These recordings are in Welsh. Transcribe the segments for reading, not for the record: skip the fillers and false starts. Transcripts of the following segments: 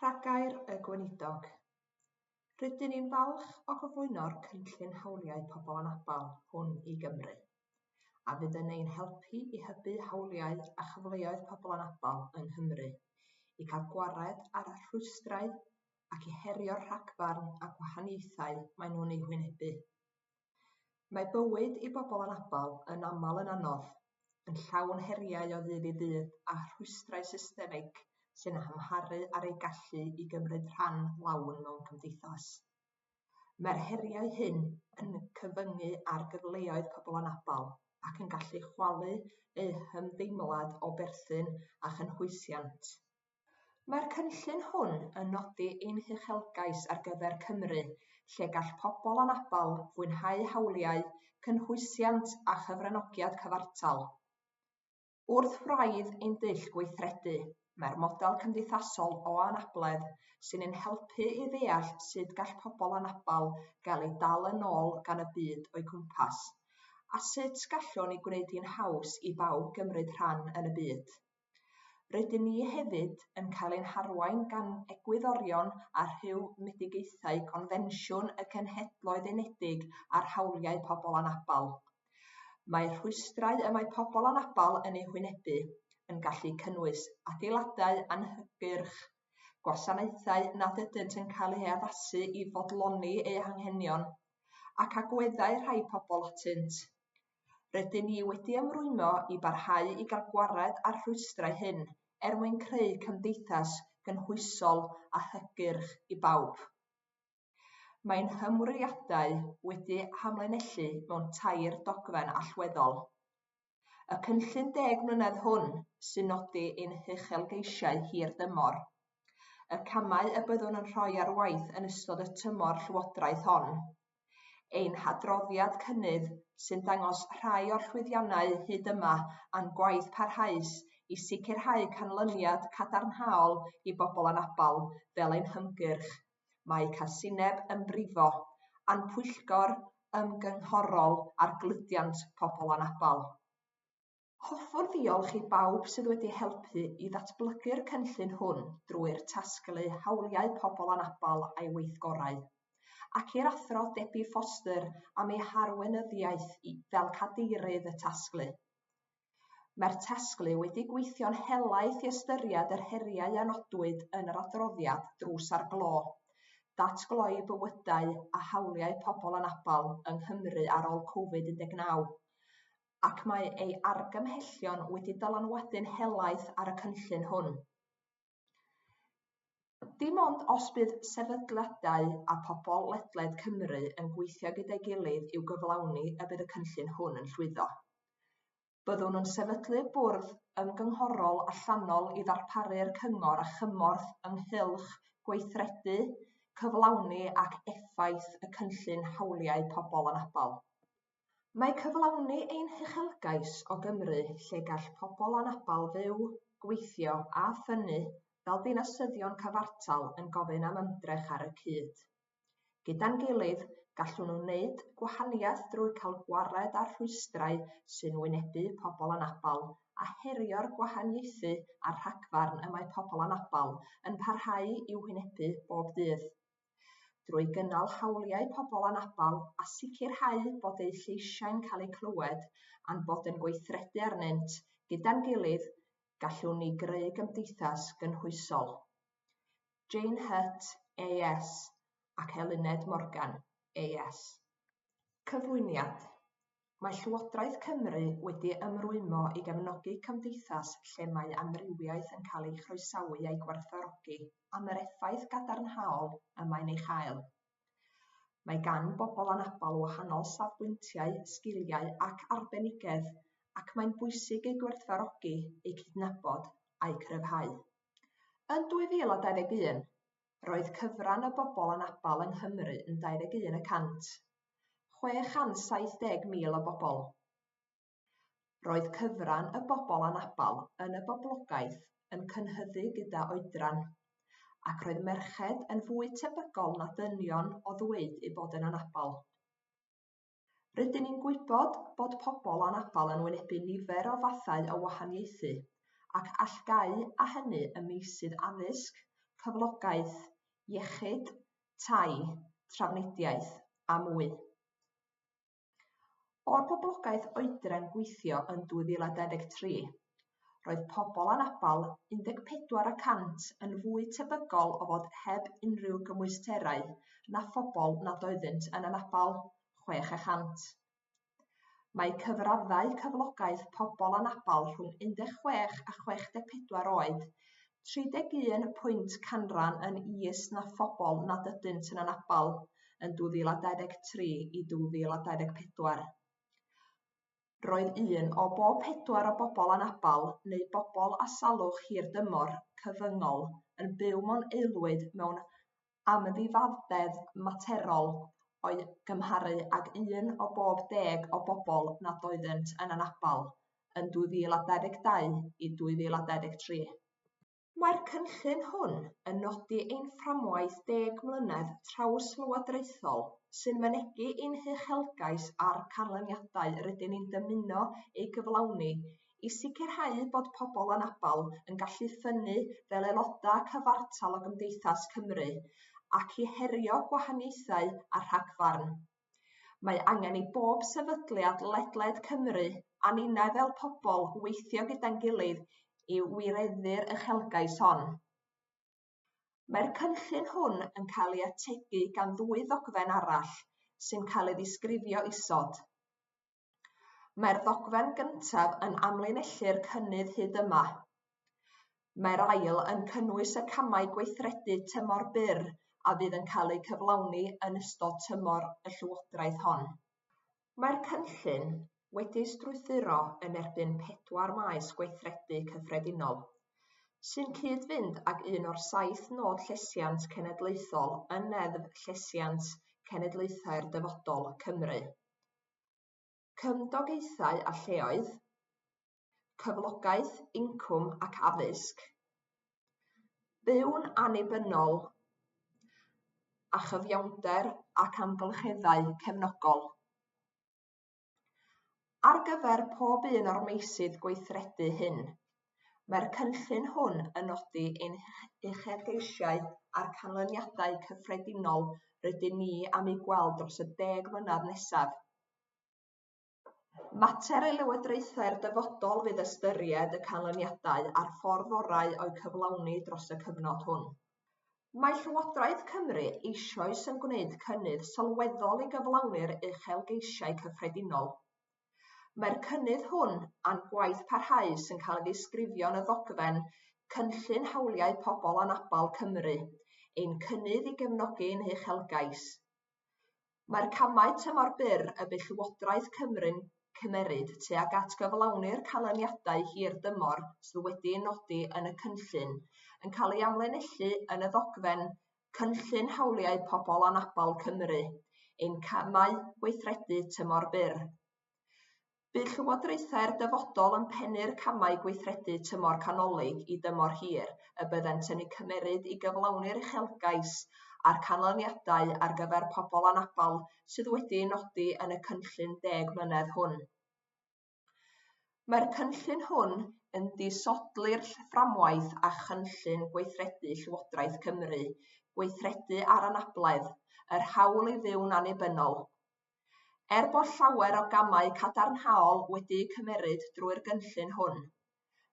Rhagair y Gweinidog. Rydyn ni'n falch o gyflwyno'r Cynllun Hawliau Pobl Anabl hwn i Gymru, a fydd yn ein helpu i hybu hawliau a chyfleoedd pobl anabl yng Nghymru, i cael gwared ar y rhwystrau ac i herio'r rhagfarn a gwahaniaethau maen nhw'n eu hwynebu. Mae bywyd i bobl anabl yn aml yn anodd, yn llawn heriau o ddydd i ddydd a rhwystrau systemig sy'n amharu ar eu gallu i gymryd rhan lawn mewn cymdeithas. Mae'r heriau hyn yn cyfyngu ar gyfleoedd pobl anabl ac yn gallu chwalu eu hymdeimlad o berthyn a chynhwysiant. Mae'r cynllun hwn yn nodi ein huchelgais ar gyfer Cymru lle gall pobl anabl fwynhau hawliau, cynhwysiant a chyfranogiad cyfartal. Wrth wraidd ein dull gweithredu mae'r model cymdeithasol o anabledd sy'n ein helpu i ddeall sut gall pobl anabl gael eu dal yn ôl gan y byd o'u cwmpas, a sut gallwn ei gwneud hi'n haws i bawb gymryd rhan yn y byd. Rydyn ni hefyd yn cael ein harwain gan egwyddorion a rhwymedigaethau Confensiwn y Cenhedloedd Unedig ar Hawliau Pobl Anabl. Mae'r rhwystrau y mae pobl anabl yn eu hwynebu yn gallu cynnwys adeiladau anhygyrch, gwasanaethau nad ydynt yn cael eu haddasu i fodloni eu hanghenion, ac agweddau rhai pobl atynt. Rydyn ni wedi ymrwymo i barhau i gael gwared â'r rhwystrau hyn er mwyn creu cymdeithas gynhwysol a hygyrch i bawb. Mae'n hymrwymiadau wedi'u hamlinellu mewn tair dogfen allweddol. Y cynllun deg mlynedd hwn sy'n nodi ein huchelgeisiau hir dymor, y camau y byddwn yn rhoi ar waith yn ystod y tymor llywodraeth hon, ein hadroddiad cynnydd sy'n dangos rhai o'r llwyddiannau hyd yma a'n gwaith parhaus i sicrhau canlyniad cadarnhaol i bobl anabl fel ein hymgyrch Mae Casineb yn Brifo a'n pwyllgor ymgynghorol ar gludiant pobl anabl. Hoffwn ddiolch i bawb sydd wedi helpu i ddatblygu'r cynllun hwn drwy'r Tasglu Hawliau Pobl Anabl a'i weithgorau, ac i'r Athro Debbie Foster am ei harweinyddiaeth fel Cadeirydd y Tasglu. Mae'r Tasglu wedi gweithio'n helaeth i ystyried yr heriau a nodwyd yn yr adroddiad Drws ar Glo, Datgloi Bywydau a Hawliau Pobl Anabl yng Nghymru ar ôl Covid 19, ac mae ei argymhellion wedi dylanwadu'n helaeth ar y cynllun hwn. Dim ond os bydd sefydliadau a phobl ledled Cymru yn gweithio gyda'i gilydd i'w gyflawni y bydd y cynllun hwn yn llwyddo. Byddwn yn sefydlu bwrdd ymgynghorol allanol i ddarparu'r cyngor a chymorth ynghylch gweithredu, cyflawni ac effaith y cynllun hawliau pobl anabl. Mae cyflawni ein huchelgais o Gymru lle gall pobl anabl fyw, gweithio a ffynnu fel dinasyddion cyfartal yn gofyn am ymdrech ar y cyd. Gyda'n gilydd, gallwn wneud gwahaniaeth drwy cael gwared â'r rhwystrau sy'n wynebu pobl anabl a herio'r gwahaniaethu a'r rhagfarn y mae pobl anabl yn parhau i'w hwynebu bob dydd. Drwy gynnal hawliau pobl anabl a sicrhau bod eu lleisiau'n cael eu clywed a'n bod yn gweithredu arnynt, gyda'n gilydd, gallwn ni greu gymdeithas gynhwysol. Jane Hutt, AS, ac Eluned Morgan, AS. Cyflwyniad. Mae Llywodraeth Cymru wedi ymrwymo i gefnogi cymdeithas lle mae amrywiaeth yn cael ei chroesawu a'i gwerthfawrogi am yr effaith gadarnhaol y mae'n ei chael. Mae gan bobl anabl wahanol safbwyntiau, sgiliau ac arbenigedd ac mae'n bwysig eu gwerthfawrogi, eu cydnabod a'u cryfhau. Yn 2021, roedd cyfran y bobl anabl yng Nghymru yn 21 y cant, 670,000 o bobl. Roedd cyfran y bobl anabl yn y boblogaeth yn cynyddu gyda oedran, ac roedd merched yn fwy tebygol na dynion o ddweud eu bod yn anabl. Rydyn ni'n gwybod bod pobl anabl yn wynebu nifer o fathau o wahaniaethu ac allgáu a hynny ym meysydd addysg, cyflogaeth, iechyd, tai, trafnidiaeth a mwy. O'r boblogaeth oedran gweithio yn 2023, roedd pobl anabl 14 y cant yn fwy tebygol o fod heb unrhyw gymwysterau na phobl nad oeddynt yn anabl, 6 y cant. Mae cyfraddau cyflogaeth pobl anabl rhwng 16 a 64 oed 31 pwynt canran yn is na phobl nad ydynt yn anabl yn 2023 i 2024. Roedd un o bob pedwar o bobl anabl neu bobl â salwch hirdymor cyfyngol yn byw mewn aelwyd mewn amddifadedd materol o'i gymharu ag un o bob deg o bobl nad oeddent yn anabl yn 2022 i 2023. Mae'r cynllun hwn yn nodi ein fframwaith deg mlynedd trawslywodraethol sy'n mynegi ein huchelgais a'r canlyniadau rydyn ni'n dymuno ei gyflawni i sicrhau bod pobl anabl yn gallu ffynnu fel aelodau cyfartal o gymdeithas Cymru ac i herio gwahaniaethau a rhagfarn. Mae angen i bob sefydliad ledled Cymru a ninnau fel pobl weithio gyda'n gilydd i wireddu'r uchelgais hon. Mae'r cynllun hwn yn cael ei ategu gan ddwy ddogfen arall sy'n cael ei ddisgrifio isod. Mae'r ddogfen gyntaf yn amlinellu'r cynnydd hyd yma. Mae'r ail yn cynnwys y camau gweithredu tymor byr a fydd yn cael eu cyflawni yn ystod tymor y llywodraeth hon. Mae'r cynllun wedi'i strwythuro yn erbyn pedwar maes gweithredu cyffredinol, sy'n cyd-fynd ag un o'r saith nod llesiant cenedlaethol yn Neddf Llesiant Cenedlaethau'r Dyfodol, Cymru, Cymdogaethau a Lleoedd, Cyflogaeth, Incwm ac Addysg, Byw'n Annibynnol a Chyfiawnder ac Amgylcheddau Cefnogol. Ar gyfer pob un o'r meysydd gweithredu hyn, mae'r cynllun hwn yn nodi ein huchelgeisiau a'r canlyniadau cyffredinol rydyn ni am eu gweld dros y deg mlynedd nesaf. Mater i lywodraethau'r dyfodol fydd ystyried y canlyniadau a'r ffordd orau o'u cyflawni dros y cyfnod hwn. Mae Llywodraeth Cymru eisoes yn gwneud cynnydd sylweddol i gyflawni'r uchelgeisiau cyffredinol. Mae'r cynnydd hwn a'n gwaith parhaus yn cael ei ddisgrifio yn y ddogfen Cynllun Hawliau Pobl Anabl Cymru, Ein Cynnydd i Gefnogi ein Huchelgais. Mae'r camau tymor byr y bydd Llywodraeth Cymru'n cymeryd tuag at gyflawni'r canlyniadau hir dymor sydd wedi eu nodi yn y cynllun yn cael ei amlinellu yn y ddogfen Cynllun Hawliau Pobl Anabl Cymru, Ein Camau Gweithredu Tymor Byr. Bydd llywodraethau'r dyfodol yn pennu'r camau gweithredu tymor canolig i dymor hir y byddent yn eu cymeryd i gyflawni'r uchelgais a'r canlyniadau ar gyfer pobl anabl sydd wedi eu nodi yn y cynllun deg mlynedd hwn. Mae'r cynllun hwn yn disodli'r fframwaith a chynllun gweithredu Llywodraeth Cymru, Gweithredu ar Anabledd, yr hawl i fyw'n annibynnol. Er bod llawer o gamau cadarnhaol wedi'u cymeryd drwy'r gynllun hwn,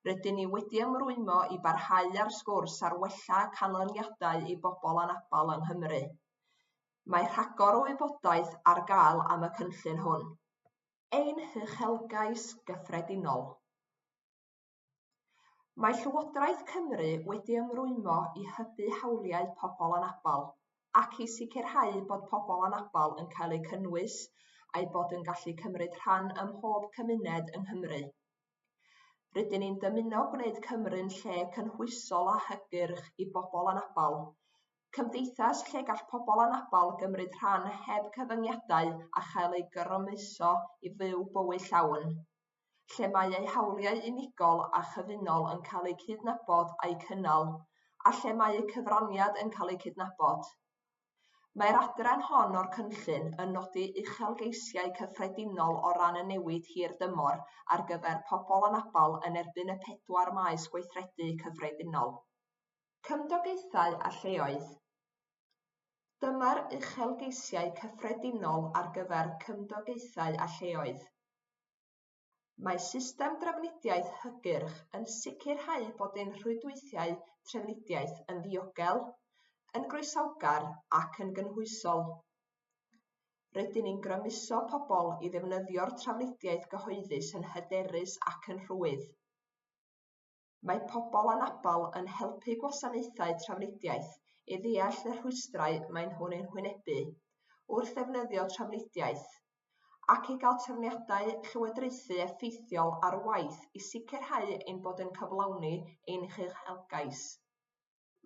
rydyn ni wedi ymrwymo i barhau â'r sgwrs ar wella canlyniadau i bobl anabl yng Nghymru. Mae rhagor o wybodaeth ar gael am y cynllun hwn. Ein huchelgais gyffredinol. Mae Llywodraeth Cymru wedi ymrwymo i hybu hawliau pobl anabl ac i sicrhau bod pobl anabl yn cael eu cynnwys a'u bod yn gallu cymryd rhan ym mhob cymuned yng Nghymru. Rydyn ni'n dymuno gwneud Cymru'n lle cynhwysol a hygyrch i bobl anabl, cymdeithas lle gall pobl anabl gymryd rhan heb cyfyngiadau a chael eu grymuso i fyw bywyd llawn. lle mae eu hawliau unigol a chyfunol yn cael eu cydnabod a'u cynnal, a lle mae eu cyfraniad yn cael eu cydnabod. Mae'r adran hon o'r cynllun yn nodi uchelgeisiau cyffredinol o ran y newid hir dymor ar gyfer pobl anabl yn erbyn y pedwar maes gweithredu cyffredinol. Cymdogaethau a lleoedd. Dyma'r uchelgeisiau cyffredinol ar gyfer cymdogaethau a lleoedd. Mae system drafnidiaeth hygyrch yn sicrhau bod ein rhwydweithiau trafnidiaeth yn ddiogel, yn groesawgar ac yn gynhwysol. Rydyn ni'n grymuso pobl i ddefnyddio'r trafnidiaeth gyhoeddus yn hyderus ac yn rhwydd. Mae pobl anabl yn helpu gwasanaethau trafnidiaeth i ddeall y rhwystrau maen nhw'n eu hwynebu wrth ddefnyddio trafnidiaeth, ac i gael trefniadau llywodraethu effeithiol ar waith i sicrhau ein bod yn cyflawni ein huchelgais.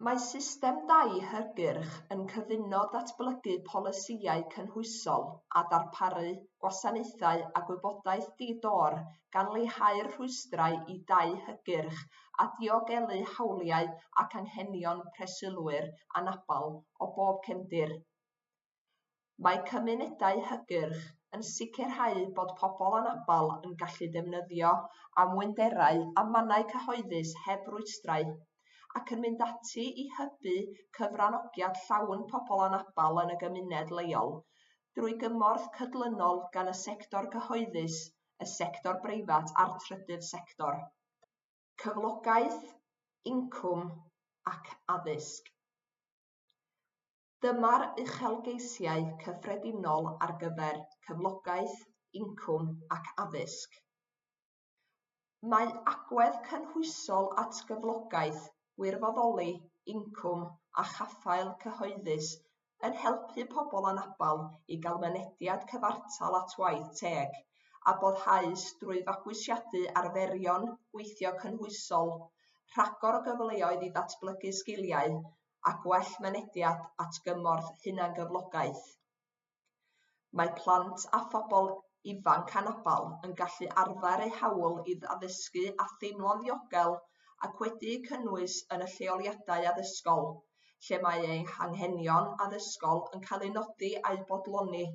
Mae system dai hygyrch yn cyfuno datblygu polisïau cynhwysol a darparu gwasanaethau a gwybodaeth di-dor gan leihau'r rhwystrau i dai hygyrch a diogelu hawliau ac anghenion preswylwyr anabl o bob cefndir. Mae cymunedau hygyrch yn sicrhau bod pobl anabl yn gallu defnyddio amwynderau a mannau cyhoeddus heb rwystrau, ac yn mynd ati i hybu cyfranogiad llawn pobl anabl yn y gymuned leol drwy gymorth cydlynol gan y sector cyhoeddus, y sector breifat a'r trydydd sector. Cyflogaeth, incwm ac addysg. Dyma'r uchelgeisiau cyffredinol ar gyfer cyflogaeth, incwm ac addysg. Mae agwedd cynhwysol at gyflogaeth, gwirfoddoli, incwm a chaffael cyhoeddus yn helpu pobl anabl i gael mynediad cyfartal at waith teg a boddhaus drwy fabwysiadu arferion gweithio cynhwysol, rhagor o gyfleoedd i ddatblygu sgiliau a gwell mynediad at gymorth hunangyflogaeth. Mae plant a phobl ifanc anabl yn gallu arfer eu hawl i addysgu a theimlo'n ddiogel ac wedi'u cynnwys yn y lleoliadau addysgol, lle mae eu hanghenion addysgol yn cael eu nodi a'u bodloni,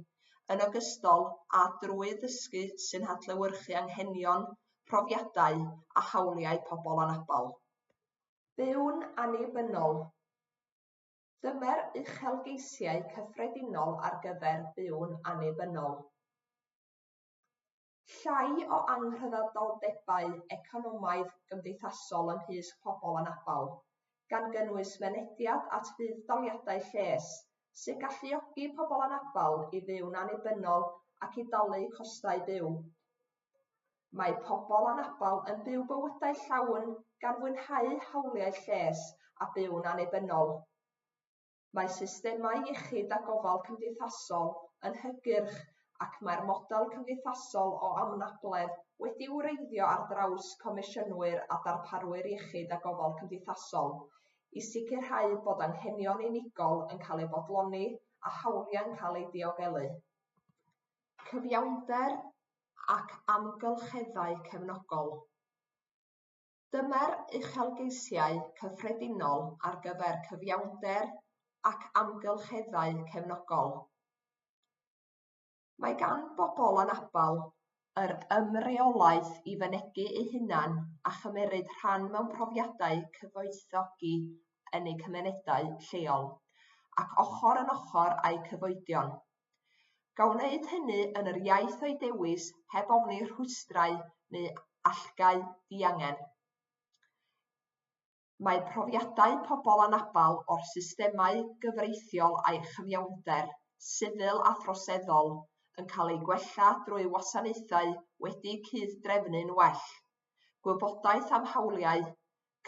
yn ogystal â drwy ddysgu sy'n adlewyrchu anghenion, profiadau a hawliau pobl anabl. Byw'n annibynnol. Dyma'r uchelgeisiau cyffredinol ar gyfer byw'n annibynnol. Llai o anghydraddoldebau economaidd-gymdeithasol ymhlith pobl anabl, gan gynnwys mynediad at fudd-daliadau lles, sy'n galluogi pobl anabl i fyw'n annibynnol ac i dalu costau byw. Mae pobl anabl yn byw bywydau llawn gan fwynhau hawliau lles a byw'n annibynnol. Mae systemau iechyd a gofal cymdeithasol yn hygyrch ac mae'r model cymdeithasol o anabledd wedi'i wreiddio ar draws comisiynwyr a darparwyr iechyd a gofal cymdeithasol i sicrhau bod anghenion unigol yn cael eu bodloni a hawliau'n cael eu diogelu. Cyfiawnder ac amgylcheddau cefnogol. Dyma'r uchelgeisiau cyffredinol ar gyfer cyfiawnder ac amgylcheddau cefnogol. Mae gan bobl anabl yr ymreolaeth i fynegi eu hunain a chymeryd rhan mewn profiadau cyfoethogi yn eu cymunedau lleol ac ochr yn ochr â'u cyfoedion. Gan wneud hynny yn yr iaith o'u dewis heb ofni rhwystrau neu allgau diangen. Mae profiadau pobl anabl o'r systemau gyfreithiol a'i chyfiawnder, sifil a throseddol, yn cael eu gwella drwy wasanaethau wedi'u cyd-drefnu'n well, gwybodaeth am hawliau,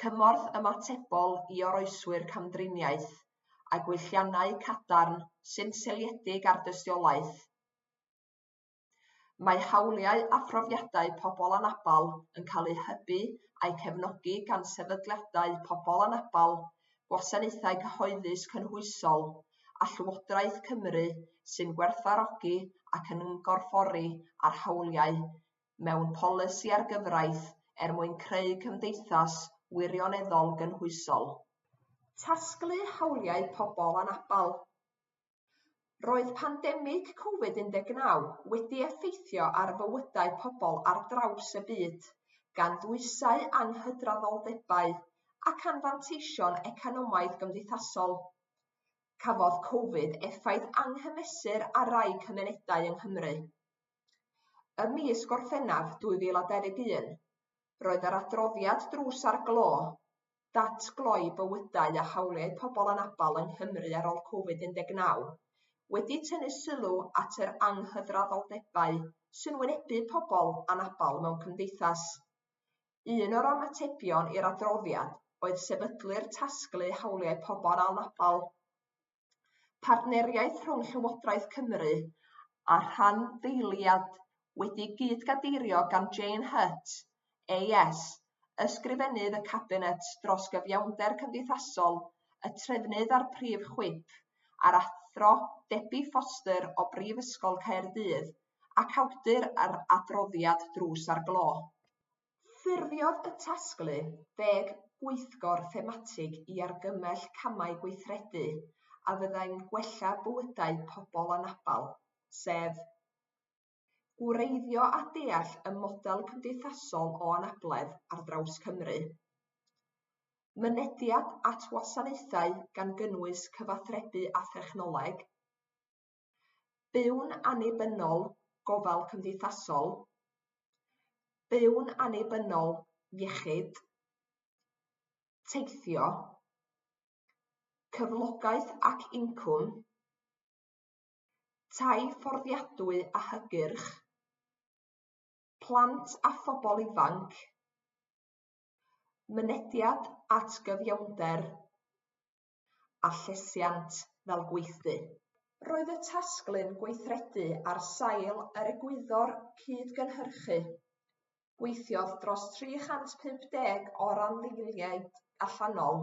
cymorth ymatebol i oroeswyr camdriniaeth, a gwelliannau cadarn sy'n seiliedig ar dystiolaeth. Mae hawliau a phrofiadau pobl anabl yn cael eu hybu a'u cefnogi gan sefydliadau pobl anabl, gwasanaethau cyhoeddus cynhwysol, a Llywodraeth Cymru sy'n gwerthfawrogi ac yn ymgorffori â'r hawliau mewn polisi a'r gyfraith er mwyn creu cymdeithas wirioneddol gynhwysol. Tasglu hawliau pobl anabl. Roedd pandemig Covid-19 wedi effeithio ar fywydau pobl ar draws y byd, gan ddwysau anghydraddoldebau ac anfanteision economaidd-gymdeithasol. Cafodd Covid effaith anghymesur ar rai cymunedau yng Nghymru. Ym mis Gorffennaf 2021, roedd yr adroddiad Drws ar Glo, Datgloi Bywydau a Hawliau Pobl Anabl yng Nghymru ar ôl Covid-19, wedi tynnu sylw at yr anghydraddoldebau sy'n wynebu pobl anabl mewn cymdeithas. Un o'r ymatebion i'r adroddiad oedd sefydlu'r Tasglu Hawliau Pobl Anabl, partneriaeth rhwng Llywodraeth Cymru a rhanddeiliaid wedi'i gyd-gadeirio gan Jane Hutt, AS, Ysgrifennydd y Cabinet dros Gyfiawnder Cymdeithasol, y Trefnydd a'r Prif Chwip, a'r Athro Debbie Foster o Brifysgol Caerdydd ac awdur yr adroddiad Drws ar Glo. Ffurfiodd y tasglu ddeg gweithgor thematig i argymell camau gweithredu a fyddai'n gwella bywydau pobl anabl, sef. Gwreiddio a deall y model cymdeithasol o anabledd ar draws Cymru. Mynediad at wasanaethau gan gynnwys cyfathrebu a thechnoleg. Byw'n annibynnol, gofal cymdeithasol. Byw'n annibynnol, iechyd. Teithio. Cyflogaeth ac incwm. Tai fforddiadwy a hygyrch. Plant a phobl ifanc. Mynediad at gyfiawnder. a llesiant fel gweithdy. Roedd y tasglu'n gweithredu ar sail yr egwyddor cyd-gynhyrchu. Gweithiodd dros 350 o randdeiliaid allanol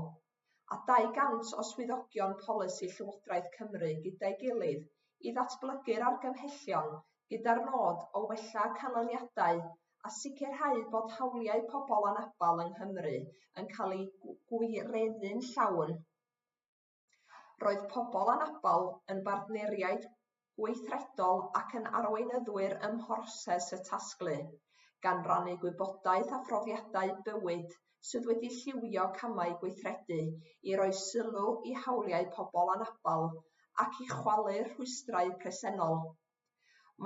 a 200 o swyddogion polisi Llywodraeth Cymru gyda'i gilydd i ddatblygu'r argymhellion gyda'r nod o wella canlyniadau a sicrhau bod hawliau pobl anabl yng Nghymru yn cael eu gwireddu'n llawn. Roedd pobl anabl yn bartneriaid gweithredol ac yn arweinyddwyr ym mhroses y tasglu, gan rannu gwybodaeth a phrofiadau bywyd sydd wedi lliwio camau gweithredu i roi sylw i hawliau pobl anabl ac i chwalu'r rhwystrau presennol.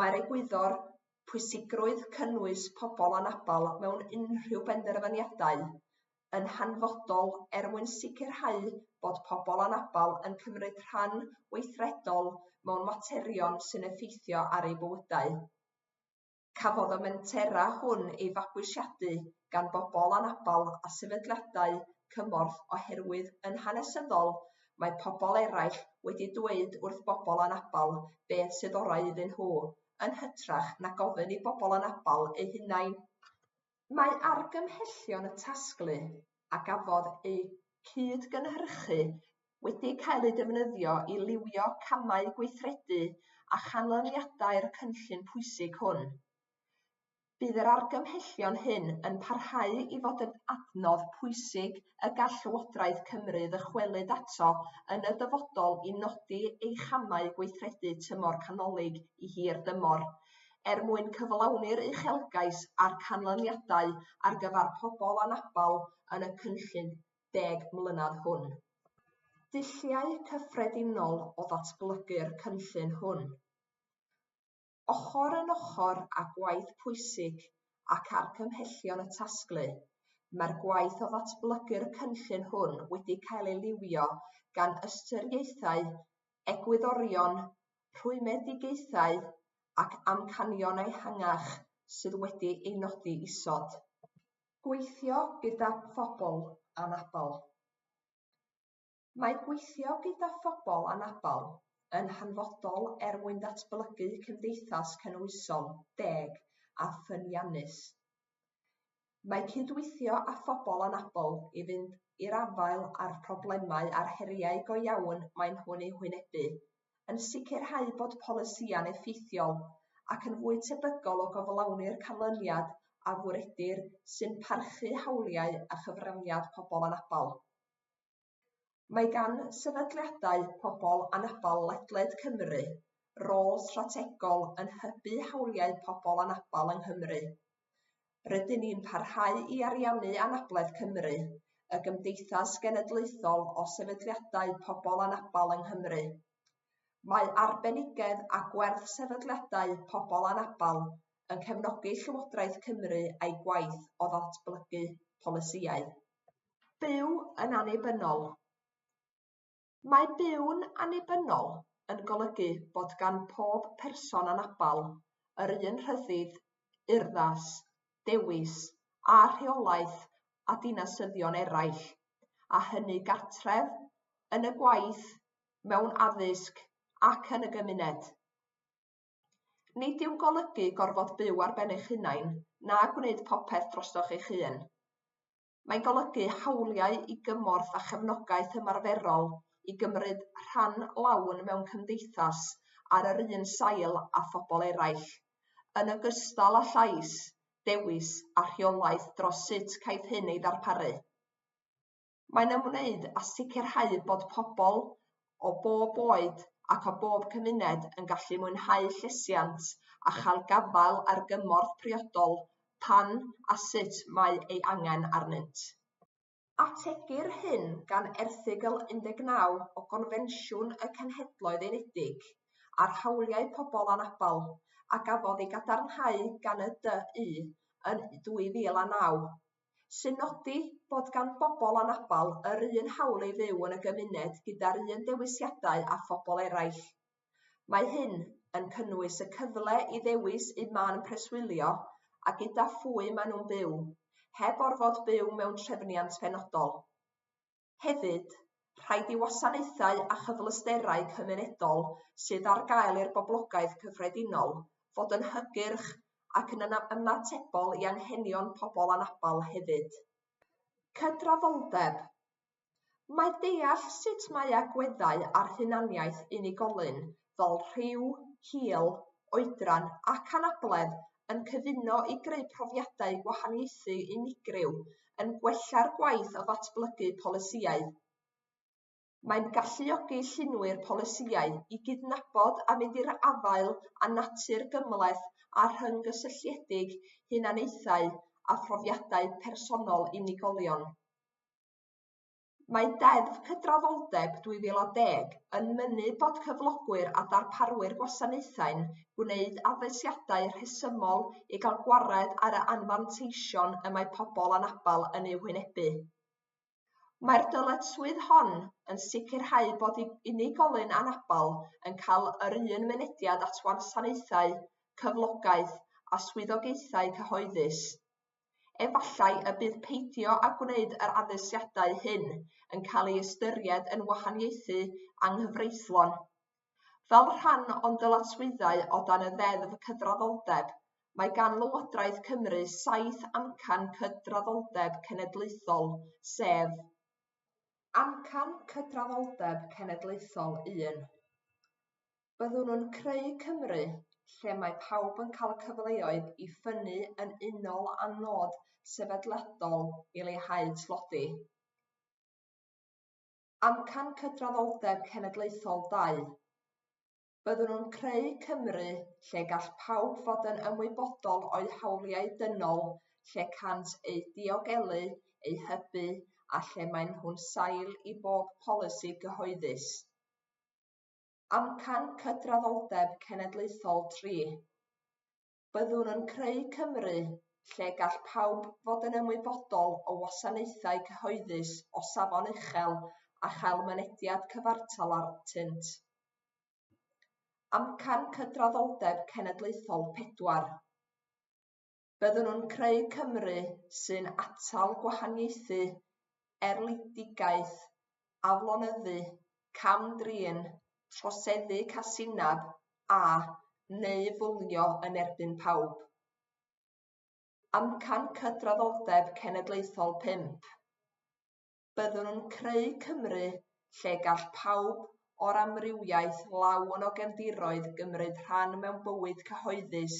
Mae'r egwyddor pwysigrwydd cynnwys pobl anabl mewn unrhyw benderfyniadau yn hanfodol er mwyn sicrhau bod pobl anabl yn cymryd rhan weithredol mewn materion sy'n effeithio ar eu bywydau. Cafodd y mentera hwn ei fabwysiadu gan bobl anabl a sefydliadau cymorth oherwydd yn hanesyddol mae pobl eraill wedi dweud wrth bobl anabl beth sydd orau iddyn nhw yn hytrach na gofyn i bobl anabl eu hunain. Mae argymhellion y tasglu, a gafodd eu cyd-gynhyrchu, wedi cael eu defnyddio i liwio camau gweithredu a chanlyniadau'r cynllun pwysig hwn. Bydd yr argymhellion hyn yn parhau i fod yn adnodd pwysig y gall Llywodraeth Cymru ddychwelyd ato yn y dyfodol i nodi ei chamau gweithredu tymor canolig i hir dymor, er mwyn cyflawni'r uchelgais a'r canlyniadau ar gyfer pobl anabl yn y cynllun deg mlynedd hwn. Dulliau cyffredinol o ddatblygu'r cynllun hwn. Ochr yn ochr â gwaith pwysig ac argymhellion y tasglu, mae'r gwaith o ddatblygu'r cynllun hwn wedi cael ei liwio gan ystyriaethau, egwyddorion, rhwymedigaethau ac amcanion ehangach sydd wedi eu nodi isod. Gweithio gyda phobl anabl. Mae gweithio gyda phobl anabl yn hanfodol er mwyn datblygu cymdeithas cynhwysol, deg a ffyniannus. Mae cydweithio â phobl anabl i fynd i'r afael â'r problemau a'r heriau go iawn maen nhw'n eu hwynebu, yn sicrhau bod polisïau'n effeithiol ac yn fwy tebygol o gyflawni'r canlyniad a fwriedir sy'n parchu hawliau a chyfraniad pobl anabl. Mae gan sefydliadau pobl anabl ledled Cymru rôl strategol yn hybu hawliau pobl anabl yng Nghymru. Rydyn ni'n parhau i ariannu Anabledd Cymru, y gymdeithas genedlaethol o sefydliadau pobl anabl yng Nghymru. Mae arbenigedd a gwerth sefydliadau pobl anabl yn cefnogi Llywodraeth Cymru a'i gwaith o ddatblygu polisïau. Byw yn annibynnol. Mae byw'n annibynnol yn golygu bod gan pob person anabl yr un rhyddid, urddas, dewis a rheolaeth â dinasyddion eraill, a hynny gartref, yn y gwaith, mewn addysg ac yn y gymuned. Nid yw'n golygu gorfod byw ar ben eich hunain na gwneud popeth drostoch eich hun. Mae'n golygu hawliau i gymorth a chefnogaeth ymarferol i gymryd rhan lawn mewn cymdeithas ar yr un sail â phobl eraill, yn ogystal â llais, dewis a rheolaeth dros sut caiff hyn ei ddarparu. Mae'n ymwneud â sicrhau bod pobl o bob oed ac o bob cymuned yn gallu mwynhau llesiant a chael gafael ar gymorth priodol pan a sut mae ei angen arnynt. Ategir hyn gan Erthygl 19 o Gonfensiwn y Cenhedloedd Unedig ar Hawliau Pobl Anabl, a gafodd ei gadarnhau gan y DU yn 2009. sy'n nodi bod gan bobl anabl yr un hawl i fyw yn y gymuned gyda'r un dewisiadau â phobl eraill. Mae hyn yn cynnwys y cyfle i ddewis eu man preswylio a gyda phwy maen nhw'n byw, heb orfod byw mewn trefniant penodol. Hefyd, rhaid i wasanaethau a chyfleusterau cymunedol sydd ar gael i'r boblogaeth cyffredinol fod yn hygyrch ac yn ymatebol i anghenion pobl anabl hefyd. Cydraddoldeb. Mae deall sut mae agweddau ar hunaniaeth unigolyn, fel rhyw, hil, oedran ac anabledd yn cyfuno i greu profiadau gwahaniaethu unigryw yn gwella'r gwaith o ddatblygu polisïau. Mae'n galluogi llunwyr polisïau i gydnabod a mynd i'r afael â natur gymhleth a rhyng-gysylltiedig hunaniaethau a phrofiadau personol unigolion. Mae Deddf Cydraddoldeb 2010 yn mynnu bod cyflogwyr a darparwyr gwasanaethau'n gwneud addasiadau rhesymol i gael gwared ar y anfanteision y mae pobl anabl yn eu hwynebu. Mae'r dyletswydd hon yn sicrhau bod unigolyn anabl yn cael yr un mynediad at wasanaethau, cyflogaeth a swyddogaethau cyhoeddus. Efallai y bydd peidio â gwneud yr addasiadau hyn yn cael ei ystyried yn wahaniaethu anghyfreithlon. Fel rhan o'n dyletswyddau o dan y Ddeddf Cydraddoldeb, mae gan Lywodraeth Cymru saith amcan cydraddoldeb cenedlaethol, sef. Amcan Cydraddoldeb Cenedlaethol un. Byddwn yn creu Cymru lle mae pawb yn cael cyfleoedd i ffynnu yn unol â'n nod sefydliadol i leihau tlodi. Amcan Cydraddoldeb Cenedlaethol 2. Byddwn yn creu Cymru lle gall pawb fod yn ymwybodol o'u hawliau dynol, lle cânt eu diogelu, eu hybu a lle maen nhw'n sail i bob polisi cyhoeddus. Amcan Cydraddoldeb Cenedlaethol 3. Byddwn yn creu Cymru lle gall pawb fod yn ymwybodol o wasanaethau cyhoeddus o safon uchel a chael mynediad cyfartal atynt. Amcan Cydraddoldeb Cenedlaethol 4. Byddwn yn creu Cymru sy'n atal gwahaniaethu, erledigaeth, aflonyddu, cam-drin, troseddu casineb a, neu fwlio yn erbyn pawb. Amcan Cydraddoldeb Cenedlaethol 5. Byddwn yn creu Cymru lle gall pawb o'r amrywiaeth lawn o gefndiroedd gymryd rhan mewn bywyd cyhoeddus,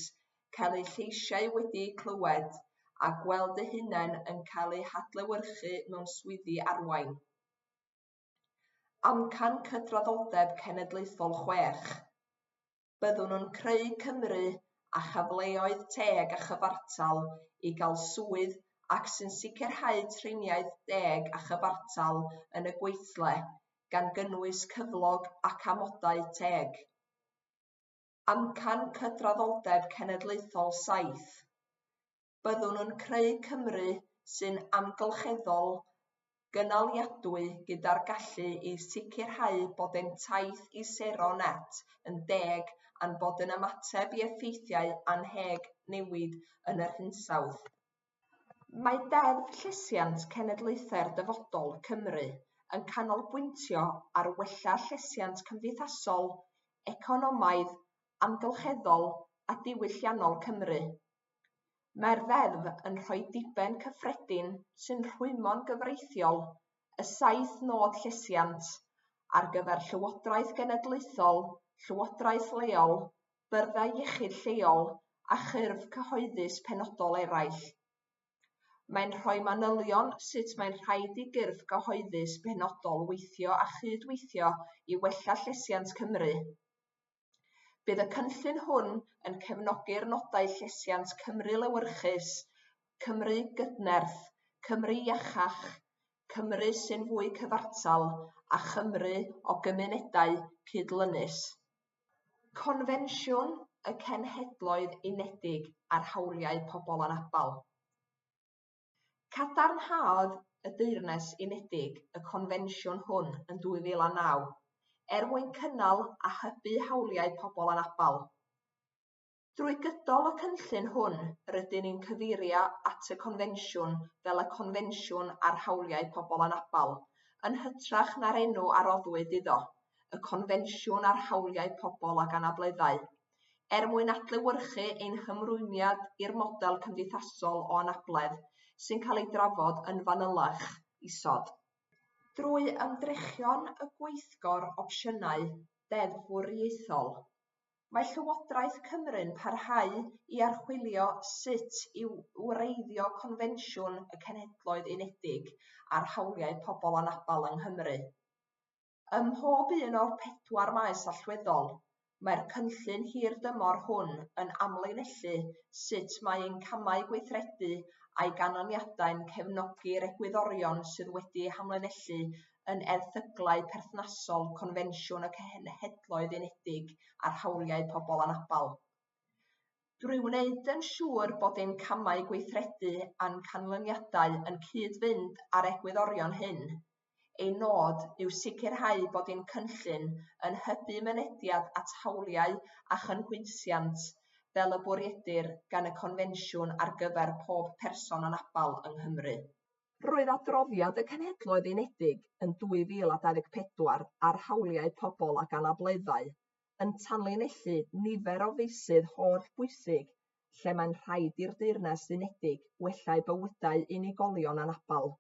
cael eu lleisiau wedi'u clywed, a gweld eu hunain yn cael eu hadlewyrchu mewn swyddi arwain. Amcan Cydraddoldeb Cenedlaethol 6. Byddwn yn creu Cymru â chyfleoedd teg a chyfartal i gael swydd ac sy'n sicrhau triniaeth deg a chyfartal yn y gweithle, gan gynnwys cyflog ac amodau teg. Amcan Cydraddoldeb Cenedlaethol 7. Byddwn yn creu Cymru sy'n amgylcheddol gynaliadwy gyda'r gallu i sicrhau bod ein taith i sero net yn deg a'n bod yn ymateb i effeithiau annheg newid yn yr hinsawdd. Mae Deddf Llesiant Cenedlaethau'r Dyfodol, Cymru, yn canolbwyntio ar wella llesiant cymdeithasol, economaidd, amgylcheddol a diwylliannol Cymru. Mae'r Ddeddf yn rhoi diben cyffredin sy'n rhwymo'n gyfreithiol, y saith nod llesiant, ar gyfer llywodraeth genedlaethol, llywodraeth leol, byrddau iechyd lleol a chyrff cyhoeddus penodol eraill. Mae'n rhoi manylion sut mae'n rhaid i gyrff cyhoeddus penodol weithio a chyd-weithio i wella llesiant Cymru. Bydd y cynllun hwn yn cefnogi'r nodau llesiant Cymru lewyrchus, Cymru gydnerth, Cymru iachach, Cymru sy'n fwy cyfartal a Chymru o gymunedau cydlynus. Confensiwn y Cenhedloedd Unedig ar Hawliau Pobl Anabl. Cadarnhaodd y Deyrnas Unedig y confensiwn hwn yn 2009 er mwyn cynnal a hybu hawliau pobl anabl. Drwy gydol y cynllun hwn rydyn ni'n cyfeirio at y confensiwn fel y Confensiwn ar Hawliau Pobl Anabl yn hytrach na'r enw a roddwyd iddo, y Confensiwn ar Hawliau Pobl ag Anableddau, er mwyn adlewyrchu ein hymrwymiad i'r model cymdeithasol o anabledd sy'n cael ei drafod yn fanylach isod. Drwy ymdrechion y Gweithgor Opsiynau Deddfwriaethol, mae Llywodraeth Cymru'n parhau i archwilio sut i wreiddio Confensiwn y Cenhedloedd Unedig ar Hawliau Pobl Anabl yng Nghymru. Ym mhob un o'r pedwar maes allweddol, mae'r cynllun hirdymor hwn yn amlinellu sut mae ein camau gweithredu a'i ganlyniadau'n cefnogi'r egwyddorion sydd wedi'u hamlinellu yn erthyglau perthnasol Confensiwn y Cenhedloedd Unedig ar Hawliau Pobl Anabl. Drwy wneud yn siŵr bod ein camau gweithredu a'n canlyniadau yn cyd-fynd â'r egwyddorion hyn, ein nod yw sicrhau bod ein cynllun yn hybu mynediad at hawliau a chynhwysiant fel y bwriedir gan y Confensiwn ar gyfer pob person anabl yng Nghymru. Roedd adroddiad y Cenhedloedd Unedig yn 2024 ar hawliau pobl ag anableddau yn tanlinellu nifer o feysydd hollbwysig lle mae'n rhaid i'r Deyrnas Unedig wella bywydau unigolion anabl.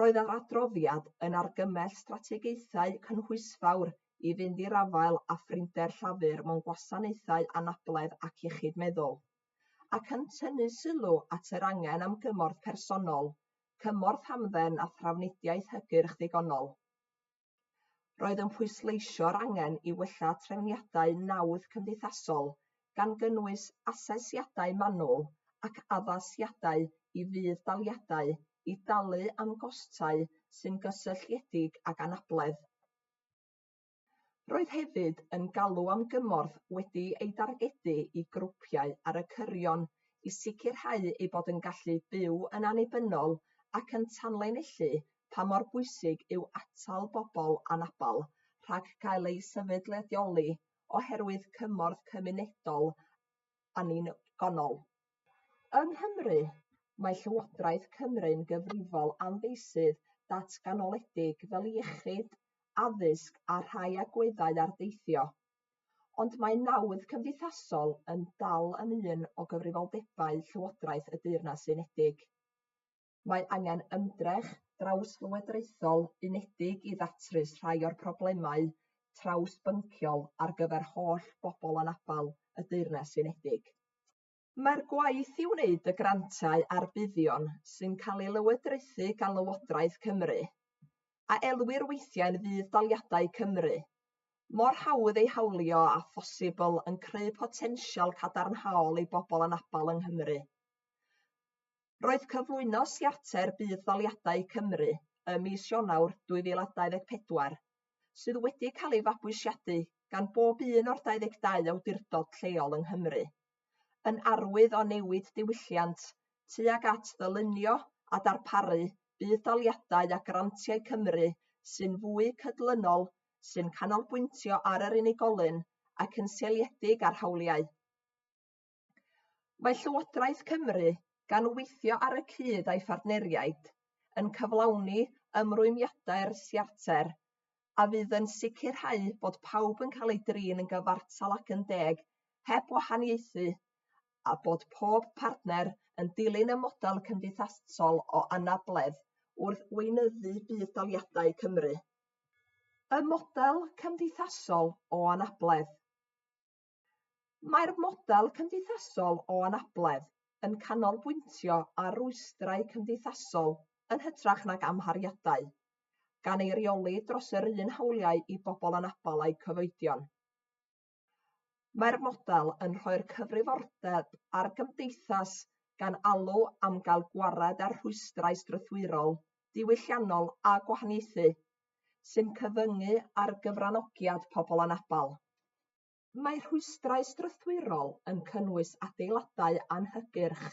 Roedd yr adroddiad yn argymell strategaethau cynhwysfawr i fynd i'r afael â phrinder llafur mewn gwasanaethau anabledd ac iechyd meddwl, ac yn tynnu sylw at yr angen am gymorth personol, cymorth hamdden a thrafnidiaeth hygyrch ddigonol. Roedd yn pwysleisio'r angen i wella trefniadau nawdd cymdeithasol, gan gynnwys asesiadau manwl ac addasiadau i fudd-daliadau i dalu am gostau sy'n gysylltiedig ag anabledd. Roedd hefyd yn galw am gymorth wedi ei dargedu i grwpiau ar y cyrion i sicrhau eu bod yn gallu byw yn annibynnol ac yn tanlinellu pa mor bwysig yw atal bobl anabl rhag cael eu sefydliadoli oherwydd cymorth cymunedol annigonol. Yng Nghymru, mae Llywodraeth Cymru'n gyfrifol am feysydd datganoledig fel iechyd, addysg a rhai agweddau ar deithio, ond mae nawdd cymdeithasol yn dal yn un o gyfrifoldebau Llywodraeth y Deyrnas Unedig. Mae angen ymdrech drawslywodraethol unedig i ddatrys rhai o'r problemau trawsbynciol ar gyfer holl bobl anabl y Deyrnas Unedig. Mae'r gwaith i wneud y grantiau a'r buddion sy'n cael ei lywodraethu gan Lywodraeth Cymru, a elwir weithiau'n fudd-daliadau Cymru, mor hawdd eu hawlio â phosibl yn creu potensial cadarnhaol i bobl anabl yng Nghymru. Roedd cyflwyno Siarter Budd-daliadau Cymru ym mis Ionawr 2024, sydd wedi cael ei fabwysiadu gan bob un o'r 22 awdurdod lleol yng Nghymru, yn arwydd o newid diwylliant tuag at ddylunio a darparu budd-daliadau a grantiau Cymru sy'n fwy cydlynol, sy'n canolbwyntio ar yr unigolyn ac yn seiliedig ar hawliau. Mae Llywodraeth Cymru, gan weithio ar y cyd â'i phartneriaid, yn cyflawni ymrwymiadau'r Siarter a fydd yn sicrhau bod pawb yn cael ei drin yn gyfartal ac yn deg, heb wahaniaethu, a bod pob partner yn dilyn y model cymdeithasol o anabledd wrth weinyddu budd-daliadau Cymru. Y model cymdeithasol o anabledd. Mae'r model cymdeithasol o anabledd yn canolbwyntio ar rwystrau cymdeithasol yn hytrach nag amhariadau, gan eirioli dros yr un hawliau i bobl anabl a'u cyfoedion. Mae'r model yn rhoi'r cyfrifoldeb ar gymdeithas gan alw am gael gwared ar rhwystrau strwythurol, diwylliannol a gwahaniaethu sy'n cyfyngu ar gyfranogiad pobl anabl. Mae rhwystrau strwythurol yn cynnwys adeiladau anhygyrch.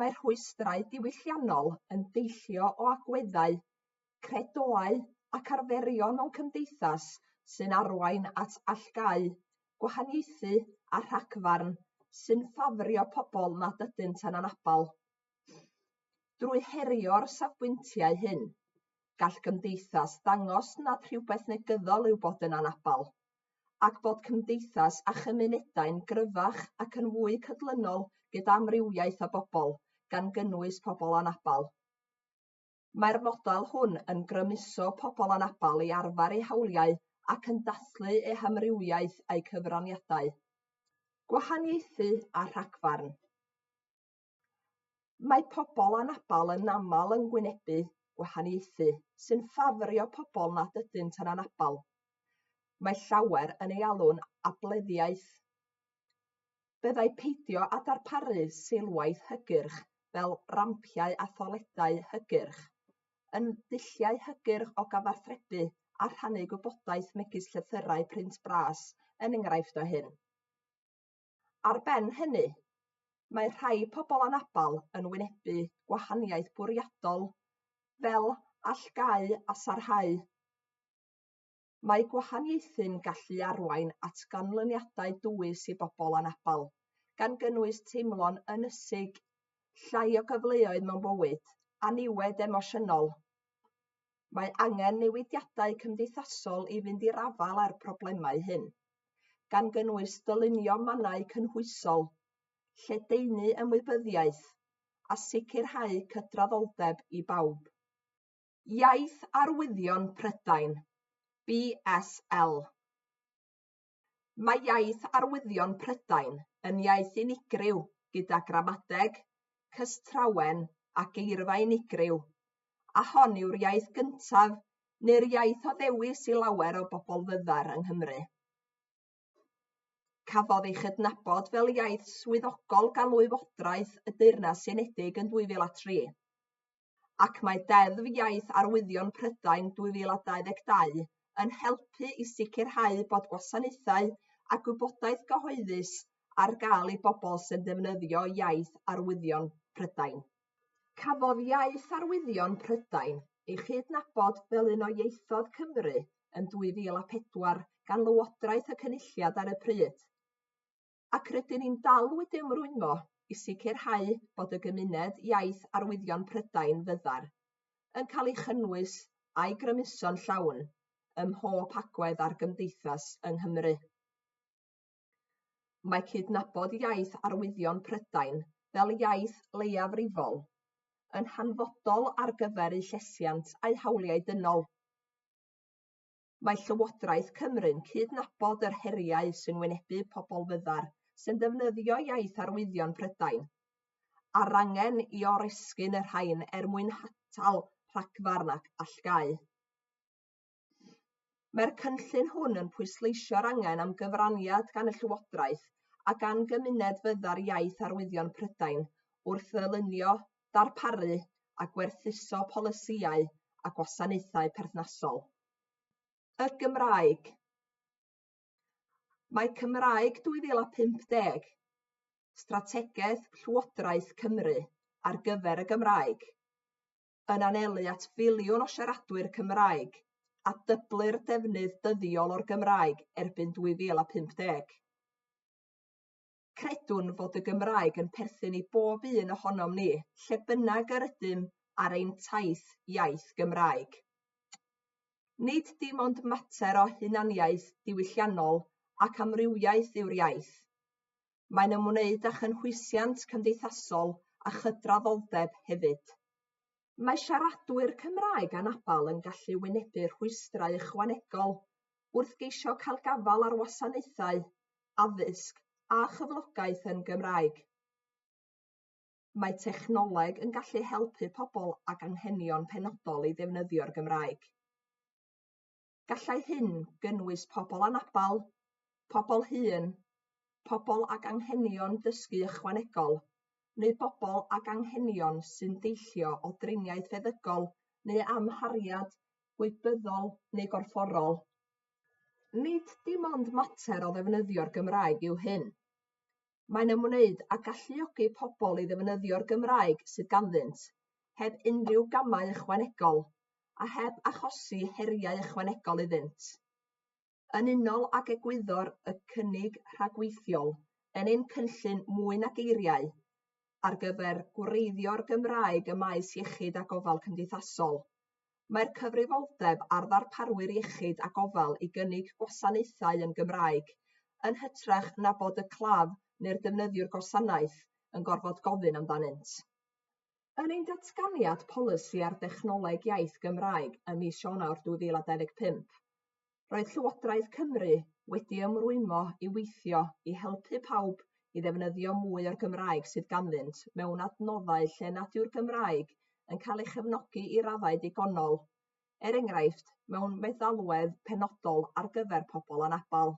Mae rhwystrau diwylliannol yn deillio o agweddau, credoau ac arferion mewn cymdeithas sy'n arwain at allgáu, gwahaniaethu a rhagfarn sy'n ffafrio pobl nad ydynt yn anabl. Drwy herio'r safbwyntiau hyn, gall gymdeithas ddangos nad rhywbeth negyddol yw bod yn anabl, ac bod cymdeithas a chymunedau'n gryfach ac yn fwy cydlynol gyda amrywiaeth o bobl, gan gynnwys pobl anabl. Mae'r model hwn yn grymuso pobl anabl i arfer eu hawliau ac yn dathlu eu hamrywiaeth a'u cyfraniadau. Gwahaniaethu a rhagfarn. Mae pobl anabl yn aml yn gwynebu gwahaniaethu sy'n ffafrio pobl nad ydynt yn anabl. Mae llawer yn ei alw'n ableddiaeth. Byddai peidio â darparu seilwaith hygyrch fel rampiau a thoiledau hygyrch yn ddulliau hygyrch o gyfathrebu a rhannu gwybodaeth megis llythyrau print bras yn enghraifft o hyn. Ar ben hynny, mae rhai pobl anabl yn wynebu gwahaniaeth bwriadol, fel allgáu a sarhau. Mae gwahaniaethu'n gallu arwain at ganlyniadau dwys i bobl anabl, gan gynnwys teimlo'n ynysig, llai o gyfleoedd mewn bywyd, a niwed emosiynol. Mae angen newidiadau cymdeithasol i fynd i'r afael â'r problemau hyn, gan gynnwys dylunio mannau cynhwysol, lledaenu ymwybyddiaeth, a sicrhau cydraddoldeb i bawb. Iaith Arwyddion Prydain, BSL. Mae Iaith Arwyddion Prydain yn iaith unigryw gyda gramadeg, cystrawen a geirfa unigryw, a hon yw'r iaith gyntaf neu'r iaith o ddewis i lawer o bobl fyddar yng Nghymru. Cafodd ei chydnabod fel iaith swyddogol gan Lywodraeth y Deyrnas Unedig yn 2003. ac mae Deddf Iaith Arwyddion Prydain 2022 yn helpu i sicrhau bod gwasanaethau a gwybodaeth gyhoeddus ar gael i bobl sy'n defnyddio Iaith Arwyddion Prydain. Cafodd Iaith Arwyddion Prydain ei chydnabod fel un o ieithoedd Cymru yn 2004 gan Lywodraeth y Cynulliad ar y pryd. ac rydyn ni'n dal wedi ymrwymo i sicrhau bod y gymuned iaith Arwyddion Prydain fyddar yn cael ei chynnwys a'i grymuso'n llawn ym mhob agwedd ar gymdeithas yng Nghymru. Mae cydnabod iaith Arwyddion Prydain fel iaith leiafrifol yn hanfodol ar gyfer eu llesiant a'u hawliau dynol. Mae Llywodraeth Cymru'n cydnabod yr heriau sy'n wynebu pobl fyddar sy'n defnyddio Iaith Arwyddion Prydain, a'r angen i oresgyn y rhain er mwyn hatal rhagfarn ac allgáu. Mae'r cynllun hwn yn pwysleisio'r angen am gyfraniad gan y Llywodraeth a gan gymuned fyddar Iaith Arwyddion Prydain wrth ddylunio, darparu a gwerthuso polisïau a gwasanaethau perthnasol. Y Gymraeg. Mae Cymraeg 2050, Strategaeth Llywodraeth Cymru ar gyfer y Gymraeg, yn anelu at filiwn o siaradwyr Cymraeg a dyblu'r defnydd dyddiol o'r Gymraeg erbyn 2050. Credwn fod y Gymraeg yn perthyn i bob un ohonom ni, lle bynnag yr ydym ar ein taith iaith Gymraeg. Nid dim ond mater o hunaniaeth diwylliannol ac amrywiaeth yw'r iaith. Mae'n ymwneud â chynhwysiant cymdeithasol a chydraddoldeb hefyd. Mae siaradwyr Cymraeg anabl yn gallu wynebu rhwystrau ychwanegol wrth geisio cael gafael ar wasanaethau, addysg a chyflogaeth yn Gymraeg. Mae technoleg yn gallu helpu pobl ag anghenion penodol i ddefnyddio'r Gymraeg. Gallai hyn gynnwys pobl anabl, pobl hŷn, pobl ag anghenion dysgu ychwanegol neu bobl ag anghenion sy'n deillio o driniaeth feddygol neu amhariad gwybyddol neu gorfforol. Nid dim ond mater o ddefnyddio'r Gymraeg yw hyn. Mae'n ymwneud â galluogi pobl i ddefnyddio'r Gymraeg sydd ganddynt, heb unrhyw gamau ychwanegol, a heb achosi heriau ychwanegol iddynt. Yn unol ag egwyddor y cynnig rhagweithiol yn ein cynllun Mwy na Geiriau ar gyfer gwreiddio'r Gymraeg ym maes iechyd a gofal cymdeithasol, mae'r cyfrifoldeb ar ddarparwyr iechyd a gofal i gynnig gwasanaethau yn Gymraeg, yn hytrach na bod y claf neu'r defnyddiwr gwasanaeth yn gorfod gofyn amdanynt. Yn ein datganiad polisi ar dechnoleg iaith Gymraeg ym mis Ionawr 2025, Roedd Llywodraeth Cymru wedi ymrwymo i weithio i helpu pawb i ddefnyddio mwy o'r Gymraeg sydd ganddynt mewn adnoddau lle nad yw'r Gymraeg yn cael ei chefnogi i raddau digonol, er enghraifft, mewn meddalwedd penodol ar gyfer pobl anabl.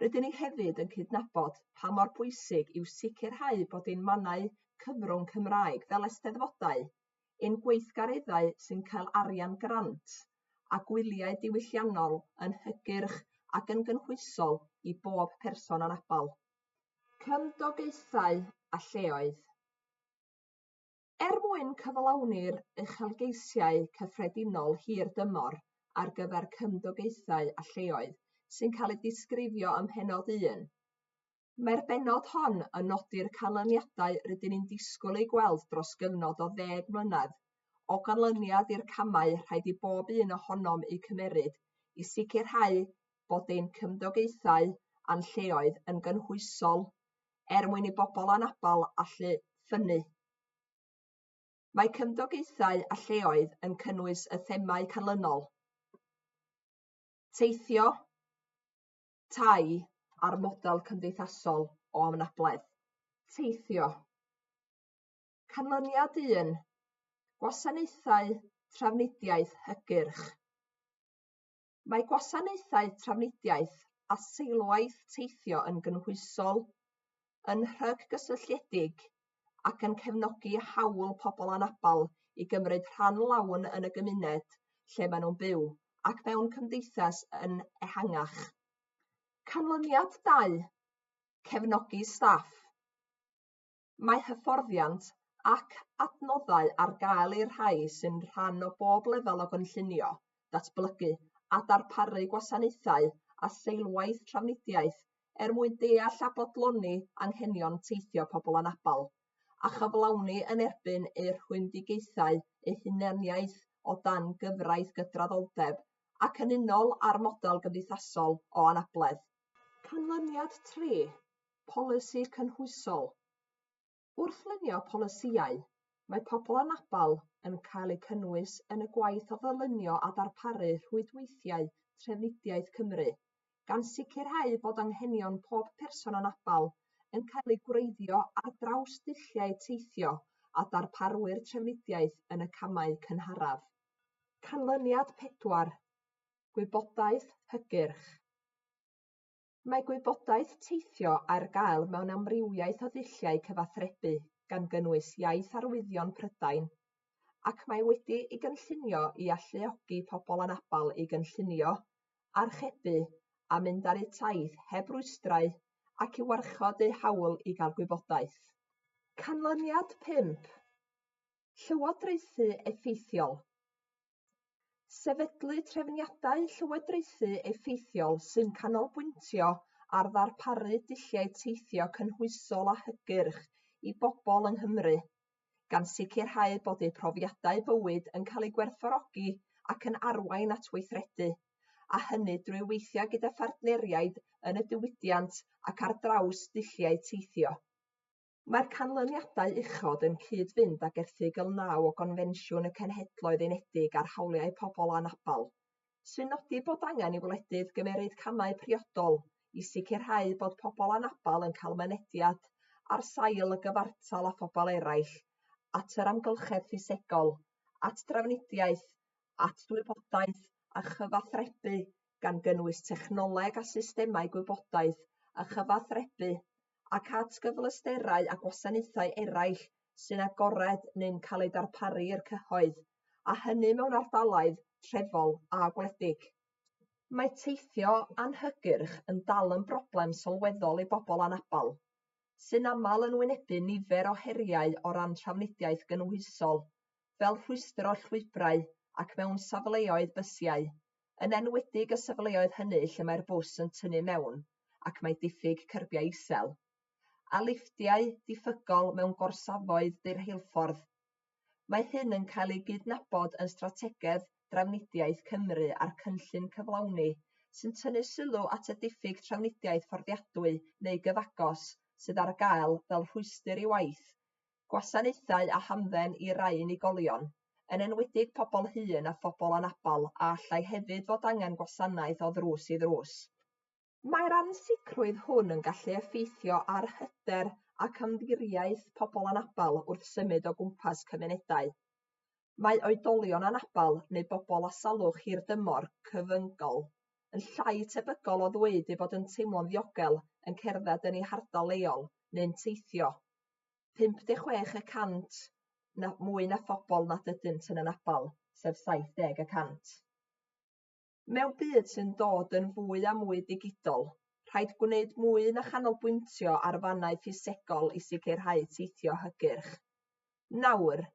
Rydyn ni hefyd yn cydnabod pa mor bwysig yw sicrhau bod ein mannau cyfrwng Cymraeg fel eisteddfodau, ein gweithgareddau sy'n cael arian grant, a gwyliau diwylliannol yn hygyrch ac yn gynhwysol i bob person anabl. Cymdogaethau a lleoedd. Er mwyn cyflawni'r uchelgeisiau cyffredinol hir dymor ar gyfer cymdogaethau a lleoedd sy'n cael eu disgrifio ym Mhennod un, mae'r bennod hon yn nodi'r canlyniadau rydyn ni'n disgwyl eu gweld dros gyfnod o ddeg mlynedd o ganlyniad i'r camau rhaid i bob un ohonom eu cymeryd i sicrhau bod ein cymdogaethau a'n lleoedd yn gynhwysol er mwyn i bobl anabl allu ffynnu. Mae cymdogaethau a lleoedd yn cynnwys y themâu canlynol, teithio, tai a'r model cymdeithasol o anabledd. Teithio. Canlyniad 1, Gwasanaethau trafnidiaeth hygyrch. Mae gwasanaethau trafnidiaeth a seilwaith teithio yn gynhwysol, yn rhyg-gysylltiedig ac yn cefnogi hawl pobl anabl i gymryd rhan lawn yn y gymuned lle maen nhw'n byw ac mewn cymdeithas yn ehangach. Canlyniad 2, Cefnogi staff. Mae hyfforddiant ac adnoddau ar gael i'r rhai sy'n rhan o bob lefel o gynllunio, datblygu a darparu gwasanaethau a seilwaith trafnidiaeth er mwyn deall a bodloni anghenion teithio pobl anabl, a chyflawni yn erbyn eu rhwymedigaethau eu hunaniaeth o dan gyfraith gydraddoldeb ac yn unol â'r model gymdeithasol o anabledd. Canlyniad 3, Polisi cynhwysol. Wrth lunio polisïau, mae pobl anabl yn cael eu cynnwys yn y gwaith o ddylunio a darparu rhwydweithiau trafnidiaeth Cymru, gan sicrhau bod anghenion pob person anabl yn cael eu gwreiddio ar draws dulliau teithio a darparwyr trafnidiaeth yn y camau cynharaf. Canlyniad 4, Gwybodaeth hygyrch. Mae gwybodaeth teithio ar gael mewn amrywiaeth o ddulliau cyfathrebu, gan gynnwys Iaith Arwyddion Prydain, ac mae wedi ei gynllunio i alluogi pobl anabl i gynllunio, archebu a mynd ar eu taith heb rwystrau ac i warchod eu hawl i gael gwybodaeth. Canlyniad 5. Llywodraethu effeithiol. Sefydlu trefniadau llywodraethu effeithiol sy'n canolbwyntio ar ddarparu dulliau teithio cynhwysol a hygyrch i bobl yng Nghymru, gan sicrhau bod eu profiadau bywyd yn cael eu gwerthfawrogi ac yn arwain at weithredu, a hynny drwy weithio gyda phartneriaid yn y diwydiant ac ar draws dulliau teithio. Mae'r canlyniadau uchod yn cyd-fynd ag Erthygl 9 o Gonfensiwn y Cenhedloedd Unedig ar Hawliau Pobl Anabl, sy'n nodi bod angen i wledydd gymeryd camau priodol i sicrhau bod pobl anabl yn cael mynediad ar sail y gyfartal â phobl eraill at yr amgylchedd ffisegol, at drafnidiaeth, at wybodaeth a chyfathrebu gan gynnwys technoleg a systemau gwybodaeth a chyfathrebu, ac at gyfleusterau a gwasanaethau eraill sy'n agored neu'n cael eu darparu i'r cyhoedd, a hynny mewn ardaloedd trefol a gwledig. Mae teithio anhygyrch yn dal yn broblem sylweddol i bobl anabl, sy'n aml yn wynebu nifer o heriau o ran trafnidiaeth gynhwysol, fel rhwystro llwybrau ac mewn safleoedd bysiau, yn enwedig y safleoedd hynny lle mae'r bws yn tynnu mewn ac mae diffyg cyrbiau isel, a lifftiau diffygol mewn gorsafoedd rheilffordd. Mae hyn yn cael ei gydnabod yn Strategaeth Drafnidiaeth Cymru a'r Cynllun Cyflawni, sy'n tynnu sylw at y diffyg trafnidiaeth fforddiadwy neu gyfagos sydd ar gael fel rhwystr i waith, gwasanaethau a hamdden i rai unigolion, yn enwedig pobl hŷn a phobl anabl a allai hefyd fod angen gwasanaeth o ddrws i ddrws. Mae'r ansicrwydd hwn yn gallu effeithio ar hyder ac ymddiriaeth pobl anabl wrth symud o gwmpas cymunedau. Mae oedolion anabl neu bobl â salwch hirdymor cyfyngol yn llai tebygol o ddweud eu bod yn teimlo'n ddiogel yn cerdded yn eu hardal leol neu'n teithio, 56 y cant na, mwy na phobl nad ydynt yn anabl, sef 70 y cant. Mewn byd sy'n dod yn fwy a mwy digidol, rhaid gwneud mwy na chanolbwyntio ar fannau ffisegol i sicrhau teithio hygyrch. Nawr,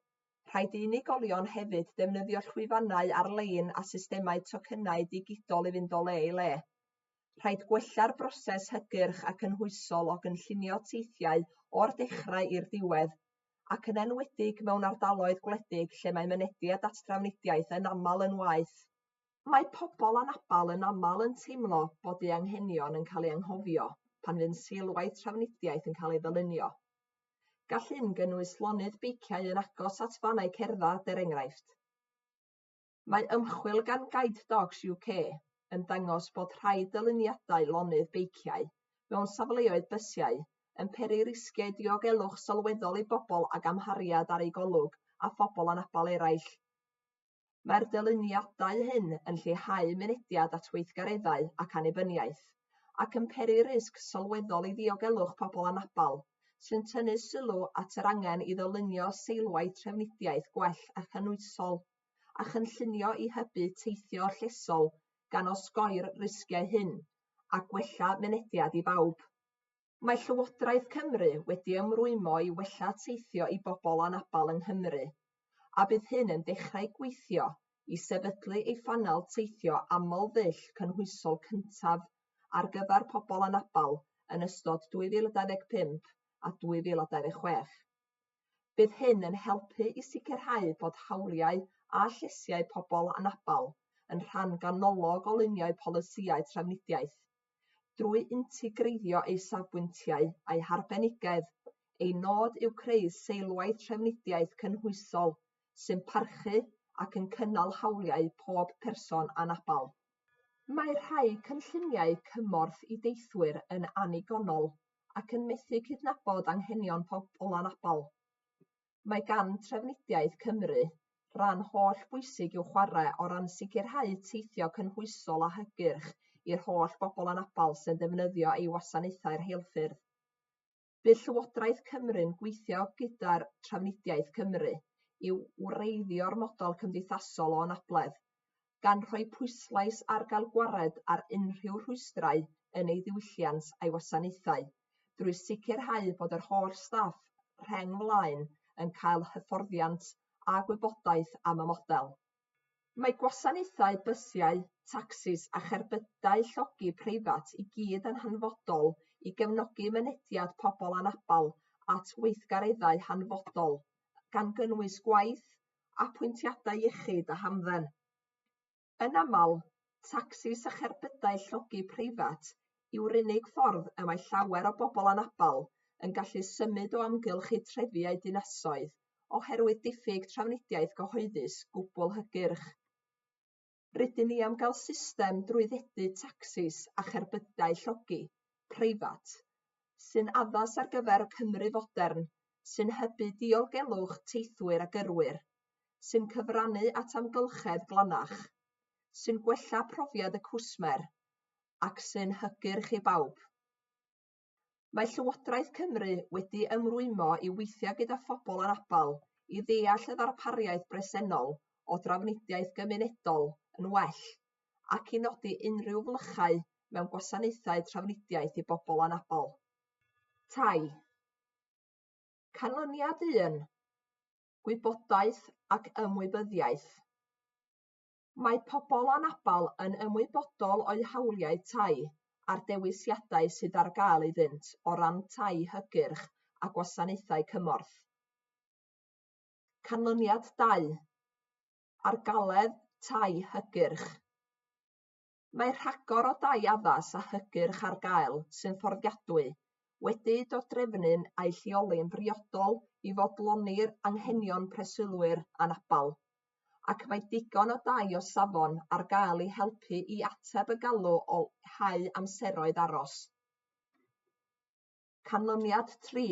rhaid i unigolion hefyd defnyddio llwyfannau ar-lein a systemau tocynnau digidol i fynd o le i le. Rhaid gwella'r broses hygyrch a cynhwysol o gynllunio teithiau o'r dechrau i'r diwedd, ac yn enwedig mewn ardaloedd gwledig lle mae mynediad at drafnidiaeth yn aml yn waeth. Mae pobl anabl yn aml yn teimlo bod eu anghenion yn cael eu anghofio pan fydd seilwaith trafnidiaeth yn cael ei ddylunio. Gall hyn gynnwys lonydd beiciau yn agos at fannau cerdded, er enghraifft. Mae ymchwil gan Guide Dogs UK yn dangos bod rhai dyluniadau lonydd beiciau mewn safleoedd bysiau yn peri risgiau diogelwch sylweddol i bobl ag amhariad ar eu golwg a phobl anabl eraill. Mae'r dyluniadau hyn yn lleihau mynediad at weithgareddau ac annibyniaeth, ac yn peri risg sylweddol i ddiogelwch pobl anabl, sy'n tynnu sylw at yr angen i ddylunio seilwaith trafnidiaeth gwell a chynhwysol, a chynllunio i hybu teithio llesol gan osgoi'r risgiau hyn a gwella mynediad i bawb. Mae Llywodraeth Cymru wedi ymrwymo i wella teithio i bobl anabl yng Nghymru, a bydd hyn yn dechrau gweithio i sefydlu ei phanel teithio aml-ddull cynhwysol cyntaf ar gyfer pobl anabl yn ystod 2025 a 2026. Bydd hyn yn helpu i sicrhau bod hawliau a llesiau pobl anabl yn rhan ganolog o lunio polisïau trafnidiaeth. Drwy integreiddio eu safbwyntiau a'u harbenigedd, ei nod yw creu seilwaith trafnidiaeth cynhwysol sy'n parchu ac yn cynnal hawliau pob person anabl. Mae rhai cynlluniau cymorth i deithwyr yn annigonol ac yn methu cydnabod anghenion pobl anabl. Mae gan Trafnidiaeth Cymru ran holl bwysig i'w chwarae o ran sicrhau teithio cynhwysol a hygyrch i'r holl bobl anabl sy'n defnyddio ei wasanaethau rheilffyrdd. Bydd Llywodraeth Cymru'n gweithio gyda'r Trafnidiaeth Cymru i wreiddio'r model cymdeithasol o anabledd, gan rhoi pwyslais ar gael gwared ar unrhyw rhwystrau yn ei ddiwylliant a'i wasanaethau drwy sicrhau bod yr holl staff rheng flaen yn cael hyfforddiant a gwybodaeth am y model. Mae gwasanaethau bysiau, tacsis a cherbydau llogi preifat i gyd yn hanfodol i gefnogi mynediad pobl anabl at weithgareddau hanfodol, gan gynnwys gwaith, apwyntiadau iechyd a hamdden. Yn aml, tacsis a cherbydau llogi preifat yw'r unig ffordd y mae llawer o bobl anabl yn gallu symud o amgylch eu trefi a'u dinasoedd oherwydd diffyg trafnidiaeth gyhoeddus gwbl hygyrch. Rydyn ni am gael system drwyddedu tacsis a cherbydau llogi preifat sy'n addas ar gyfer y Cymru fodern, sy'n hybu diogelwch teithwyr a gyrwyr, sy'n cyfrannu at amgylchedd glanach, sy'n gwella profiad y cwsmer ac sy'n hygyrch i bawb. Mae Llywodraeth Cymru wedi ymrwymo i weithio gyda phobl anabl i ddeall y ddarpariaeth bresennol o drafnidiaeth gymunedol yn well ac i nodi unrhyw flychau mewn gwasanaethau trafnidiaeth i bobl anabl. Tai. Canlyniad 1, Gwybodaeth ac ymwybyddiaeth. Mae pobl anabl yn ymwybodol o'u hawliau tai a'r dewisiadau sydd ar gael iddynt o ran tai hygyrch a gwasanaethau cymorth. Canlyniad 2, Argaeledd tai hygyrch. Mae rhagor o dai addas a hygyrch ar gael sy'n fforddiadwy, wedi'u dodrefnu a'u lleoli'n briodol i fodloni'r anghenion preswylwyr anabl, ac mae digon o dai o safon ar gael i helpu i ateb y galw o leihau amseroedd aros. Canlyniad 3,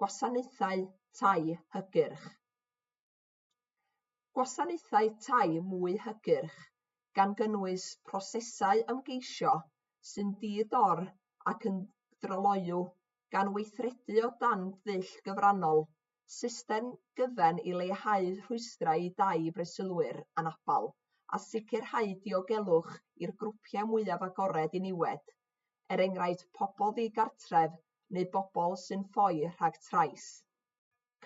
Gwasanaethau tai hygyrch. Gwasanaethau tai mwy hygyrch, gan gynnwys prosesau ymgeisio sy'n ddi-dor ac yn dryloyw, gan weithredu o dan ddull gyfrannol, system gyfan i leihau rhwystrau i dai i breswylwyr anabl a sicrhau diogelwch i'r grwpiau mwyaf agored i niwed, er enghraifft pobl ddigartref neu bobl sy'n ffoi rhag trais.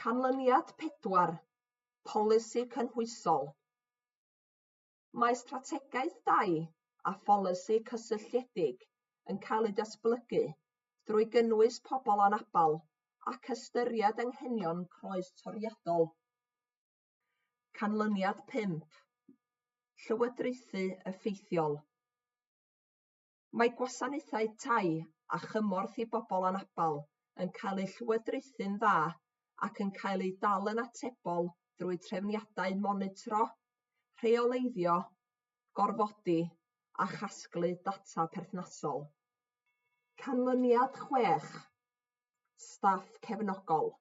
Canlyniad 4, Polisi cynhwysol. Mae strategaeth dai a pholisi cysylltiedig yn cael eu datblygu drwy gynnwys pobl anabl ac ystyried anghenion croes-toriadol. Canlyniad 5, Llywodraethu effeithiol. Mae gwasanaethau tai a chymorth i bobl anabl yn cael eu llywodraethu'n dda ac yn cael eu dal yn atebol drwy trefniadau monitro, rheoleiddio, gorfodi a chasglu data perthnasol. Canlyniad 6, Staff cefnogol.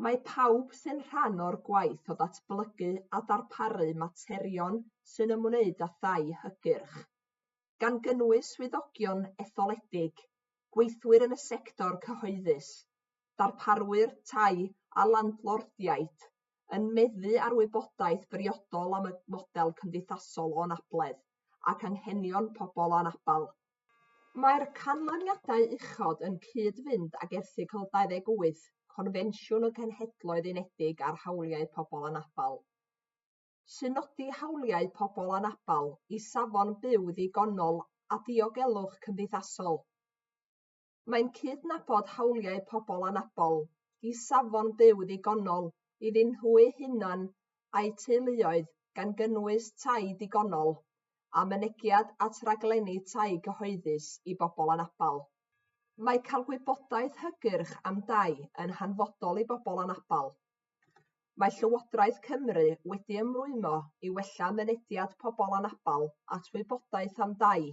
Mae pawb sy'n rhan o'r gwaith o ddatblygu a darparu materion sy'n ymwneud â thai hygyrch, gan gynnwys swyddogion etholedig, gweithwyr yn y sector cyhoeddus, darparwyr tai a landlordiaid, yn meddu ar wybodaeth briodol am y model cymdeithasol o anabledd ac anghenion pobl anabl. Mae'r canlyniadau uchod yn cyd-fynd ag Erthygl 28 Confensiwn y Cenhedloedd Unedig ar Hawliau Pobl Anabl, sy'n nodi hawliau pobl anabl i safon byw ddigonol a diogelwch cymdeithasol. Mae'n cydnabod hawliau pobl anabl i safon byw ddigonol iddyn nhw'u hunain a'u teuluoedd gan gynnwys tai digonol a mynediad at raglenni tai cyhoeddus i bobl anabl. Mae cael gwybodaeth hygyrch am dai yn hanfodol i bobl anabl. Mae Llywodraeth Cymru wedi ymrwymo i wella mynediad pobl anabl at wybodaeth am dai,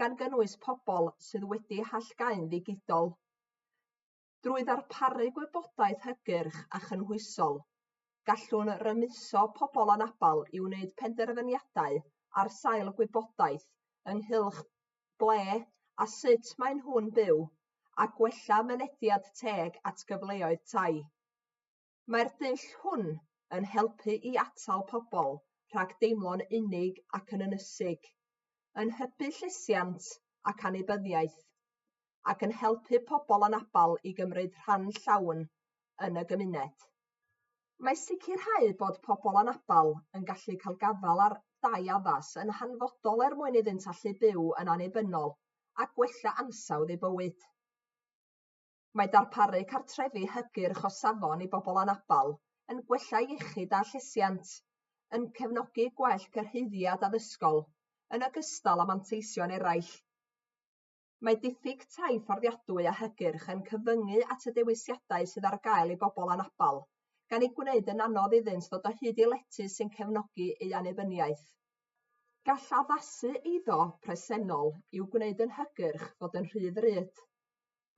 gan gynnwys pobl sydd wedi hallgau'n ddigidol. Drwy ddarparu gwybodaeth hygyrch a chynhwysol, gallwn rymuso pobl anabl i wneud penderfyniadau ar sail gwybodaeth ynghylch ble a sut maen nhw'n byw a gwella mynediad teg at gyfleoedd tai. Mae'r dull hwn yn helpu i atal pobl rhag deimlo'n unig ac yn ynysig, yn hybu llesiant ac annibyniaeth, ac yn helpu pobl anabl i gymryd rhan llawn yn y gymuned. Mae sicrhau bod pobl anabl yn gallu cael gafael ar dai addas yn hanfodol er mwyn iddynt allu byw yn annibynnol a gwella ansawdd eu bywyd. Mae darparu cartrefi hygyrch o safon i bobl anabl yn gwella iechyd a llesiant, yn cefnogi gwell cyrhaeddiad addysgol, yn ogystal â manteision eraill. Mae diffyg tai fforddiadwy a hygyrch yn cyfyngu at y dewisiadau sydd ar gael i bobl anabl, gan ei gwneud yn anodd iddynt ddod o hyd i lety sy'n cefnogi eu annibyniaeth. Gall addasu eiddo presennol i'w gwneud yn hygyrch fod yn rhy ddrud.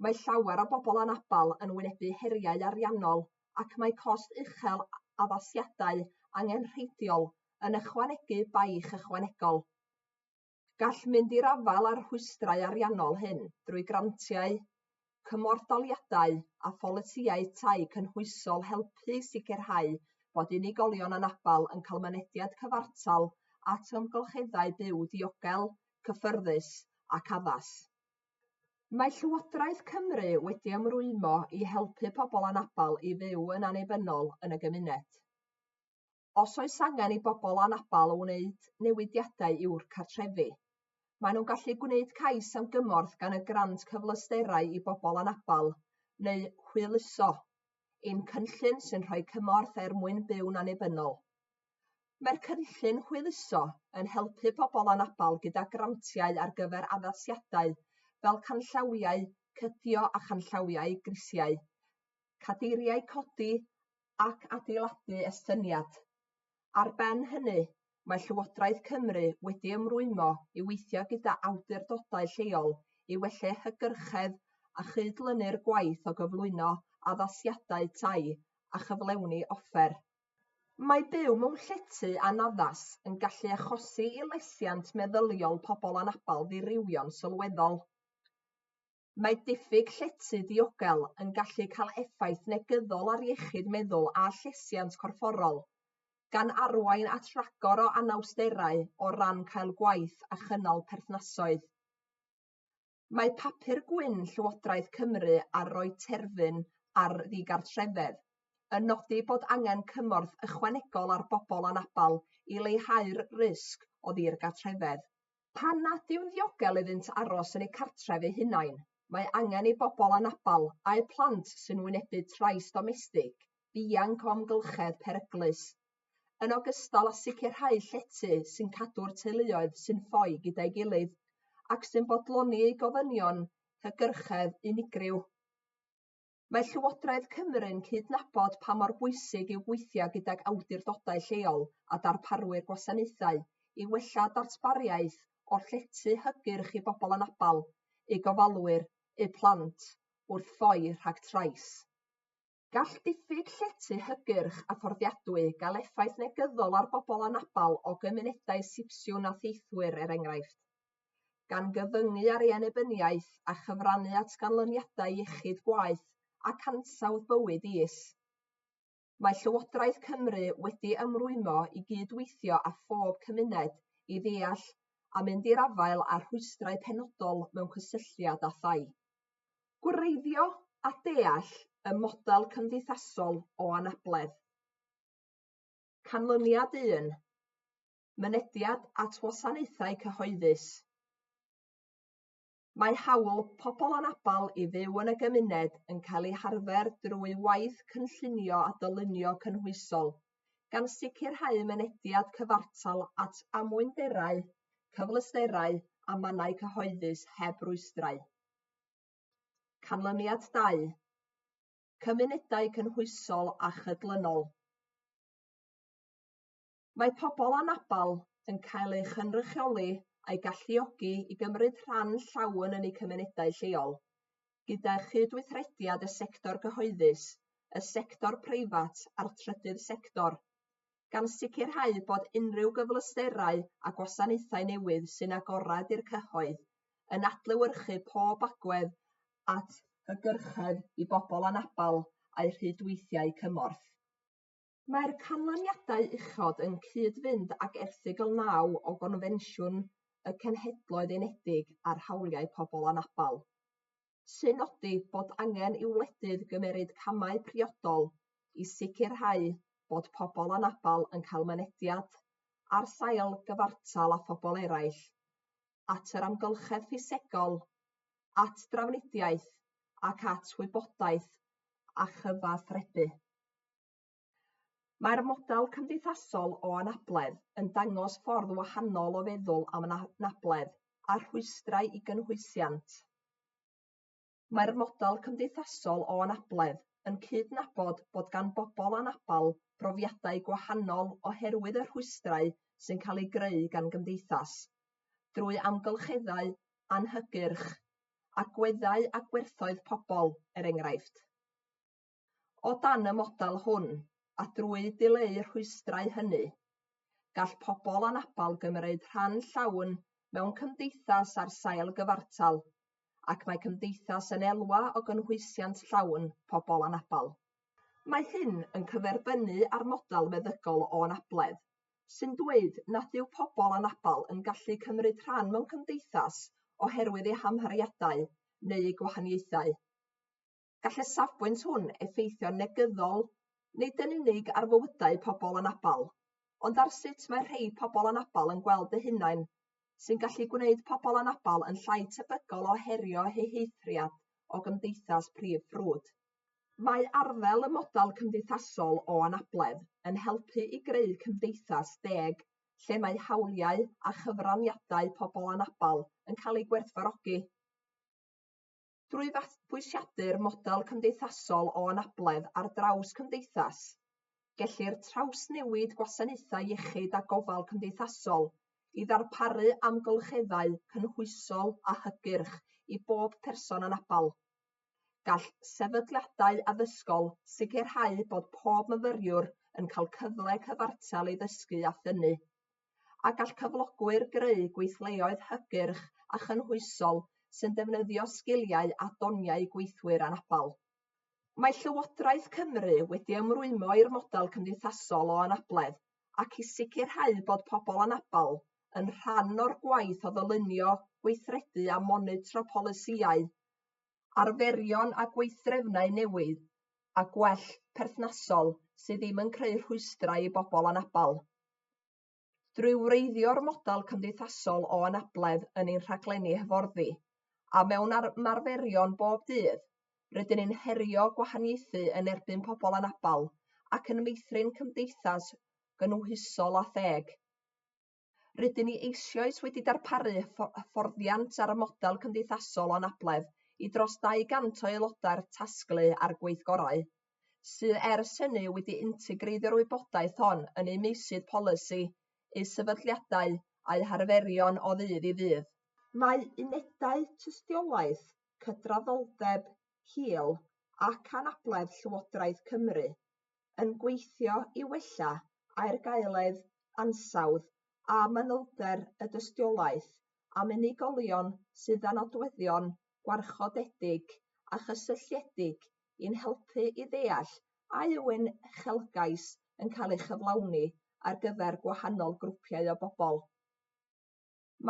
Mae llawer o bobl anabl yn wynebu heriau ariannol ac mae cost uchel addasiadau angenrheidiol yn ychwanegu baich ychwanegol. Gall mynd i'r afael â'r rhwystrau ariannol hyn drwy grantiau, cymorthdaliadau a pholisïau tai cynhwysol helpu i sicrhau bod unigolion anabl yn cael mynediad cyfartal at amgylcheddau byw diogel, cyffyrddus ac addas. Mae Llywodraeth Cymru wedi ymrwymo i helpu pobl anabl i fyw yn annibynnol yn y gymuned. Os oes angen i bobl anabl wneud newidiadau i'w cartrefi, maen nhw'n gallu gwneud cais am gymorth gan y Grant Cyfleusterau i Bobl Anabl neu Hwyluso, ein cynllun sy'n rhoi cymorth er mwyn byw'n annibynnol. Mae'r cynllun Hwyluso yn helpu pobl anabl gyda grantiau ar gyfer addasiadau fel canllawiau cydio a chanllawiau grisiau, cadeiriau codi ac adeiladu estyniad. Ar ben hynny, mae Llywodraeth Cymru wedi ymrwymo i weithio gyda awdurdodau lleol i wella hygyrchedd a chyd-lynu'r gwaith o gyflwyno addasiadau tai a chyflewni offer. Mae byw mewn llety anaddas yn gallu achosi i lesiant meddyliol pobl anabl ddirywio'n sylweddol. Mae diffyg llety diogel yn gallu cael effaith negyddol ar iechyd meddwl a llesiant corfforol, gan arwain at ragor o anawsterau o ran cael gwaith a chynnal perthnasoedd. Mae Papur Gwyn Llywodraeth Cymru ar roi terfyn ar ddigartrefedd yn nodi bod angen cymorth ychwanegol ar bobl anabl i leihau'r risg o ddigartrefedd. Pan nad yw'n ddiogel iddynt aros yn eu cartref eu hunain, mae angen i bobl anabl a'u plant sy'n wynebu trais domestig ddianc o amgylchedd peryglus, yn ogystal â sicrhau llety sy'n cadw'r teuluoedd sy'n ffoi gyda'i gilydd ac sy'n bodloni eu gofynion hygyrchedd unigryw. Mae Llywodraeth Cymru'n cydnabod pa mor bwysig yw gweithio gydag awdurdodau lleol a darparwyr gwasanaethau i wella darpariaeth o'r llety hygyrch i bobl anabl, eu gofalwyr, eu plant, wrth ffoi rhag trais. Gall diffyg llety hygyrch a fforddiadwy gael effaith negyddol ar bobl anabl o gymunedau Sipsiwn a Theithwyr, er enghraifft. gan gyfyngu ar ei annibyniaeth a chyfrannu at ganlyniadau iechyd gwaeth ac ansawdd bywyd is. Mae Llywodraeth Cymru wedi ymrwymo i gyd-weithio â phob cymuned i ddeall a mynd i'r afael â rhwystrau penodol mewn cysylltiad â thai. Gwreiddio a deall y model cymdeithasol o anabledd. Canlyniad 1. Mynediad at wasanaethau cyhoeddus. Mae hawl pobl anabl i fyw yn y gymuned yn cael ei harfer drwy waith cynllunio a dylunio cynhwysol, gan sicrhau mynediad cyfartal at amwynderau, cyfleusterau a mannau cyhoeddus heb rwystrau. Canlyniad 2. Cymunedau cynhwysol a chydlynol. Mae pobl anabl yn cael eu chynrychioli a'u galluogi i gymryd rhan llawn yn eu cymunedau lleol, gyda chydweithrediad y sector gyhoeddus, y sector preifat a'r trydydd sector, gan sicrhau bod unrhyw gyfleusterau a gwasanaethau newydd sy'n agored i'r cyhoedd yn adlewyrchu pob agwedd at hygyrchedd i bobl anabl a'u rhwydweithiau cymorth. Mae'r canlyniadau uchod yn cyd-fynd ag Erthygl 9 o Gonfensiwn y Cenhedloedd Unedig ar Hawliau Pobl Anabl, sy'n nodi bod angen i wledydd gymeryd camau priodol i sicrhau bod pobl anabl yn cael mynediad ar sail gyfartal â phobl eraill at yr amgylchedd ffisegol, at drafnidiaeth ac at wybodaeth a chyfathrebu. Mae'r model cymdeithasol o anabledd yn dangos ffordd wahanol o feddwl am anabledd a rhwystrau i gynhwysiant. Mae'r model cymdeithasol o anabledd yn cydnabod bod gan bobl anabl brofiadau gwahanol oherwydd y rhwystrau sy'n cael eu greu gan gymdeithas, drwy amgylcheddau anhygyrch, agweddau a gwerthoedd pobl, er enghraifft. O dan y model hwn, a drwy ddileu rhwystrau hynny, gall pobl anabl gymryd rhan llawn mewn cymdeithas ar sail gyfartal, ac mae cymdeithas yn elwa o gynhwysiant llawn pobl anabl. Mae hyn yn cyferbynnu â'r model meddygol o anabledd, sy'n dweud nad yw pobl anabl yn gallu cymryd rhan mewn cymdeithas oherwydd eu hamhariadau neu eu gwahaniaethau. Gall y safbwynt hwn effeithio'n negyddol nid yn unig ar fywydau pobl anabl, ond ar sut mae rhai pobl anabl yn gweld eu hunain, sy'n gallu gwneud pobl anabl yn llai tebygol o herio eu heithriad o gymdeithas prif ffrwd. Mae arddel y model cymdeithasol o anabledd yn helpu i greu cymdeithas deg lle mae hawliau a chyfraniadau pobl anabl yn cael eu gwerthfawrogi. Drwy fabwysiadu'r model cymdeithasol o anabledd ar draws cymdeithas, gellir trawsnewid gwasanaethau iechyd a gofal cymdeithasol i ddarparu amgylcheddau cynhwysol a hygyrch i bob person anabl. Gall sefydliadau addysgol sicrhau bod pob myfyriwr yn cael cyfle cyfartal i ddysgu a ffynnu, a gall cyflogwyr greu gweithleoedd hygyrch a chynhwysol sy'n defnyddio sgiliau a doniau gweithwyr anabl. Mae Llywodraeth Cymru wedi ymrwymo i'r model cymdeithasol o anabledd ac i sicrhau bod pobl anabl yn rhan o'r gwaith o ddylunio, gweithredu a monitro polisïau, arferion a gweithdrefnau newydd a gwell perthnasol sydd ddim yn creu rhwystrau i bobl anabl. Drwy wreiddio'r model cymdeithasol o anabledd yn ein rhaglenni hyfforddi, a mewn ymarferion bob dydd, rydyn ni'n herio gwahaniaethu yn erbyn pobl anabl ac yn meithrin cymdeithas gynhwysol a theg. Rydyn ni eisoes wedi darparu hyfforddiant ar y model cymdeithasol o anabledd i dros 200 o aelodau'r tasglu a'r gweithgorau, sydd ers hynny wedi integreiddio'r wybodaeth hon yn eu meysydd polisi, eu sefydliadau a'u harferion o ddydd i ddydd. Mae unedau tystiolaeth cydraddoldeb hil ac anabledd Llywodraeth Cymru yn gweithio i wella argaeledd, ansawdd a manylder y dystiolaeth am unigolion sydd â nodweddion gwarchodedig a chysylltiedig i'n helpu i ddeall a yw ein huchelgais yn cael ei chyflawni ar gyfer gwahanol grwpiau o bobl.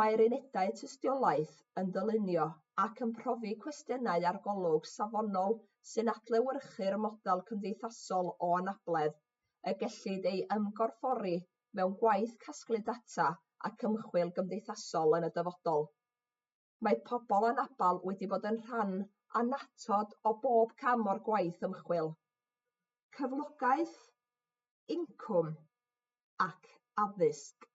Mae'r unedau tystiolaeth yn dylunio ac yn profi cwestiynau arolwg safonol sy'n adlewyrchu'r model cymdeithasol o anabledd y gellid ei ymgorffori mewn gwaith casglu data ac ymchwil gymdeithasol yn y dyfodol. Mae pobl anabl wedi bod yn rhan annatod o bob cam o'r gwaith ymchwil. Cyflogaeth, incwm ac addysg.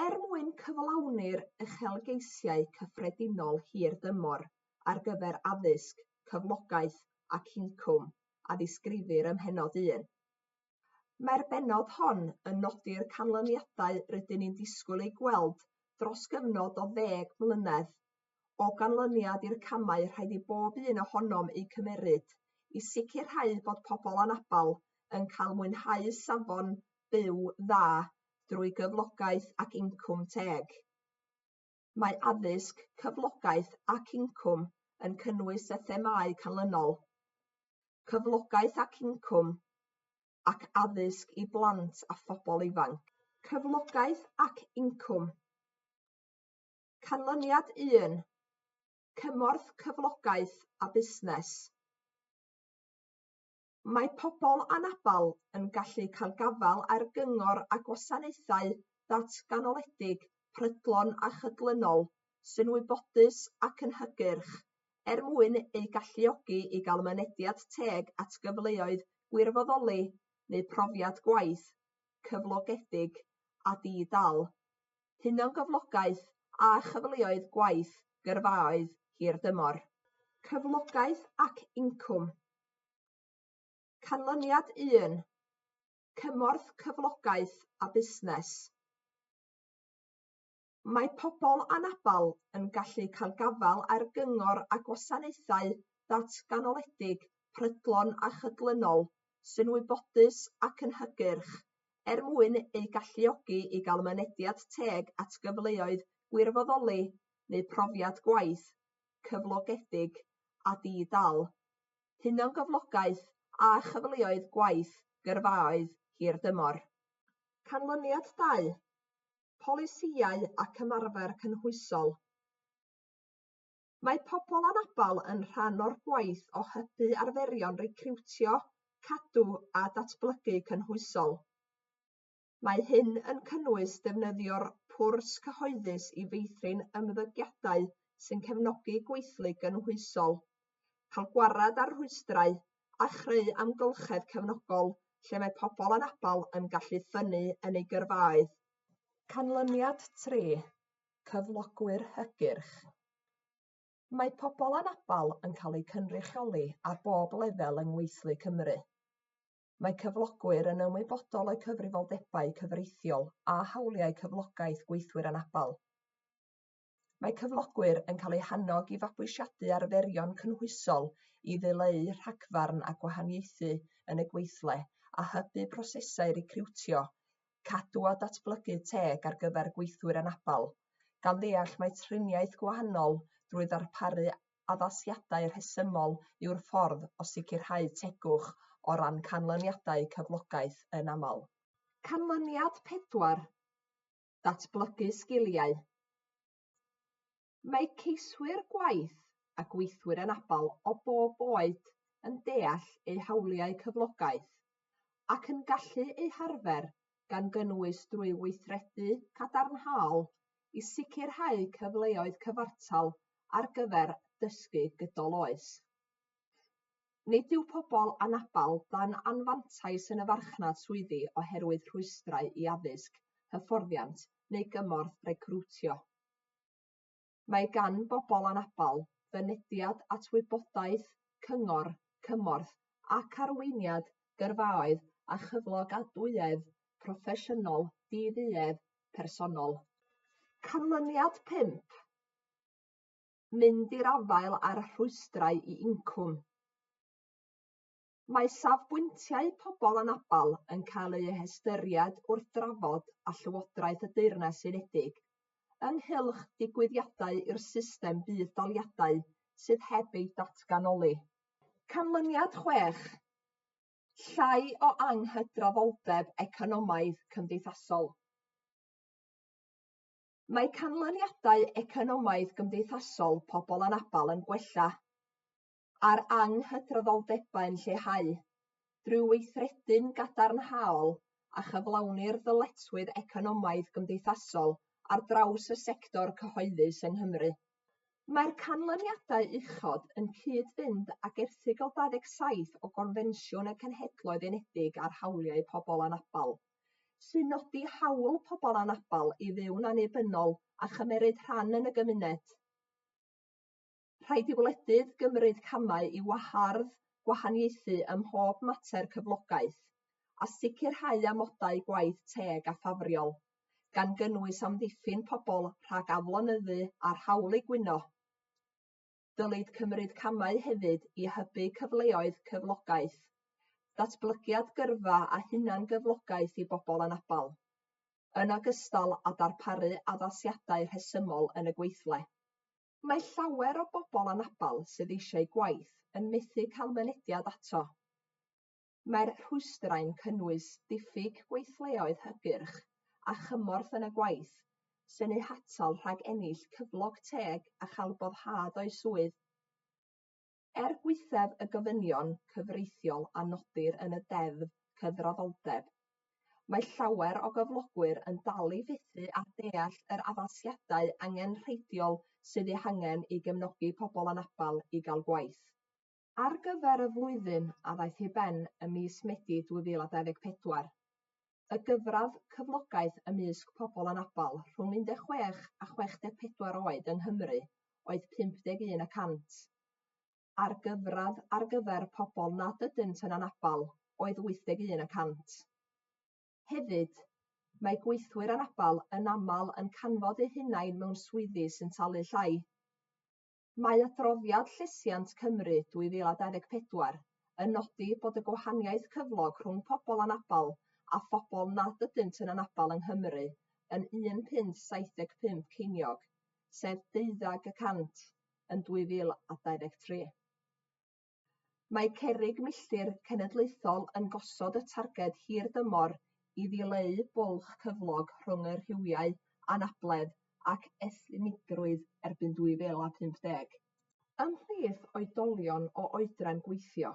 Er mwyn cyflawni'r uchelgeisiau cyffredinol hir dymor ar gyfer addysg, cyflogaeth ac incwm a ddisgrifir ym mhennod un, Mae'r bennod hon yn nodi'r canlyniadau rydyn ni'n disgwyl eu gweld dros gyfnod o ddeg mlynedd, o ganlyniad i'r camau rhaid i bob un ohonom eu cymeryd i sicrhau bod pobl anabl yn cael mwynhau safon byw dda drwy gyflogaeth ac incwm teg. Mae addysg, cyflogaeth ac incwm yn cynnwys y themâu canlynol: cyflogaeth ac incwm, ac addysg i blant a phobl ifanc. Cyflogaeth ac incwm. Canlyniad 1, Cymorth cyflogaeth a busnes. Mae pobl anabl yn gallu cael gafael ar gyngor a gwasanaethau datganoledig prydlon a chydlynol sy'n wybodus ac yn hygyrch er mwyn eu galluogi i gael mynediad teg at gyfleoedd gwirfoddoli neu profiad gwaith cyflogedig a di-dâl, hunangyflogaeth a chyfleoedd gwaith gyrfaoedd hirdymor. Cyflogaeth ac incwm. Canlyniad 1, Cymorth cyflogaeth a busnes. Mae pobl anabl yn gallu cael gafael ar gyngor a gwasanaethau datganoledig prydlon a chydlynol sy'n wybodus ac yn hygyrch er mwyn eu galluogi i gael mynediad teg at gyfleoedd gwirfoddoli neu profiad gwaith cyflogedig a di-dâl, hunangyflogaeth a chyfleoedd gwaith gyrfaoedd hirdymor. Canlyniad 2, Polisïau ac ymarfer cynhwysol. Mae pobl anabl yn rhan o'r gwaith o hybu arferion recriwtio, cadw a datblygu cynhwysol. Mae hyn yn cynnwys defnyddio'r pwrs cyhoeddus i feithrin ymddygiadau sy'n cefnogi gweithlu gynhwysol, cael gwared ar rhwystrau, a chreu amgylchedd cefnogol lle mae pobl anabl yn gallu ffynnu yn eu gyrfaoedd. Canlyniad 3, Cyflogwyr hygyrch. Mae pobl anabl yn cael eu cynrychioli ar bob lefel yng ngweithlu Cymru. Mae cyflogwyr yn ymwybodol o'u cyfrifoldebau cyfreithiol a hawliau cyflogaeth gweithwyr anabl. Mae cyflogwyr yn cael eu hannog i fabwysiadu arferion cynhwysol i ddileu rhagfarn a gwahaniaethu yn y gweithle a hybu prosesau recriwtio, cadw a datblygu teg ar gyfer gweithwyr anabl, gan ddeall mai triniaeth gwahanol drwy ddarparu addasiadau rhesymol yw'r ffordd o sicrhau tegwch o ran canlyniadau cyflogaeth yn aml. Canlyniad 4, Datblygu sgiliau. Mae ceiswyr gwaith a gweithwyr anabl o bob oed yn deall eu hawliau cyflogaeth ac yn gallu eu harfer, gan gynnwys drwy weithredu cadarnhaol i sicrhau cyfleoedd cyfartal ar gyfer dysgu gydol oes. Nid yw pobl anabl dan anfantais yn y farchnad swyddi oherwydd rhwystrau i addysg, hyfforddiant neu gymorth recriwtio. Mae gan bobl anabl fynediad at wybodaeth, cyngor, cymorth ac arweiniad gyrfaoedd a chyflogadwyedd proffesiynol di-duedd personol. Canlyniad 5, Mynd i'r afael â'r rhwystrau i incwm. Mae safbwyntiau pobl anabl yn cael eu hystyried wrth drafod â Llywodraeth y Deyrnas Unedig ynghylch digwyddiadau i'r system budd-daliadau sydd heb ei datganoli. Canlyniad 6, Llai o anghydraddoldeb economaidd cymdeithasol. Mae canlyniadau economaidd-gymdeithasol pobl anabl yn gwella, a'r anghydraddoldebau'n lleihau, drwy weithredu'n gadarnhaol a chyflawni'r ddyletswydd economaidd-gymdeithasol ar draws y sector cyhoeddus yng Nghymru. Mae'r canlyniadau uchod yn cyd-fynd ag Erthygl 27 o Gonfensiwn y Cenhedloedd Unedig ar Hawliau Pobl Anabl, sy'n nodi hawl pobl anabl i fyw'n annibynnol a chymeryd rhan yn y gymuned. Rhaid i wledydd gymryd camau i wahardd gwahaniaethu ym mhob mater cyflogaeth a sicrhau amodau gwaith teg a ffafriol, gan gynnwys amddiffyn pobl rhag aflonyddu a'r hawl i gwyno. Dylid cymryd camau hefyd i hybu cyfleoedd cyflogaeth, datblygiad gyrfa a hunangyflogaeth i bobl anabl, yn ogystal â darparu addasiadau rhesymol yn y gweithle. Mae llawer o bobl anabl sydd eisiau gwaith yn methu cael mynediad ato. Mae'r rhwystrau'n cynnwys diffyg gweithleoedd hygyrch a chymorth yn y gwaith, sy'n eu hatal rhag ennill cyflog teg a chael boddhad o'u swydd. Er gwaethaf y gofynion cyfreithiol a nodir yn y Deddf Cydraddoldeb, mae llawer o gyflogwyr yn dal i fethu â deall yr addasiadau angenrheidiol sydd eu hangen i gefnogi pobl anabl i gael gwaith. Ar gyfer y flwyddyn a ddaeth i ben ym mis Medi 2024, y gyfradd cyflogaeth ymysg pobl anabl rhwng 16 a 64 oed yng Nghymru oedd 51 y cant, a'r gyfradd ar gyfer pobl nad ydynt yn anabl oedd 81 y cant. Hefyd, mae gweithwyr anabl yn aml yn canfod eu hunain mewn swyddi sy'n talu llai. Mae adroddiad Llesiant Cymru 2024 yn nodi bod y gwahaniaeth cyflog rhwng pobl anabl a phobl nad ydynt yn anabl yng Nghymru yn 1.75 ceiniog, sef deuddeg y cant, yn 2023. Mae cerrig milltir cenedlaethol yn gosod y targed hir dymor i ddileu bwlch cyflog rhwng y rhywiau, anabledd ac ethnigrwydd erbyn 2050. Ymhlith oedolion o oedran gweithio,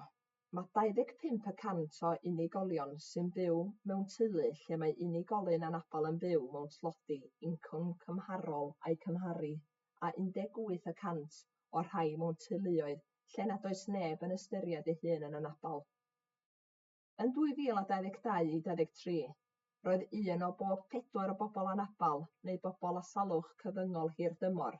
mae 25 y cant o unigolion sy'n byw mewn teulu lle mae unigolyn anabl yn byw mewn tlodi incwm cymharol a'u cymharu â 18 y cant o'r rhai mewn teuluoedd lle nad oes neb yn ystyried ei hun yn anabl. Yn 2022 i 23, roedd un o bob pedwar o bobl anabl neu bobl â salwch cyfyngol hirdymor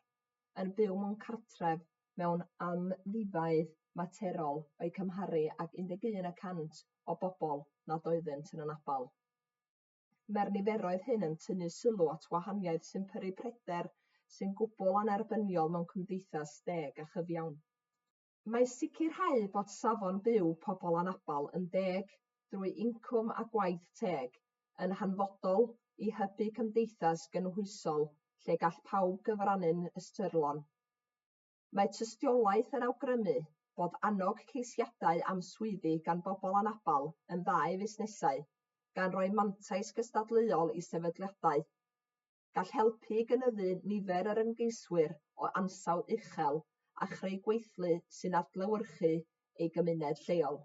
yn byw mewn cartref mewn amddifadedd materol o'u cymharu ag 11 y cant o bobl nad oeddent yn anabl. Mae'r niferoedd hyn yn tynnu sylw at wahaniaeth sy'n peri pryder sy'n gwbl annerbyniol mewn cymdeithas deg a chyfiawn. Mae sicrhau bod safon byw pobl anabl yn deg drwy incwm a gwaith teg yn hanfodol i hybu cymdeithas gynhwysol lle gall pawb gyfrannu'n ystyrlon. Mae tystiolaeth yn awgrymu bod annog ceisiadau am swyddi gan bobl anabl yn dda i fusnesau, gan roi mantais gystadleuol i sefydliadau. Gall helpu i gynyddu nifer yr ymgeiswyr o ansawdd uchel a chreu gweithlu sy'n adlewyrchu ei gymuned lleol.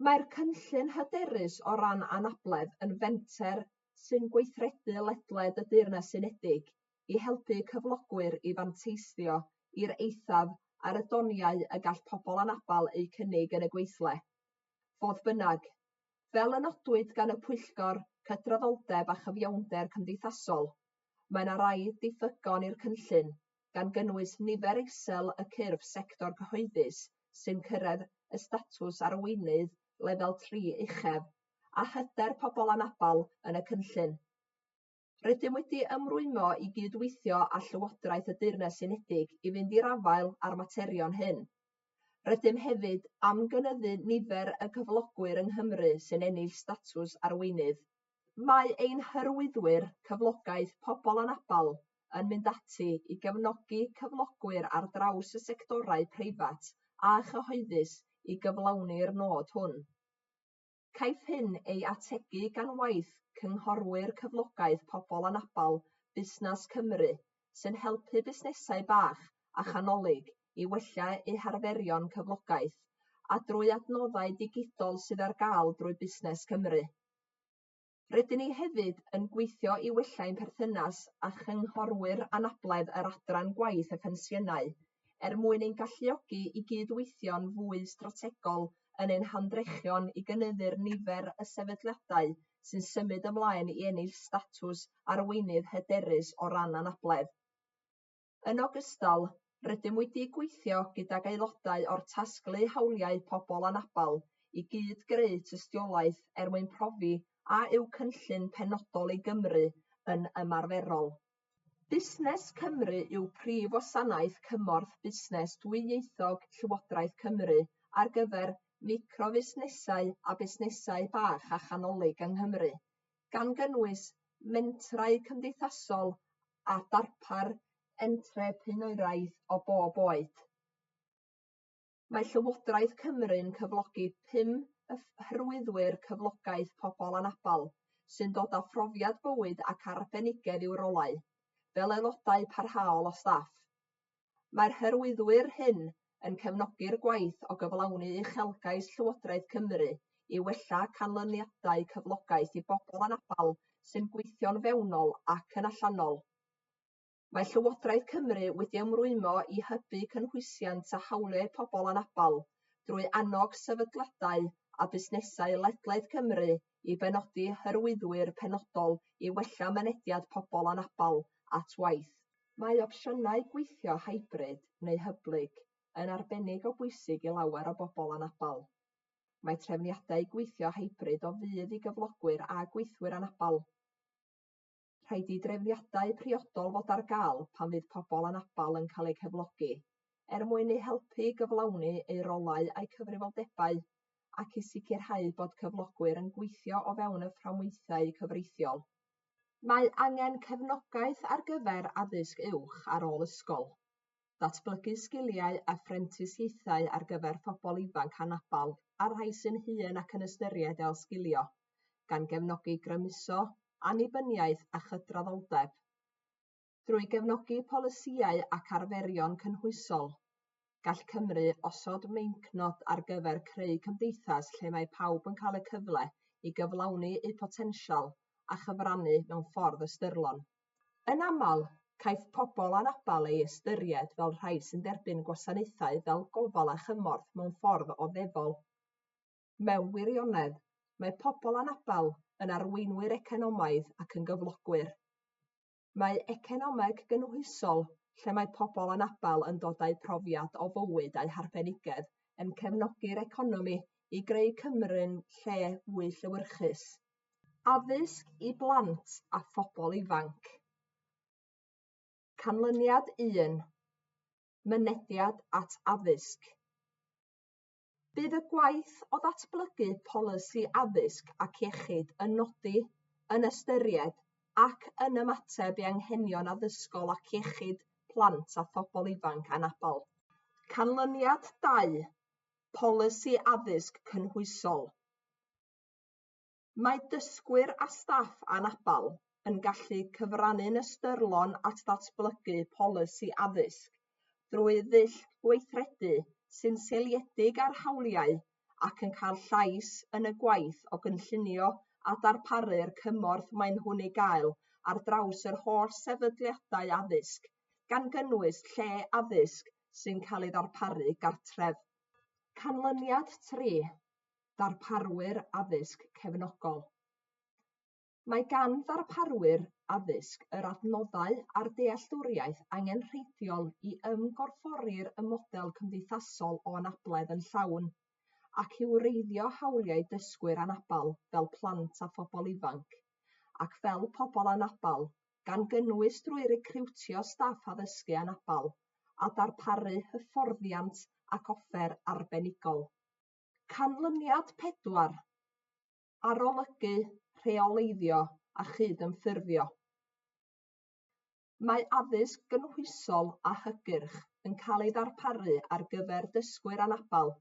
Mae'r cynllun Hyderus o ran Anabledd yn fenter sy'n gweithredu ledled y Deyrnas Unedig i helpu cyflogwyr i fanteisio i'r eithaf ar y doniau y gall pobl anabl eu cynnig yn y gweithle. Fodd bynnag, fel y nodwyd gan y Pwyllgor Cydraddoldeb a Chyfiawnder Cymdeithasol, mae yna rai diffygon i'r cynllun, gan gynnwys nifer isel y cyrff sector cyhoeddus sy'n cyrraedd y statws arweinydd lefel 3 uchaf, a hyder pobl anabl yn y cynllun. Rydym wedi ymrwymo i gydweithio â Llywodraeth y Deyrnas Unedig i fynd i'r afael â'r materion hyn. Rydym hefyd am gynyddu nifer y cyflogwyr yng Nghymru sy'n ennill statws arweinydd. Mae ein hyrwyddwyr cyflogaeth pobl anabl yn mynd ati i gefnogi cyflogwyr ar draws y sectorau preifat a chyhoeddus i gyflawni'r nod hwn. Caiff hyn ei ategu gan waith Cynghorwyr Cyflogaeth Pobl Anabl Busnes Cymru sy'n helpu busnesau bach a chanolig i wella eu harferion cyflogaeth, a drwy adnoddau digidol sydd ar gael drwy Busnes Cymru. Rydyn ni hefyd yn gweithio i wella ein perthynas â chynghorwyr anabledd yr Adran Gwaith a Phensiynau er mwyn ein galluogi i gydweithio'n fwy strategol yn ein hymdrechion i gynyddu'r nifer y sefydliadau sy'n symud ymlaen i ennill statws arweinydd hyderus o ran anabledd. Yn ogystal, rydym wedi gweithio gydag aelodau o'r Tasglu Hawliau Pobl Anabl i gyd-greu tystiolaeth er mwyn profi a yw cynllun penodol i Gymru yn ymarferol. Busnes Cymru yw prif wasanaeth cymorth busnes dwyieithog Llywodraeth Cymru ar gyfer microfusnesau a busnesau bach a chanolig yng Nghymru, gan gynnwys mentrau cymdeithasol a darpar entrepreneuraidd o bob oed. Mae Llywodraeth Cymru'n cyflogi pum hyrwyddwyr cyflogaeth pobl anabl sy'n dod â phrofiad bywyd ac arbenigedd i'w rolau, fel aelodau parhaol o staff. Mae'r hyrwyddwyr hyn yn cefnogi'r gwaith o gyflawni uchelgais Llywodraeth Cymru i wella canlyniadau cyflogaeth i bobl anabl sy'n gweithio'n fewnol ac yn allanol. Mae Llywodraeth Cymru wedi ymrwymo i hybu cynhwysiant a hawliau pobl anabl drwy annog sefydliadau a busnesau ledled Cymru i benodi hyrwyddwyr penodol i wella mynediad pobl anabl at waith. Mae opsiynau gweithio hybrid neu hyblyg yn arbennig o bwysig i lawer o bobl anabl. Mae trefniadau gweithio hybrid o fudd i gyflogwyr a gweithwyr anabl. Rhaid i drefniadau priodol fod ar gael pan fydd pobl anabl yn cael eu cyflogi, er mwyn eu helpu i gyflawni eu rolau a'u cyfrifoldebau, ac i sicrhau bod cyflogwyr yn gweithio o fewn y fframweithiau cyfreithiol. Mae angen cefnogaeth ar gyfer addysg uwch ar ôl ysgol, datblygu sgiliau a phrentisiaethau ar gyfer phobl ifanc anabl a'r rhai sy'n hŷn ac yn ystyried ailsgilio, gan gefnogi grymuso, annibyniaeth a chydraddoldeb. Drwy gefnogi polisïau ac arferion cynhwysol, gall Cymru osod meincnod ar gyfer creu cymdeithas lle mae pawb yn cael y cyfle i gyflawni eu potensial a chyfrannu mewn ffordd ystyrlon. Yn aml, caiff pobl anabl eu hystyried fel rhai sy'n derbyn gwasanaethau fel gofal a chymorth mewn ffordd oddefol. Mewn gwirionedd, mae pobl anabl yn arweinwyr economaidd ac yn gyflogwyr. Mae economeg gynhwysol, lle mae pobl anabl yn dod â'u profiad o fywyd a'u harbenigedd yn cefnogi'r economi i greu Cymru'n lle fwy llewyrchus. Addysg i blant a phobl ifanc. Canlyniad 1. Mynediad at addysg. Bydd y gwaith o ddatblygu polisi addysg ac iechyd yn nodi, yn ystyried ac yn ymateb i anghenion addysgol ac iechyd plant a phobl ifanc anabl. Canlyniad 2, Polisi addysg cynhwysol. Mae dysgwyr a staff anabl yn gallu cyfrannu'n ystyrlon at ddatblygu polisi addysg drwy ddull gweithredu sy'n seiliedig ar hawliau ac yn cael llais yn y gwaith o gynllunio a darparu'r cymorth maen nhw'n ei gael ar draws yr holl sefydliadau addysg, gan gynnwys lle addysg sy'n cael ei ddarparu gartref. Canlyniad 3, Darparwyr addysg cefnogol. Mae gan ddarparwyr addysg yr adnoddau a'r dealltwriaeth angenrheidiol i ymgorffori'r model cymdeithasol o anabledd yn llawn ac i wreiddio hawliau dysgwyr anabl fel plant a phobl ifanc, ac fel pobl anabl, gan gynnwys drwy recriwtio staff addysgu anabl a darparu hyfforddiant ac offer arbenigol. Canlyniad 4, Arolygu, rheoleiddio a chydymffurfio. Mae addysg gynhwysol a hygyrch yn cael ei ddarparu ar gyfer dysgwyr anabl,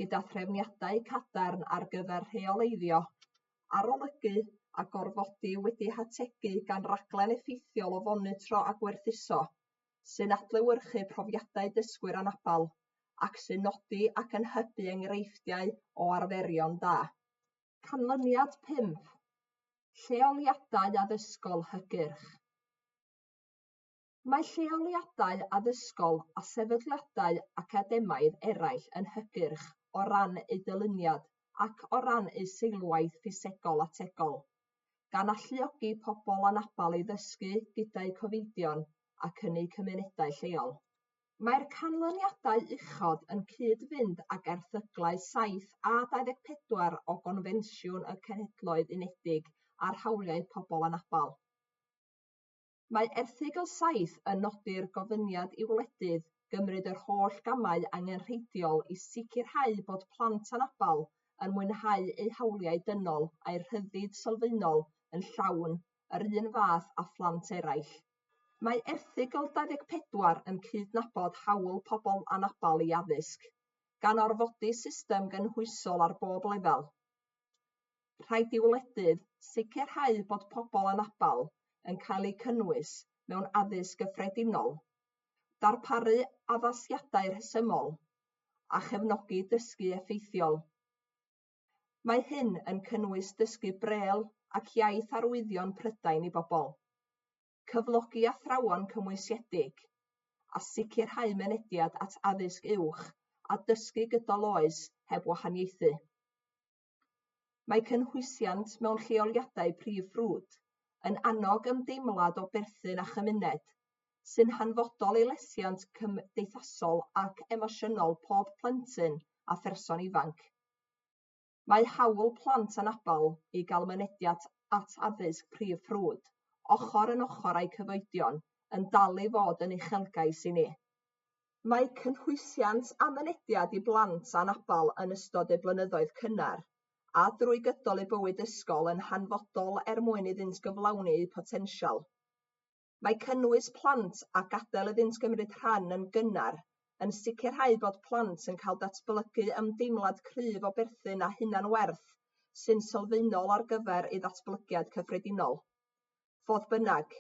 gyda threfniadau cadarn ar gyfer rheoleiddio, arolygu a gorfodi wedi'u hategu gan raglen effeithiol o fonitro a gwerthuso sy'n adlewyrchu profiadau dysgwyr anabl ac sy'n nodi ac yn hybu enghreifftiau o arferion da. Canlyniad 5, Lleoliadau addysgol hygyrch. Mae lleoliadau addysgol a sefydliadau academaidd eraill yn hygyrch o ran eu dyluniad ac o ran eu seilwaith ffisegol ategol, gan alluogi pobl anabl i ddysgu gyda'u cyfoedion ac yn eu cymunedau lleol. Mae'r canlyniadau uchod yn cyd-fynd ag erthyglau 7 a 24 o Gonfensiwn y Cenhedloedd Unedig ar Hawliau Pobl Anabl. Mae erthygl 7 yn nodi'r gofyniad i wledydd gymryd yr holl gamau angenrheidiol i sicrhau bod plant anabl yn mwynhau eu hawliau dynol a'u rhyddid sylfaenol yn llawn yr un fath â phlant eraill. Mae Erthygl 24 yn cydnabod hawl pobl anabl i addysg, gan orfodi system gynhwysol ar bob lefel. Rhaid i wledydd sicrhau bod pobl anabl yn cael eu cynnwys mewn addysg gyffredinol, darparu addasiadau rhesymol, a chefnogi dysgu effeithiol. Mae hyn yn cynnwys dysgu Braille ac Iaith Arwyddion Prydain i bobl, cyflogi athrawon cymwysiedig, a sicrhau mynediad at addysg uwch a dysgu gydol oes heb wahaniaethu. Mae cynhwysiant mewn lleoliadau prif ffrwd yn annog ymdeimlad o berthyn a chymuned, sy'n hanfodol i lesiant cymdeithasol ac emosiynol pob plentyn a pherson ifanc. Mae hawl plant anabl i gael mynediad at addysg prif ffrwd, ochr yn ochr â'u cyfoedion, yn dal i fod yn uchelgais i ni. Mae cynhwysiant a mynediad i blant anabl yn ystod eu blynyddoedd cynnar a drwy gydol eu bywyd ysgol yn hanfodol er mwyn iddynt gyflawni eu potensial. Mae cynnwys plant a gadael iddynt gymryd rhan yn gynnar yn sicrhau bod plant yn cael datblygu ymdeimlad cryf o berthyn a hunan-werth sy'n sylfaenol ar gyfer eu datblygiad cyffredinol. Fodd bynnag,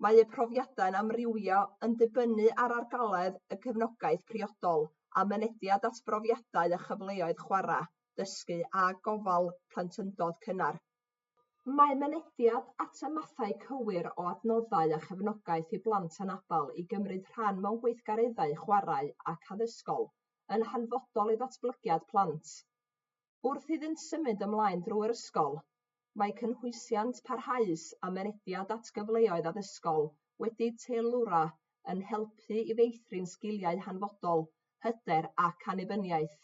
mae eu profiadau'n amrywio yn dibynnu ar argaeledd y cefnogaeth priodol a mynediad at brofiadau a chyfleoedd chwarae, dysgu a gofal plentyndod cynnar. Mae mynediad at y mathau cywir o adnoddau a chefnogaeth i blant anabl i gymryd rhan mewn gweithgareddau chwarae ac addysgol yn hanfodol i ddatblygiad plant. Wrth iddynt symud ymlaen drwy'r ysgol, mae cynhwysiant parhaus a mynediad at gyfleoedd addysgol wedi'u teilwra yn helpu i feithrin sgiliau hanfodol, hyder ac annibyniaeth.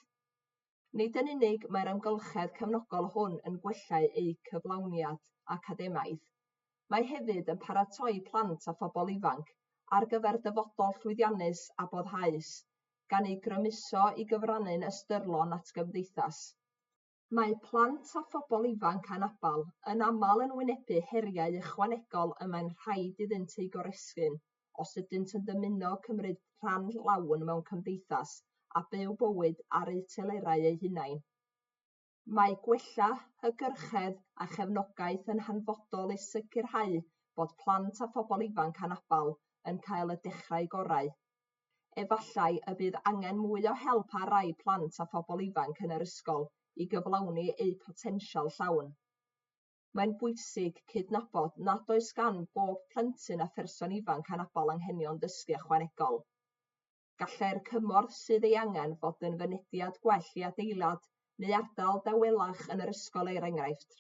Nid yn unig mae'r amgylchedd cefnogol hwn yn gwella eu cyflawniad academaidd, mae hefyd yn paratoi plant a phobl ifanc ar gyfer dyfodol llwyddiannus a boddhaus, gan eu grymuso i gyfrannu'n ystyrlon at gymdeithas. Mae plant a phobl ifanc anabl yn aml yn wynebu heriau ychwanegol y mae'n rhaid iddynt eu goresgyn os ydynt yn dymuno cymryd rhan lawn mewn cymdeithas a byw bywyd ar eu telerau eu hunain. Mae gwella hygyrchedd a chefnogaeth yn hanfodol i sicrhau bod plant a phobl ifanc anabl yn cael y dechrau gorau. Efallai y bydd angen mwy o help ar rai plant a phobl ifanc yn yr ysgol i gyflawni eu potensial llawn. Mae'n bwysig cydnabod nad oes gan bob plentyn a pherson ifanc anabl anghenion dysgu ychwanegol. Gallai'r cymorth sydd ei angen fod yn fynediad gwell i adeilad neu ardal dawelach yn yr ysgol er enghraifft.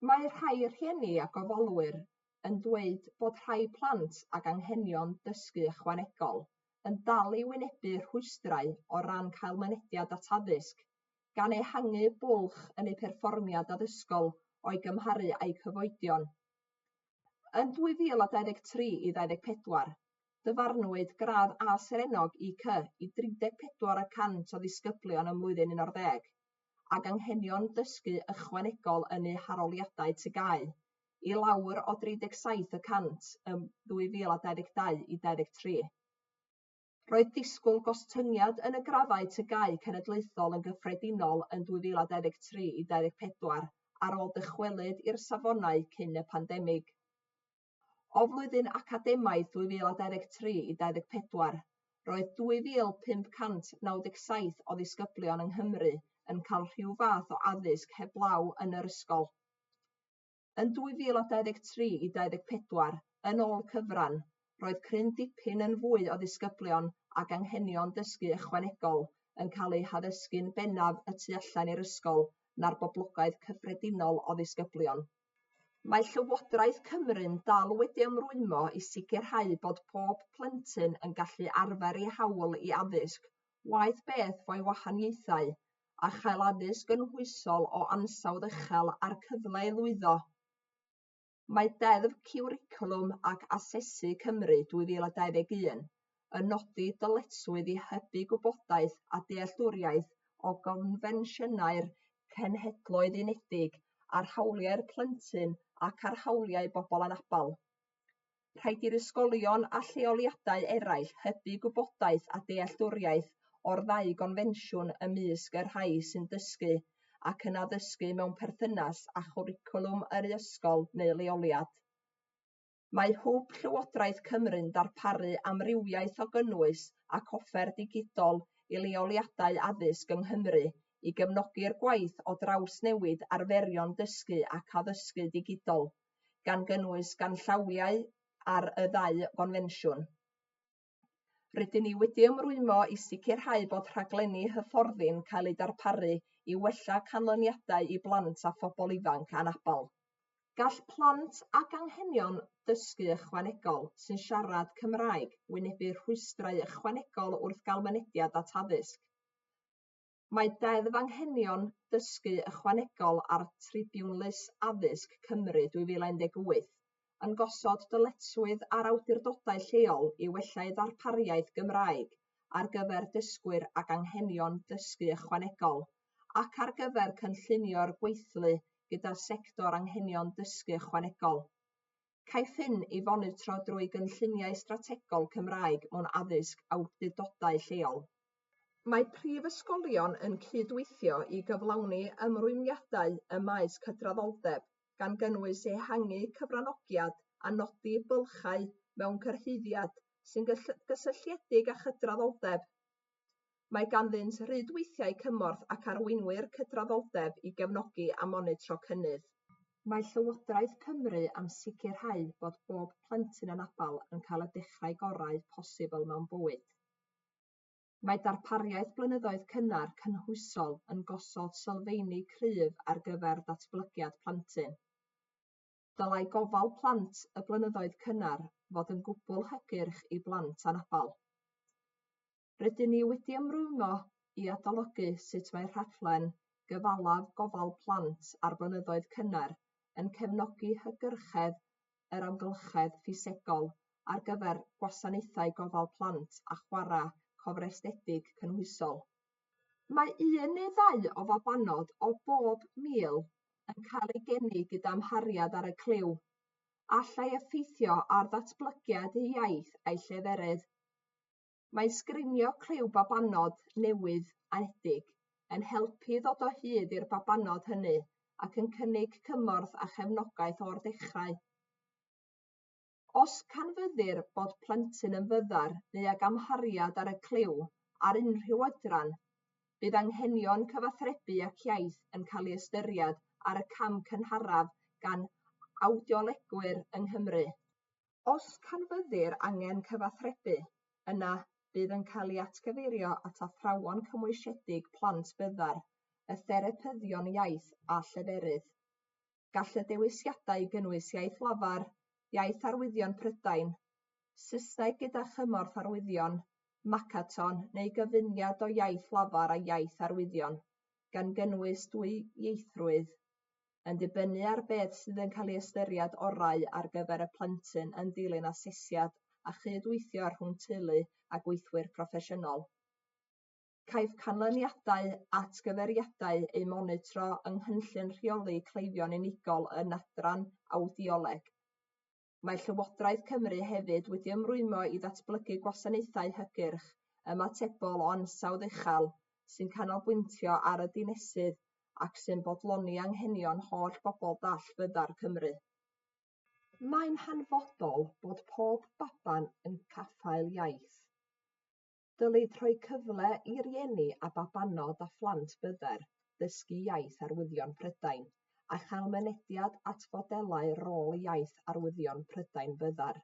Mae rhai rhieni a gofalwyr yn dweud bod rhai plant ag anghenion dysgu ychwanegol yn dal i wynebu rhwystrau o ran cael mynediad at addysg, gan ehangu bwlch yn eu perfformiad addysgol o'i gymharu â'u cyfoedion. Yn 2023 i 24, dyfarnwyd gradd A serennog IC i 34 y cant o ddisgyblion ym mlwyddyn 11, ag anghenion dysgu ychwanegol yn eu harholiadau TGAU, i lawr o 37 y cant ym 2022 i 23. Roedd disgwyl gostyngiad yn y graddau TGAU cenedlaethol yn gyffredinol yn 2023 i 24 ar ôl dychwelyd i'r safonau cyn y pandemig. O flwyddyn academaidd 2023 i 24, roedd 2,597 o ddisgyblion yng Nghymru yn cael rhyw fath o addysg heblaw yn yr ysgol. Yn 2023 i 24, yn ôl cyfran, roedd cryn dipyn yn fwy o ddisgyblion ag anghenion dysgu ychwanegol yn cael eu haddysgu'n bennaf y tu allan i'r ysgol na'r boblogaeth cyffredinol o ddisgyblion. Mae Llywodraeth Cymru'n dal wedi ymrwymo i sicrhau bod pob plentyn yn gallu arfer ei hawl i addysg, waeth beth fo'i wahaniaethau, a chael addysg gynhwysol o ansawdd uchel a'r cyfle i lwyddo. Mae Deddf Cwricwlwm ac Asesu Cymru 2021 yn nodi dyletswydd i hybu gwybodaeth a dealltwriaeth o gonfensiynau'r Cenhedloedd Unedig ar hawliau'r plentyn ac ar hawliau bobl anabl. Rhaid i'r ysgolion a lleoliadau eraill hybu gwybodaeth a dealltwriaeth o'r ddau gonfensiwn ymysg y rhai sy'n dysgu ac yn addysgu mewn perthynas â chwricwlwm yr ysgol neu leoliad. Mae Hwb Llywodraeth Cymru'n darparu amrywiaeth o gynnwys ac offer digidol i leoliadau addysg yng Nghymru i gefnogi'r gwaith o drawsnewid arferion dysgu ac addysgu digidol, gan gynnwys ganllawiau ar y ddau gonfensiwn. Rydyn ni wedi ymrwymo i sicrhau bod rhaglenni hyfforddi'n cael eu darparu i wella canlyniadau i blant a phobl ifanc anabl. Gall plant ag anghenion dysgu ychwanegol sy'n siarad Cymraeg wynebu rhwystrau ychwanegol wrth gael mynediad at addysg. Mae Deddf Anghenion Dysgu Ychwanegol a'r Tribiwnlys Addysg, Cymru, 2018 yn gosod dyletswydd ar awdurdodau lleol i wella eu ddarpariaeth Gymraeg ar gyfer dysgwyr ag anghenion dysgu ychwanegol ac ar gyfer cynllunio'r gweithlu gyda'r sector anghenion dysgu ychwanegol. Caiff hyn ei fonitro drwy gynlluniau strategol Cymraeg mewn addysg awdurdodau lleol. Mae prifysgolion yn cydweithio i gyflawni ymrwymiadau ym maes cydraddoldeb, gan gynnwys ehangu cyfranogiad a nodi bylchau mewn cyrhaeddiad sy'n gysylltiedig â chydraddoldeb. Mae ganddynt rwydweithiau cymorth ac arweinwyr cydraddoldeb i gefnogi a monitro cynnydd. Mae Llywodraeth Cymru am sicrhau bod bob plentyn anabl yn cael y dechrau gorau posibl mewn bywyd. Mae darpariaeth blynyddoedd cynnar cynhwysol yn gosod sylfeini cryf ar gyfer datblygiad plentyn. Dylai gofal plant y blynyddoedd cynnar fod yn gwbl hygyrch i blant anabl. Rydyn ni wedi ymrwymo i adolygu sut mae rhaglen gyfalaf gofal plant a'r blynyddoedd cynnar yn cefnogi hygyrchedd yr amgylchedd ffisegol ar gyfer gwasanaethau gofal plant a chwarae cofrestredig cynhwysol. Mae un neu ddau o fabanod o bob 1,000 yn cael eu geni gyda amhariad ar y clyw, a allai effeithio ar ddatblygiad eu iaith a'u lleferydd. Mae sgrinio clyw babanod newydd anedig yn helpu i ddod o hyd i'r babanod hynny ac yn cynnig cymorth a chefnogaeth o'r dechrau. Os canfyddir bod plentyn yn fyddar neu ag amhariad ar y clyw ar unrhyw oedran, bydd anghenion cyfathrebu ac iaith yn cael eu hystyried ar y cam cynharaf gan awdiolegwyr yng Nghymru. Os canfyddir angen cyfathrebu, yna bydd yn cael ei atgyfeirio at athrawon cymwysedig plant byddar, y therapyddion iaith a lleferydd. Gall y dewisiadau gynnwys iaith lafar, Iaith Arwyddion Prydain, Saesneg gyda chymorth arwyddion, Makaton neu gyfuniad o iaith lafar a iaith arwyddion, gan gynnwys dwyieithrwydd, yn dibynnu ar beth sydd yn cael ei ystyried orau ar gyfer y plentyn yn dilyn asesiad a chyd-weithio rhwng teulu a gweithwyr proffesiynol. Caiff canlyniadau atgyfeiriadau eu monitro yng Nghynllun Rheoli Cleifion Unigol yn Adran Awdioleg. Mae Llywodraeth Cymru hefyd wedi ymrwymo i ddatblygu gwasanaethau hygyrch, ymatebol o ansawdd uchel sy'n canolbwyntio ar y dinesydd ac sy'n bodloni anghenion holl bobl dall fyddar Cymru. Mae'n hanfodol bod pob baban yn caffael iaith. Dylid rhoi cyfle i rieni a babanod a phlant byddar ddysgu Iaith Arwyddion Prydain a chael mynediad at fodelau rôl Iaith Arwyddion Prydain Fyddar.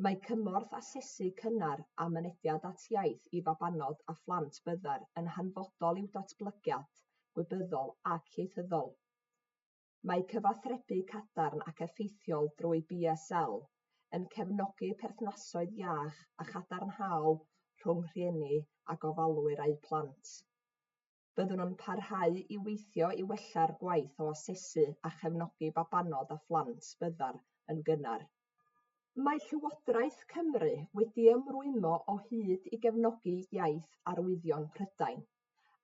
Mae cymorth asesu cynnar a mynediad at iaith i fabanod a phlant byddar yn hanfodol i'w datblygiad gwybyddol ac ieithyddol. Mae cyfathrebu cadarn ac effeithiol drwy BSL yn cefnogi perthnasoedd iach a chadarnhaol rhwng rhieni a gofalwyr a'u plant. Byddwn yn parhau i weithio i wella'r gwaith o asesu a chefnogi babanod a phlant byddar yn gynnar. Mae Llywodraeth Cymru wedi ymrwymo o hyd i gefnogi Iaith Arwyddion Prydain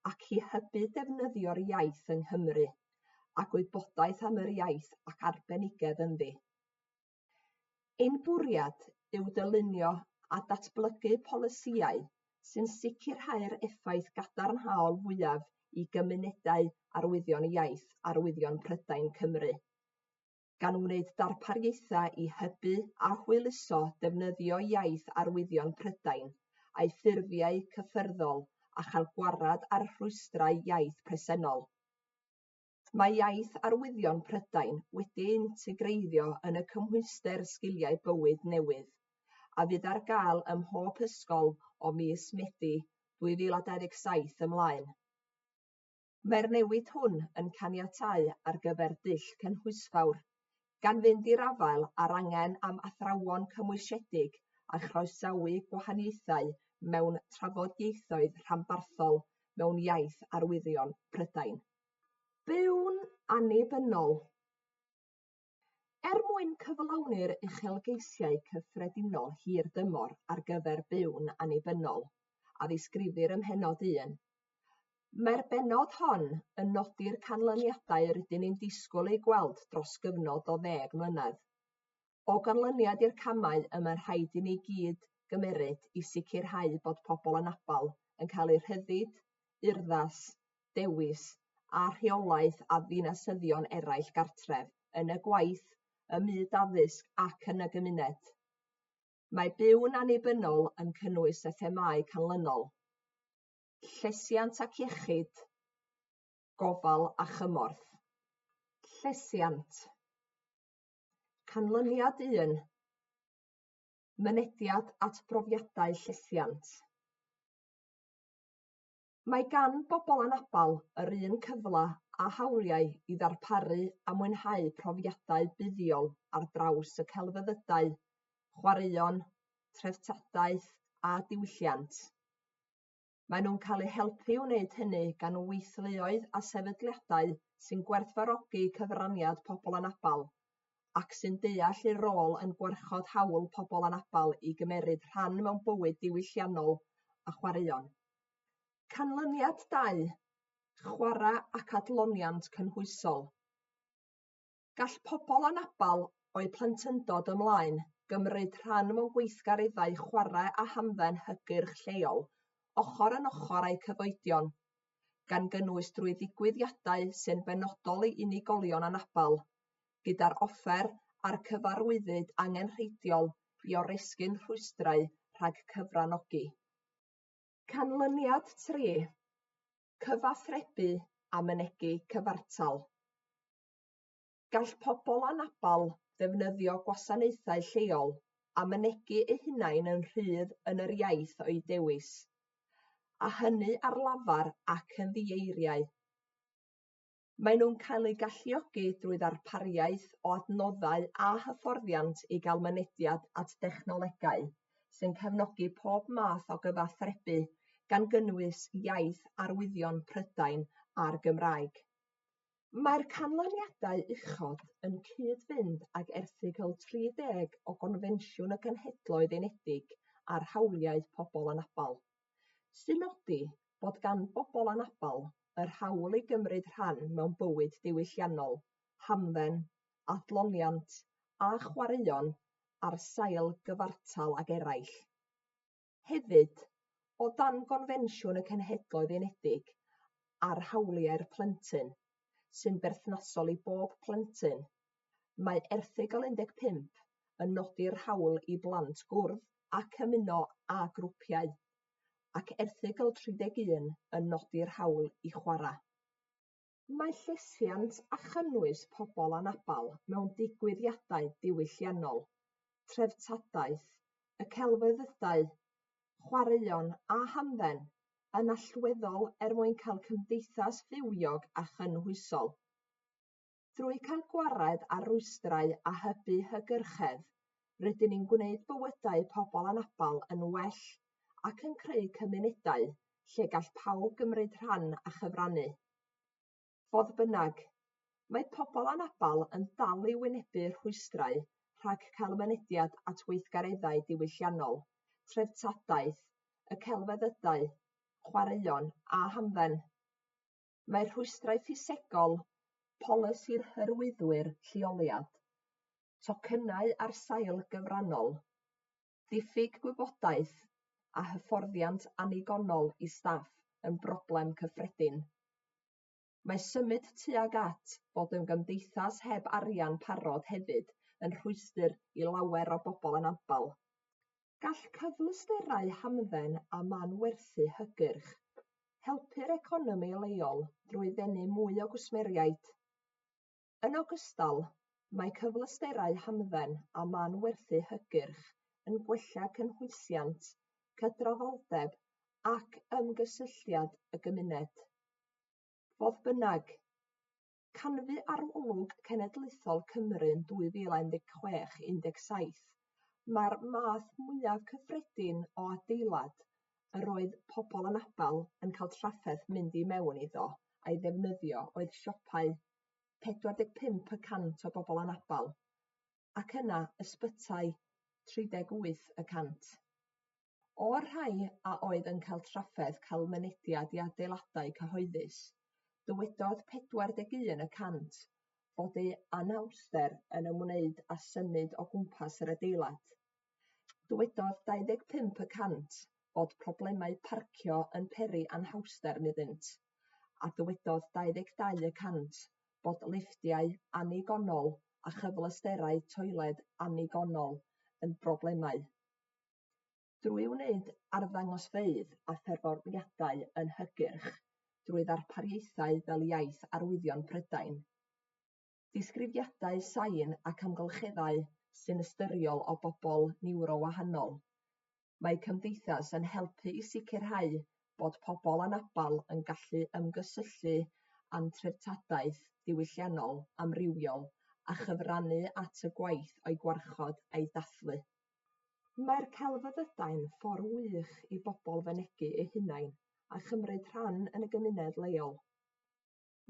ac i hybu defnyddio'r iaith yng Nghymru, a gwybodaeth am yr iaith ac arbenigedd ynddi. Ein bwriad yw dylunio a datblygu polisïau sy'n sicrhau'r effaith gadarnhaol fwyaf i gymunedau Arwyddion Iaith Arwyddion Prydain Cymru, gan wneud darpariaethau i hybu a hwyluso defnyddio Iaith Arwyddion Prydain a'i ffurfiau cyffyrddol a chael gwared ar rhwystrau iaith presennol. Mae Iaith Arwyddion Prydain wedi ei integreiddio yn y cymhwyster Sgiliau Bywyd newydd, a fydd ar gael ym mhob ysgol o mis Medi 2027 ymlaen. Mae'r newid hwn yn caniatáu ar gyfer dull cynhwysfawr, gan fynd i'r afael â'r angen am athrawon cymwysiedig a chroesawu gwahaniaethau mewn trafodieithoedd rhanbarthol mewn Iaith Arwyddion Prydain. Byw'n annibynnol. Er mwyn cyflawni'r uchelgeisiau cyffredinol hir dymor ar gyfer byw'n annibynnol, a ddisgrifir ym mhennod un, mae'r bennod hon yn nodi'r canlyniadau rydyn ni'n disgwyl eu gweld dros gyfnod o ddeg mlynedd. O ganlyniad i'r camau y mae'n rhaid i ni gyd gymeryd i sicrhau bod pobl anabl yn cael eu rhyddid, urddas, dewis a rheolaeth a ddinasyddion eraill gartref, yn y gwaith, ym myd addysg ac yn y gymuned. Mae byw'n annibynnol yn cynnwys y themâu canlynol, llesiant ac iechyd, gofal a chymorth. Llesiant. Canlyniad 1, Mynediad at brofiadau llesiant. Mae gan bobl anabl yr un cyfle a hawliau i ddarparu a mwynhau profiadau buddiol ar draws y celfyddydau, chwaraeon, treftadaeth a diwylliant. Maen nhw'n cael eu helpu i wneud hynny gan weithleoedd a sefydliadau sy'n gwerthfawrogi cyfraniad pobl anabl ac sy'n deall eu rôl yn gwarchod hawl pobl anabl i gymeryd rhan mewn bywyd diwylliannol a chwaraeon. Canlyniad 2, Chwarae ac adloniant cynhwysol. Gall pobl anabl o'u plentyndod ymlaen gymryd rhan mewn gweithgareddau chwarae a hamdden hygyrch lleol ochr yn ochr â'u cyfoedion, gan gynnwys drwy ddigwyddiadau sy'n benodol i unigolion anabl, gyda'r offer a'r cyfarwyddyd angenrheidiol i oresgyn rhwystrau rhag cyfranogi. Canlyniad 3, Cyfathrebu a mynegi cyfartal. Gall pobl anabl ddefnyddio gwasanaethau lleol a mynegi eu hunain yn rhydd yn yr iaith o'u dewis, a hynny ar lafar ac yn ddi-eiriau. Maen nhw'n cael eu galluogi drwy ddarpariaeth o adnoddau a hyfforddiant i gael mynediad at dechnolegau sy'n cefnogi pob math o gyfathrebu, gan gynnwys Iaith Arwyddion Prydain a'r Gymraeg. Mae'r canlyniadau uchod yn cyd-fynd ag Erthygl 30 o Gonfensiwn y Cenhedloedd Unedig ar Hawliau Pobl Anabl, sy'n nodi bod gan bobl anabl yr hawl i gymryd rhan mewn bywyd diwylliannol, hamdden, adloniant a chwaraeon ar sail gyfartal ag eraill. Hefyd, o dan Gonfensiwn y Cenhedloedd Unedig ar Hawliau'r Plentyn, sy'n berthnasol i bob plentyn, mae Erthygl 15 yn nodi'r hawl i blant gwrdd ac ymuno â grwpiau, ac Erthygl 31 yn nodi'r hawl i chwarae. Mae llesiant a chynnwys pobl anabl mewn digwyddiadau diwylliannol, treftadaeth, y celfyddydau, chwaraeon a hamdden yn allweddol er mwyn cael cymdeithas fywiog a chynhwysol. Drwy cael gwared ar rwystrau a hybu hygyrchedd, rydyn ni'n gwneud bywydau pobl anabl yn well ac yn creu cymunedau lle gall pawb gymryd rhan a chyfrannu. Fodd bynnag, mae pobl anabl yn dal i wynebu rhwystrau rhag cael mynediad at weithgareddau diwylliannol, treftadaeth, y celfyddydau, chwaraeon a hamdden. Mae rhwystrau ffisegol, polisi'r hyrwyddwyr lleoliad, tocynnau ar sail gyfrannol, diffyg gwybodaeth a hyfforddiant annigonol i staff yn broblem cyffredin. Mae symud tuag at fod yn gymdeithas heb arian parod hefyd yn rhwystr i lawer o bobl anabl. Gall cyfleusterau hamdden a manwerthu hygyrch helpu'r economi leol drwy ddenu mwy o gwsmeriaid. Yn ogystal, mae cyfleusterau hamdden a manwerthu hygyrch yn gwella cynhwysiant, cydraddoldeb ac ymgysylltiad y gymuned. Fodd bynnag, canfu Arolwg Cenedlaethol Cymru yn 2016-17 mai'r math mwyaf cyffredin o adeilad yr oedd pobl anabl yn cael trafferth mynd i mewn iddo a'i ddefnyddio oedd siopau, 45 y cant o bobl anabl, ac yna ysbytai, 38 y cant. O'r rhai a oedd yn cael trafferth cael mynediad i adeiladau cyhoeddus, dywedodd 41 y cant fod eu anhawster yn ymwneud â symud o gwmpas yr adeilad. Dywedodd 25 y cant fod problemau parcio yn peri anhawster iddynt, a dywedodd 22 y cant bod lifftiau annigonol a chyfleusterau toiled annigonol yn broblemau. Drwy wneud arddangosfeydd a pherfformiadau yn hygyrch drwy ddarpariaethau fel Iaith Arwyddion Prydain, disgrifiadau sain ac amgylcheddau sy'n ystyriol o bobl niwrowahanol, mae cymdeithas yn helpu i sicrhau bod pobl anabl yn gallu ymgysylltu â'n treftadaeth diwylliannol amrywiol a chyfrannu at y gwaith o'i gwarchod a'i dathlu. Mae'r celfyddydau'n ffordd wych i bobl fynegi eu hunain a chymryd rhan yn y gymuned leol.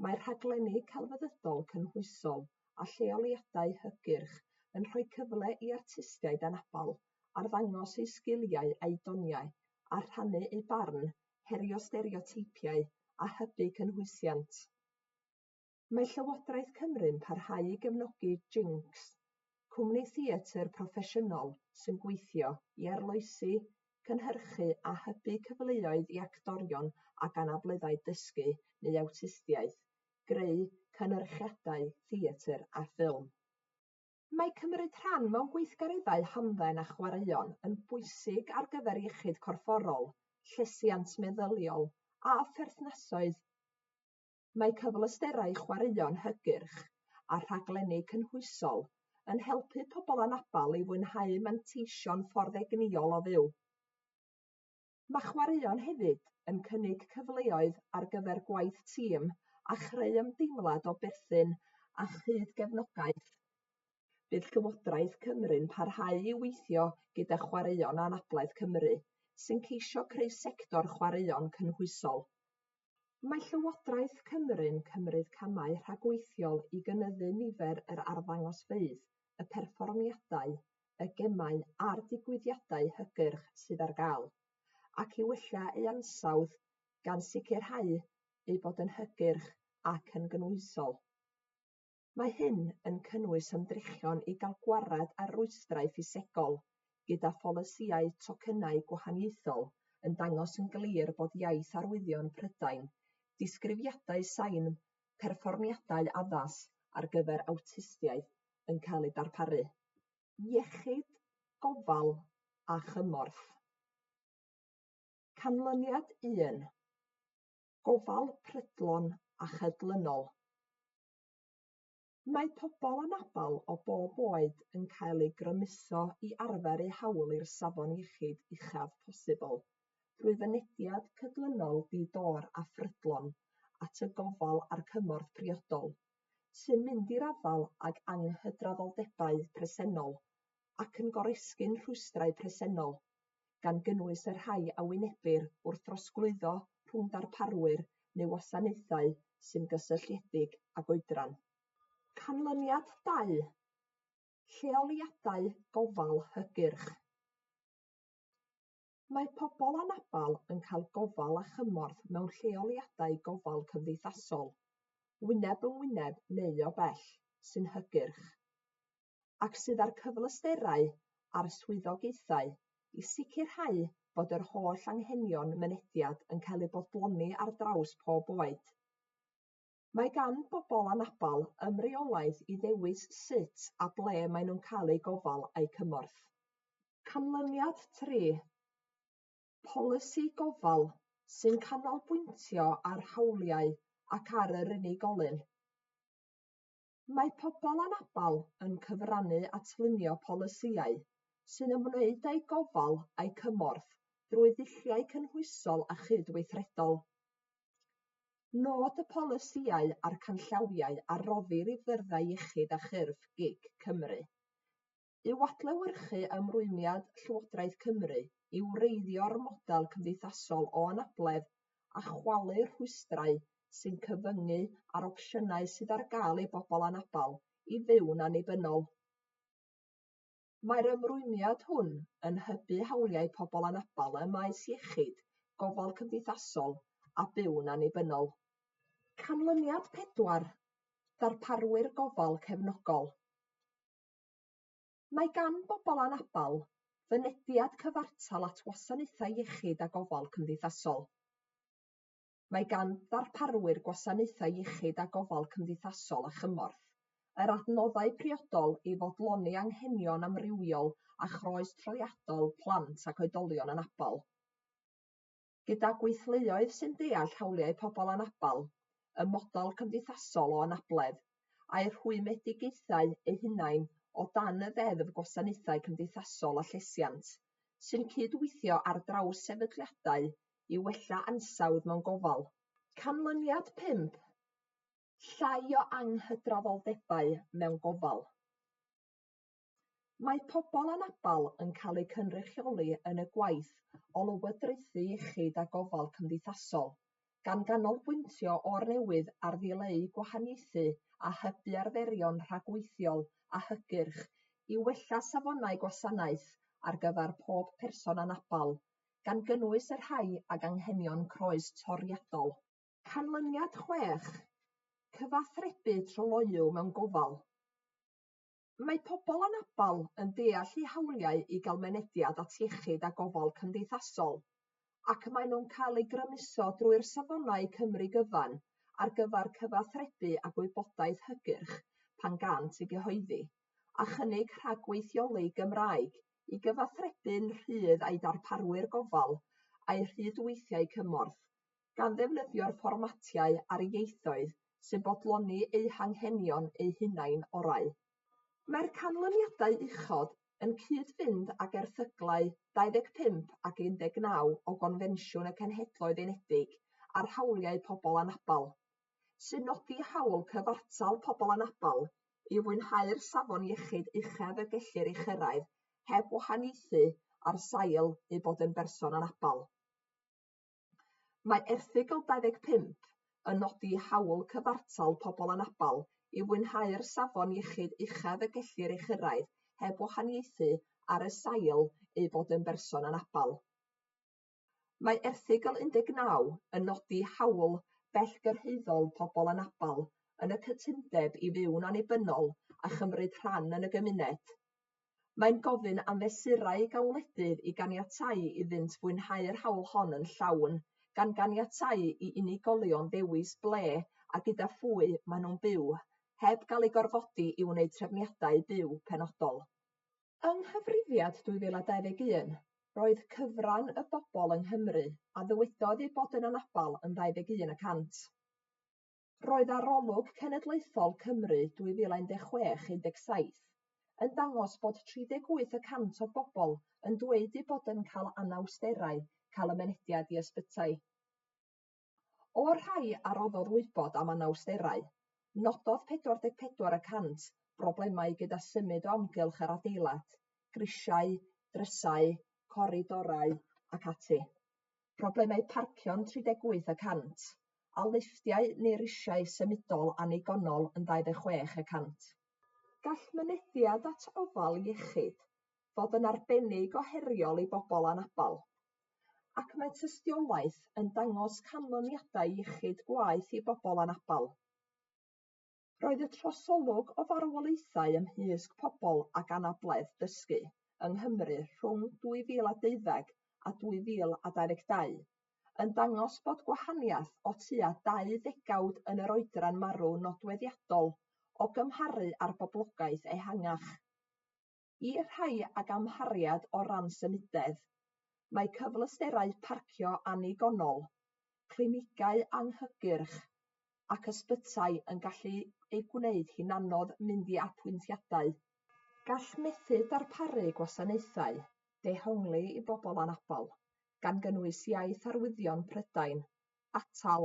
Mae rhaglenni celfyddydol cynhwysol a lleoliadau hygyrch yn rhoi cyfle i artistiaid anabl arddangos eu sgiliau a'u doniau a rhannu eu barn, herio stereoteipiau a hybu cynhwysiant. Mae Llywodraeth Cymru'n parhau i gefnogi Jinx, cwmni theatr proffesiynol sy'n gweithio i arloesi, cynhyrchu a hybu cyfleoedd i actorion ag anableddau dysgu neu awtistiaeth greu cynyrchiadau theatr a ffilm. Mae cymryd rhan mewn gweithgareddau hamdden a chwaraeon yn bwysig ar gyfer iechyd corfforol, llesiant meddyliol a pherthnasoedd. Mae cyfleusterau chwaraeon hygyrch a rhaglenni cynhwysol yn helpu pobl anabl i fwynhau manteision ffordd egnïol o fyw. Mae chwaraeon hefyd yn cynnig cyfleoedd ar gyfer gwaith tîm a chreu ymdeimlad o berthyn a chyd-gefnogaeth. Bydd Llywodraeth Cymru'n parhau i weithio gyda Chwaraeon Anabledd Cymru, sy'n ceisio creu sector chwaraeon cynhwysol. Mae Llywodraeth Cymru'n cymryd camau rhagweithiol i gynyddu nifer yr arddangosfeydd, y perfformiadau, y gemau a'r digwyddiadau hygyrch sydd ar gael, ac i wella eu ansawdd, gan sicrhau eu bod yn hygyrch ac yn gynhwysol. Mae hyn yn cynnwys ymdrechion i gael gwared ar rwystrau ffisegol, gyda pholisïau tocynnau gwahaniaethol yn dangos yn glir bod Iaith Arwyddion Prydain, disgrifiadau sain perfformiadau addas ar gyfer awtistiaeth yn cael eu darparu. Iechyd, gofal a chymorth. Canlyniad un, Gofal prydlon a chydlynol. Mae pobl anabl o bob oed yn cael eu grymuso i arfer eu hawl i'r safon iechyd uchaf posibl drwy fynediad cydlynol di-dor a phrydlon at y gofal a'r cymorth priodol, sy'n mynd i'r afael ag anghydraddoldebau presennol ac yn goresgyn rhwystrau presennol, gan gynnwys y rhai a wynebir wrth drosglwyddo rhwng darparwyr neu wasanaethau sy'n gysylltiedig ag oedran. Canlyniad dau, Lleoliadau gofal hygyrch. Mae pobl anabl yn cael gofal a chymorth mewn lleoliadau gofal cymdeithasol, wyneb yn wyneb neu o bell, sy'n hygyrch. ac sydd â'r cyfleusterau a'r swyddogaethau i sicrhau bod yr holl anghenion mynediad yn cael eu bodloni ar draws pob oed. Mae gan bobl anabl ymreolaeth i ddewis sut a ble maen nhw'n cael eu gofal a'u cymorth. Canlyniad 3. Polisi gofal sy'n canolbwyntio ar hawliau ac ar yr unigolyn. Mae pobl anabl yn cyfrannu at lunio polisïau sy'n ymwneud â'u gofal a'u cymorth drwy ddulliau cynhwysol a chydweithredol. Nod y polisïau a'r canllawiau a roddir i fyrddau iechyd a chyrff gig Cymru yw adlewyrchu ymrwymiad Llywodraeth Cymru i wreiddio'r model cymdeithasol o anabledd a chwalu'r rhwystrau sy'n cyfyngu ar opsiynau sydd ar gael i bobl anabl i fyw'n annibynnol. Mae'r ymrwymiad hwn yn hybu hawliau pobl anabl ym maes iechyd, gofal cymdeithasol a byw'n annibynnol. Canlyniad 4, Darparwyr gofal cefnogol. Mae gan bobl anabl fynediad cyfartal at wasanaethau iechyd a gofal cymdeithasol. Mae gan ddarparwyr gwasanaethau iechyd a gofal cymdeithasol a chymorth yr adnoddau priodol i fodloni anghenion amrywiol a chroes-troliadol plant ac oedolion anabl. Gyda gweithleoedd sy'n deall hawliau pobl anabl, y model cymdeithasol o anabledd, a'u rhwymedigaethau eu hunain o dan y Ddeddf Gwasanaethau Cymdeithasol a Llesiant, sy'n cydweithio ar draws sefydliadau i wella ansawdd mewn gofal. Canlyniad 5, Llai o anghydraddoldebau mewn gofal. Mae pobl anabl yn cael eu cynrychioli yn y gwaith o lywodraethu iechyd a gofal cymdeithasol, gan ganolbwyntio o'r newydd ar ddileu gwahaniaethu a hybu arferion rhagweithiol a hygyrch i wella safonau gwasanaeth ar gyfer pob person anabl, gan gynnwys y rhai ag anghenion croes-toriadol. Canlyniad 6, Cyfathrebu tryloyw mewn gofal. Mae pobl anabl yn deall eu hawliau i gael mynediad at iechyd a gofal cymdeithasol, ac maen nhw'n cael eu grymuso drwy'r safonau Cymru gyfan ar gyfer cyfathrebu a gwybodaeth hygyrch pan gânt eu cyhoeddi, a chynnig rhagweithioli Gymraeg i gyfathrebu'n rhydd â'u darparwyr gofal a'u rhwydweithiau cymorth, gan ddefnyddio'r fformatiau a'r ieithoedd sy'n bodloni eu hanghenion eu hunain orau. Mae'r canlyniadau uchod yn cyd-fynd ag erthyglau 25 ac 19 o Gonfensiwn y Cenhedloedd Unedig ar Hawliau Pobl Anabl, sy'n nodi hawl cyfartal pobl anabl i fwynhau'r safon iechyd uchaf y gellir ei chyrraedd heb wahaniaethu ar sail eu bod yn berson anabl. Mae erthygl 25 yn nodi hawl cyfartal pobl anabl i fwynhau'r safon iechyd uchaf y gellir ei chyrraedd heb wahaniaethu ar y sail eu bod yn berson anabl. Mae erthygl 19 yn nodi hawl bellgyrhaeddol pobl anabl yn y cytundeb i fyw'n annibynnol a chymryd rhan yn y gymuned. Mae'n gofyn am fesurau gan wledydd i ganiatáu iddynt fwynhau'r hawl hon yn llawn, gan ganiatáu i unigolion ddewis ble a gyda phwy maen nhw'n byw, heb gael eu gorfodi i wneud trefniadau byw penodol. Yng Nghyfrifiad 2021, roedd cyfran y bobl yng Nghymru a ddywedodd eu bod yn anabl yn 21 y cant. Roedd Arolwg Cenedlaethol Cymru 2016-17 yn dangos bod 38 y cant o bobl yn dweud eu bod yn cael anawsterau cael y mynediad i ysbytai. O'r rhai a roddodd wybod am anawsterau, nododd 44 y cant broblemau gyda symud o amgylch yr adeilad, grisiau, drysau, coridorau ac ati. Problemau parcio'n 38 y cant, a lifftiau neu risiau symudol annigonol yn 26 y cant. Gall mynediad at ofal iechyd fod yn arbennig o heriol i bobl anabl, ac mae tystiolaeth yn dangos canlyniadau iechyd gwaeth i bobl anabl. Roedd y trosolwg o farwolaethau ymhlith pobl ag anabledd dysgu yng Nghymru rhwng 2012 a 2022 yn dangos bod gwahaniaeth o tua dau ddegawd yn yr oedran marw nodweddiadol o gymharu â'r boblogaeth ehangach. I'r rhai ag amhariad o ran symudedd, mae cyfleusterau parcio annigonol, clinigau anghygyrch ac ysbytai yn gallu ei gwneud hi'n anodd mynd i apwyntiadau. Gall methu darparu gwasanaethau dehongli i bobl anabl, gan gynnwys Iaith Arwyddion Prydain, atal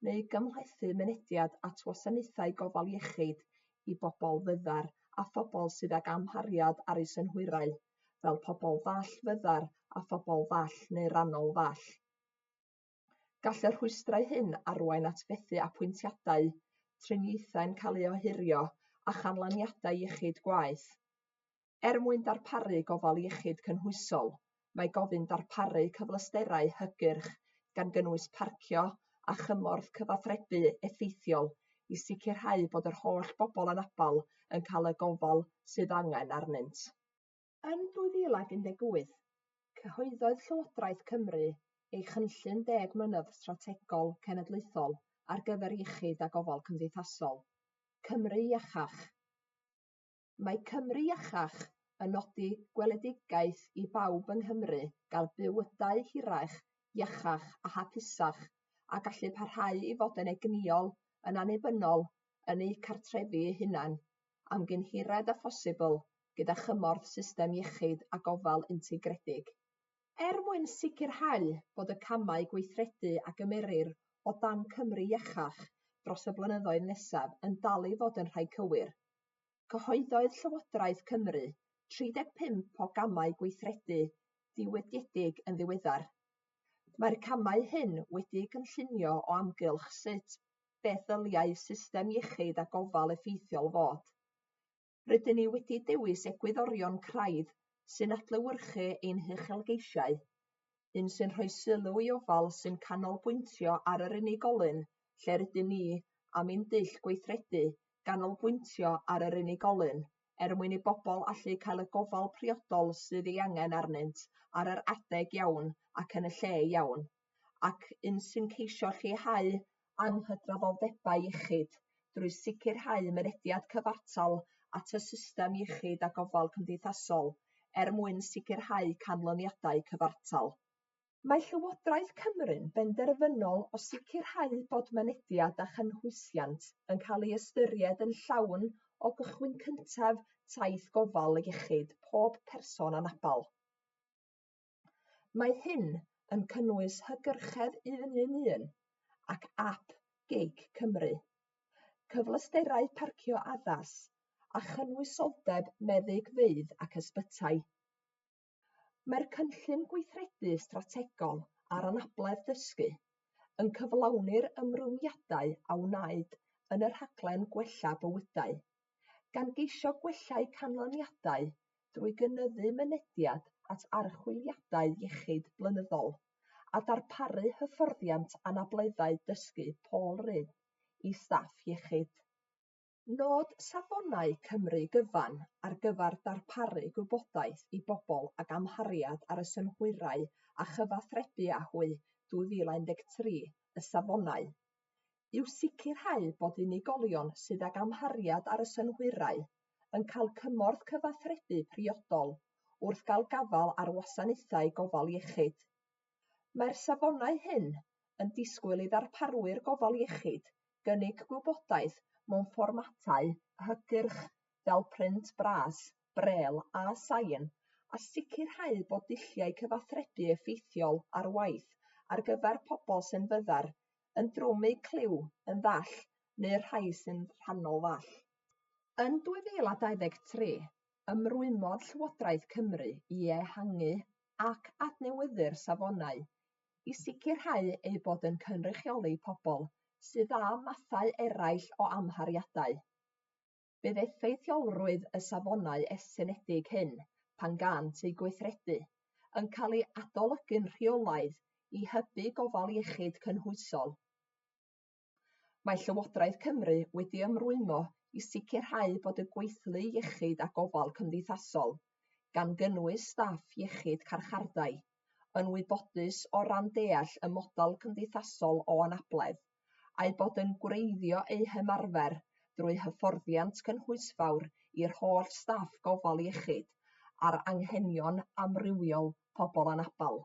neu gymhlethu mynediad at wasanaethau gofal iechyd i bobl fyddar a phobl sydd ag amhariad ar eu synhwyrau, fel pobl ddall fyddar a phobl ddall neu rannol ddall. Gall y rhwystrau hyn arwain at fethu apwyntiadau, triniaethau'n cael eu ohirio a chanlyniadau iechyd gwaeth. Er mwyn darparu gofal iechyd cynhwysol, mae gofyn darparu cyfleusterau hygyrch gan gynnwys parcio a chymorth cyfathrebu effeithiol i sicrhau bod yr holl bobl anabl yn cael y gofal sydd angen arnynt. Yn 2018, cyhoeddodd Llywodraeth Cymru ei chynllun deg mlynedd strategol cenedlaethol ar gyfer iechyd a gofal cymdeithasol, Cymru Iachach. Mae Cymru Iachach yn nodi gweledigaeth i bawb yng Nghymru gael bywydau hirach, iachach a hapusach a gallu parhau i fod yn egnïol, yn annibynnol, yn eu cartrefi eu hunain, am gyn hired â phosibl, gyda chymorth system iechyd a gofal integredig. Er mwyn sicrhau bod y camau gweithredu a gymerir o dan Cymru Iachach dros y blynyddoedd nesaf yn dal i fod yn rhai cywir, cyhoeddodd Llywodraeth Cymru 35 o gamau gweithredu diwygiedig yn ddiweddar. Mae'r camau hyn wedi'u cynllunio o amgylch sut beth ddylai system iechyd a gofal effeithiol fod. Rydyn ni wedi dewis egwyddorion craidd sy'n adlewyrchu ein huchelgeisiau, un sy'n rhoi sylw i ofal sy'n canolbwyntio ar yr unigolyn lle rydyn ni am i'n dull gweithredu ganolbwyntio ar yr unigolyn er mwyn i bobl allu cael y gofal priodol sydd ei angen arnynt ar yr adeg iawn ac yn y lle iawn, ac un sy'n ceisio lleihau anghydraddoldebau iechyd drwy sicrhau mynediad cyfartal at y system iechyd a gofal cymdeithasol er mwyn sicrhau canlyniadau cyfartal. Mae Llywodraeth Cymru'n benderfynol o sicrhau bod mynediad a chynhwysiant yn cael ei ystyried yn llawn o gychwyn cyntaf taith gofal iechyd pob person anabl. Mae hyn yn cynnwys hygyrchedd 111 ac ap GIG Cymru, cyfleusterau parcio addas, a chynwysoldeb meddygfeydd ac ysbytai. Mae'r Cynllun Gweithredu Strategol ar Anabledd Dysgu yn cyflawni'r ymrwymiadau a wnaed yn y rhaglen Gwella Bywydau, gan geisio gwella'u canlyniadau drwy gynyddu mynediad at archwiliadau iechyd blynyddol a darparu hyfforddiant anableddau dysgu Paul Ridd i staff iechyd. Nod Safonau Cymru Gyfan ar gyfer darparu gwybodaeth i bobl ag amhariad ar y synhwyrau a chyfathrebu â hwy 2013, y Safonau, yw sicrhau bod unigolion sydd ag amhariad ar y synhwyrau yn cael cymorth cyfathrebu priodol wrth gael gafael ar wasanaethau gofal iechyd. Mae'r safonau hyn yn disgwyl i ddarparwyr gofal iechyd gynnig gwybodaeth mewn fformatau hygyrch fel print bras, brêl a sain, a sicrhau bod dulliau cyfathrebu effeithiol ar waith ar gyfer pobl sy'n fyddar, yn drwm eu clyw, yn ddall neu'r rhai sy'n rhannol ddall. Yn 2023, ymrwymodd Llywodraeth Cymru i ehangu ac adnewyddu'r safonau i sicrhau eu bod yn cynrychioli pobl sydd â mathau eraill o amhariadau. Bydd effeithiolrwydd y safonau estynedig hyn, pan gânt eu gweithredu, yn cael ei adolygu'n rheolaidd i hybu gofal iechyd cynhwysol. Mae Llywodraeth Cymru wedi ymrwymo i sicrhau bod y gweithlu iechyd a gofal cymdeithasol, gan gynnwys staff iechyd carchardai, yn wybodus o ran deall y model cymdeithasol o anabledd, a'u bod yn gwreiddio eu hymarfer drwy hyfforddiant cynhwysfawr i'r holl staff gofal iechyd ar anghenion amrywiol pobl anabl.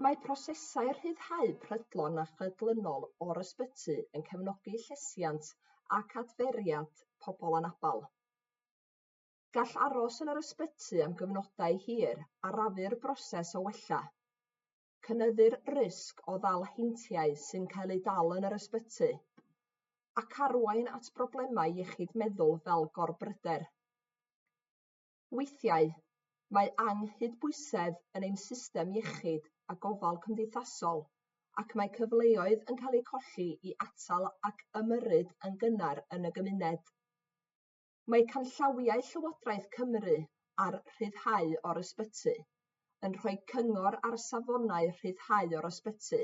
Mae prosesau rhyddhau prydlon a chydlynol o'r ysbyty yn cefnogi llesiant ac adferiad pobl anabl. Gall aros yn yr ysbyty am gyfnodau hir arafu'r broses o wella, cynyddu'r risg o ddal heintiau sy'n cael eu dal yn yr ysbyty, ac arwain at broblemau iechyd meddwl fel gorbryder. Weithiau, mae anghydbwysedd yn ein system iechyd a gofal cymdeithasol ac mae cyfleoedd yn cael eu colli i atal ac ymyrryd yn gynnar yn y gymuned. Mae canllawiau Llywodraeth Cymru ar rhyddhau o'r ysbyty yn rhoi cyngor ar safonau rhyddhau o'r ysbyty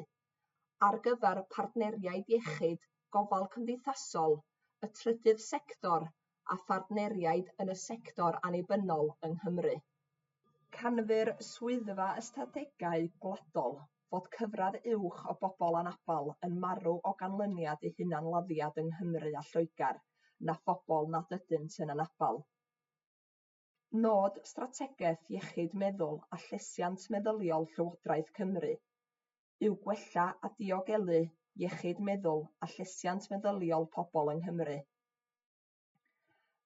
ar gyfer partneriaid iechyd, gofal cymdeithasol, y trydydd sector a phartneriaid yn y sector annibynnol yng Nghymru. Canfu'r Swyddfa Ystadegau Gwladol fod cyfradd uwch o bobl anabl yn marw o ganlyniad i hunanladdiad yng Nghymru a Lloegr na phobl nad ydynt yn anabl. Nod Strategaeth Iechyd Meddwl a Llesiant Meddyliol Llywodraeth Cymru yw gwella a diogelu iechyd meddwl a llesiant meddyliol pobl yng Nghymru.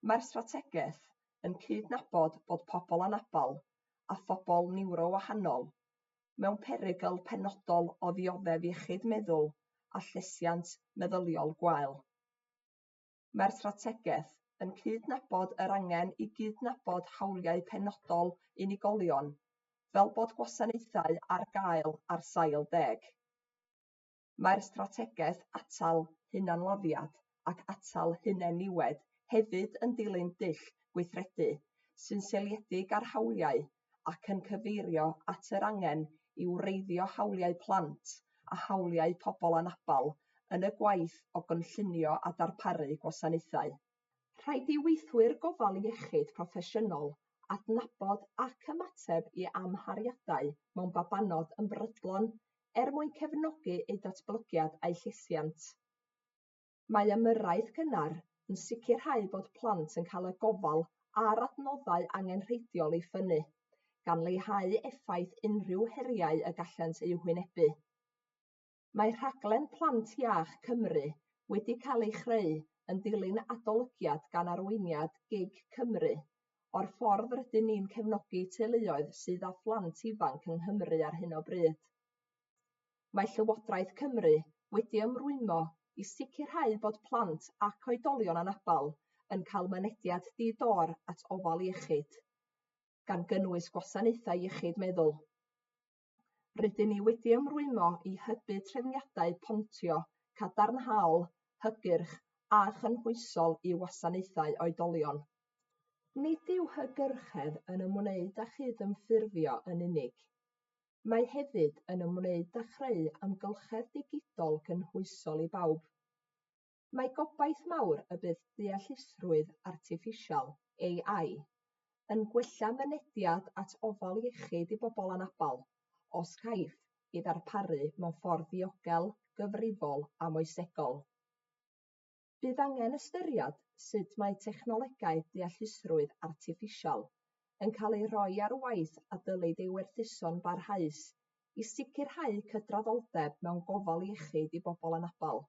Mae'r strategaeth yn cydnabod bod pobl anabl a phobl niwrowahanol mewn perygl penodol o ddioddef iechyd meddwl a llesiant meddyliol gwael. Mae'r strategaeth yn cydnabod yr angen i gydnabod hawliau penodol unigolion fel bod gwasanaethau ar gael ar sail deg. Mae'r strategaeth atal hunanladdiad ac atal hunan-niwed hefyd yn dilyn dull gweithredu sy'n seiliedig ar hawliau ac yn cyfeirio at yr angen i wreiddio hawliau plant a hawliau pobl anabl yn y gwaith o gynllunio a darparu gwasanaethau. Rhaid i weithwyr gofal iechyd proffesiynol adnabod ac ymateb i amhariadau mewn babanod yn brydlon er mwyn cefnogi eu datblygiad a'u llesiant. Mae ymyrraeth gynnar yn sicrhau bod plant yn cael y gofal a'r adnoddau angenrheidiol i ffynnu, gan leihau effaith unrhyw heriau y gallent eu hwynebu. Mae rhaglen Plant Iach Cymru wedi cael ei chreu yn dilyn adolygiad gan arweiniad GIG Cymru o'r ffordd rydyn ni'n cefnogi teuluoedd sydd â phlant ifanc yng Nghymru ar hyn o bryd. Mae Llywodraeth Cymru wedi ymrwymo i sicrhau bod plant ac oedolion anabl yn cael mynediad di-dor at ofal iechyd, gan gynnwys gwasanaethau iechyd meddwl. Rydyn ni wedi ymrwymo i hybu trefniadau pontio cadarnhaol, hygyrch a chynhwysol i wasanaethau oedolion. Nid yw hygyrchedd yn ymwneud â chydymffurfio yn unig. Mae hefyd yn ymwneud â chreu amgylchedd digidol cynhwysol i bawb. Mae gobaith mawr y bydd deallusrwydd artiffisial, AI, yn gwella mynediad at ofal iechyd i bobl anabl, os caiff ei ddarparu mewn ffordd ddiogel, gyfrifol a moesegol. Bydd angen ystyried sut mae technolegau deallusrwydd artiffisial yn cael eu rhoi ar waith a dylid ei werthuso'n barhaus i sicrhau cydraddoldeb mewn gofal iechyd i bobl anabl.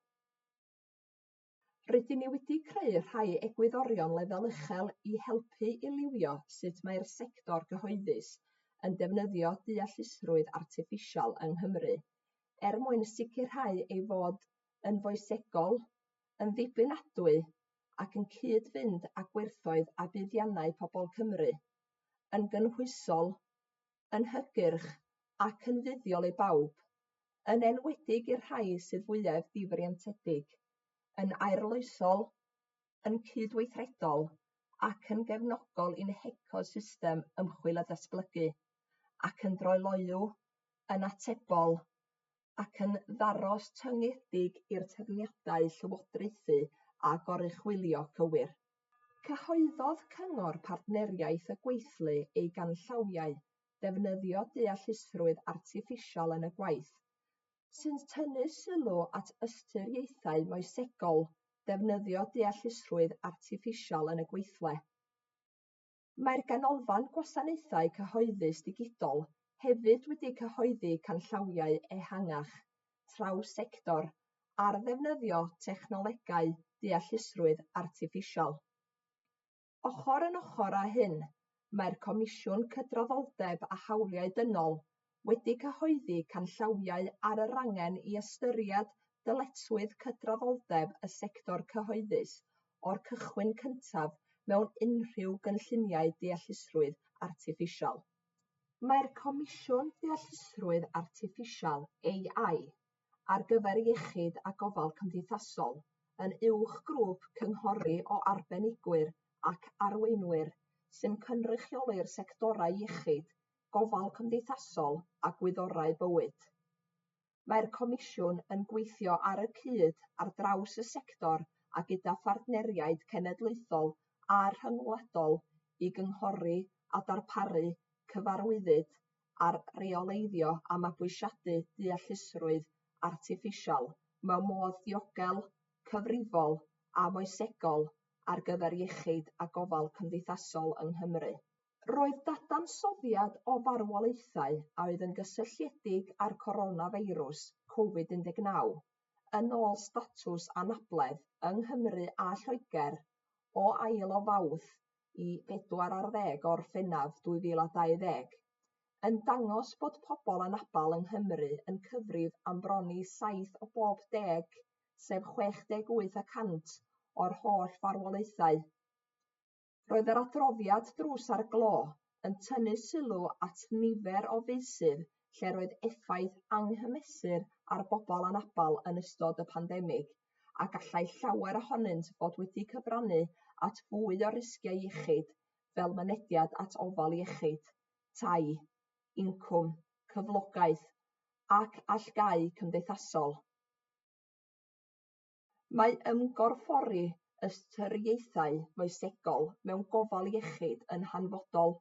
Rydyn ni wedi creu rhai egwyddorion lefel uchel i helpu i liwio sut mae'r sector gyhoeddus yn defnyddio deallusrwydd artiffisial yng Nghymru er mwyn sicrhau ei fod yn foesegol, yn ddibynadwy ac yn cyd-fynd â gwerthoedd a buddiannau pobl Cymru, yn gynhwysol, yn hygyrch ac yn fuddiol i bawb, yn enwedig i'r rhai sydd fwyaf difreintiedig, yn arloesol, yn cydweithredol ac yn gefnogol i'n hecosystem ymchwil a datblygu, ac yn dryloyw, yn atebol ac yn ddarostyngedig i'r trefniadau llywodraethu a goruchwylio cywir. Cyhoeddodd Cyngor Partneriaeth y Gweithlu ei ganllawiau "Defnyddio Deallusrwydd Artiffisial yn y Gwaith", sy'n tynnu sylw at ystyriaethau moesegol defnyddio deallusrwydd artiffisial yn y gweithle. Mae'r Ganolfan Gwasanaethau Cyhoeddus Digidol hefyd wedi cyhoeddi canllawiau ehangach, traws-sector, ar ddefnyddio technolegau deallusrwydd artiffisial. Ochr yn ochr â hyn, mae'r Comisiwn Cydraddoldeb a Hawliau Dynol wedi cyhoeddi canllawiau ar yr angen i ystyried dyletswydd cydraddoldeb y sector cyhoeddus o'r cychwyn cyntaf mewn unrhyw gynlluniau deallusrwydd artiffisial. Mae'r Comisiwn Deallusrwydd Artiffisial (AI) ar gyfer Iechyd a Gofal Cymdeithasol yn uwch grŵp cynghori o arbenigwyr ac arweinwyr sy'n cynrychioli'r sectorau iechyd, gofal cymdeithasol a gwyddorau bywyd. Mae'r Comisiwn yn gweithio ar y cyd ar draws y sector a gyda phartneriaid cenedlaethol a rhyngwladol i gynghori a darparu cyfarwyddyd ar reoleiddio a mabwysiadu deallusrwydd artiffisial mewn modd diogel, cyfrifol a moesegol ar gyfer iechyd a gofal cymdeithasol yng Nghymru. Roedd dadansoddiad o farwolaethau a oedd yn gysylltiedig â'r coronafeirws Covid-19 yn ôl statws anabledd yng Nghymru a Lloegr o ail o Fawrth i 14 Gorffennaf 2020 yn dangos bod pobl anabl yng Nghymru yn cyfrif am bron i 7 o bob 10, sef 68 y cant o'r holl farwolaethau. Roedd yr adroddiad Drws ar Glo yn tynnu sylw at nifer o feysydd lle roedd effaith anghymesur ar bobl anabl yn ystod y pandemig, a gallai llawer ohonynt fod wedi cyfrannu at fwy o risgiau iechyd fel mynediad at ofal iechyd, tai, incwm, cyflogaeth ac allgáu cymdeithasol. Mae ymgorffori ystyriaethau moesegol mewn gofal iechyd yn hanfodol,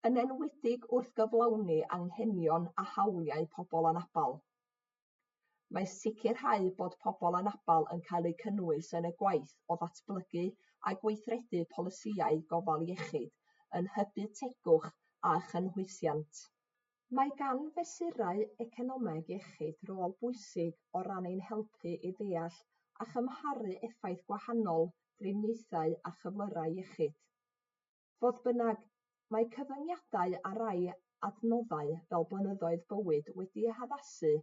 yn enwedig wrth gyflawni anghenion a hawliau pobl anabl. Mae sicrhau bod pobl anabl yn cael eu cynnwys yn y gwaith o ddatblygu a gweithredu polisïau gofal iechyd yn hybu tegwch a chynhwysiant. Mae gan fesurau economeg iechyd rôl bwysig o ran ein helpu i ddeall a chymharu effaith gwahanol driniaethau a chyflyrau iechyd. Fodd bynnag, mae cyfyngiadau ar rai adnoddau fel blynyddoedd bywyd wedi'u haddasu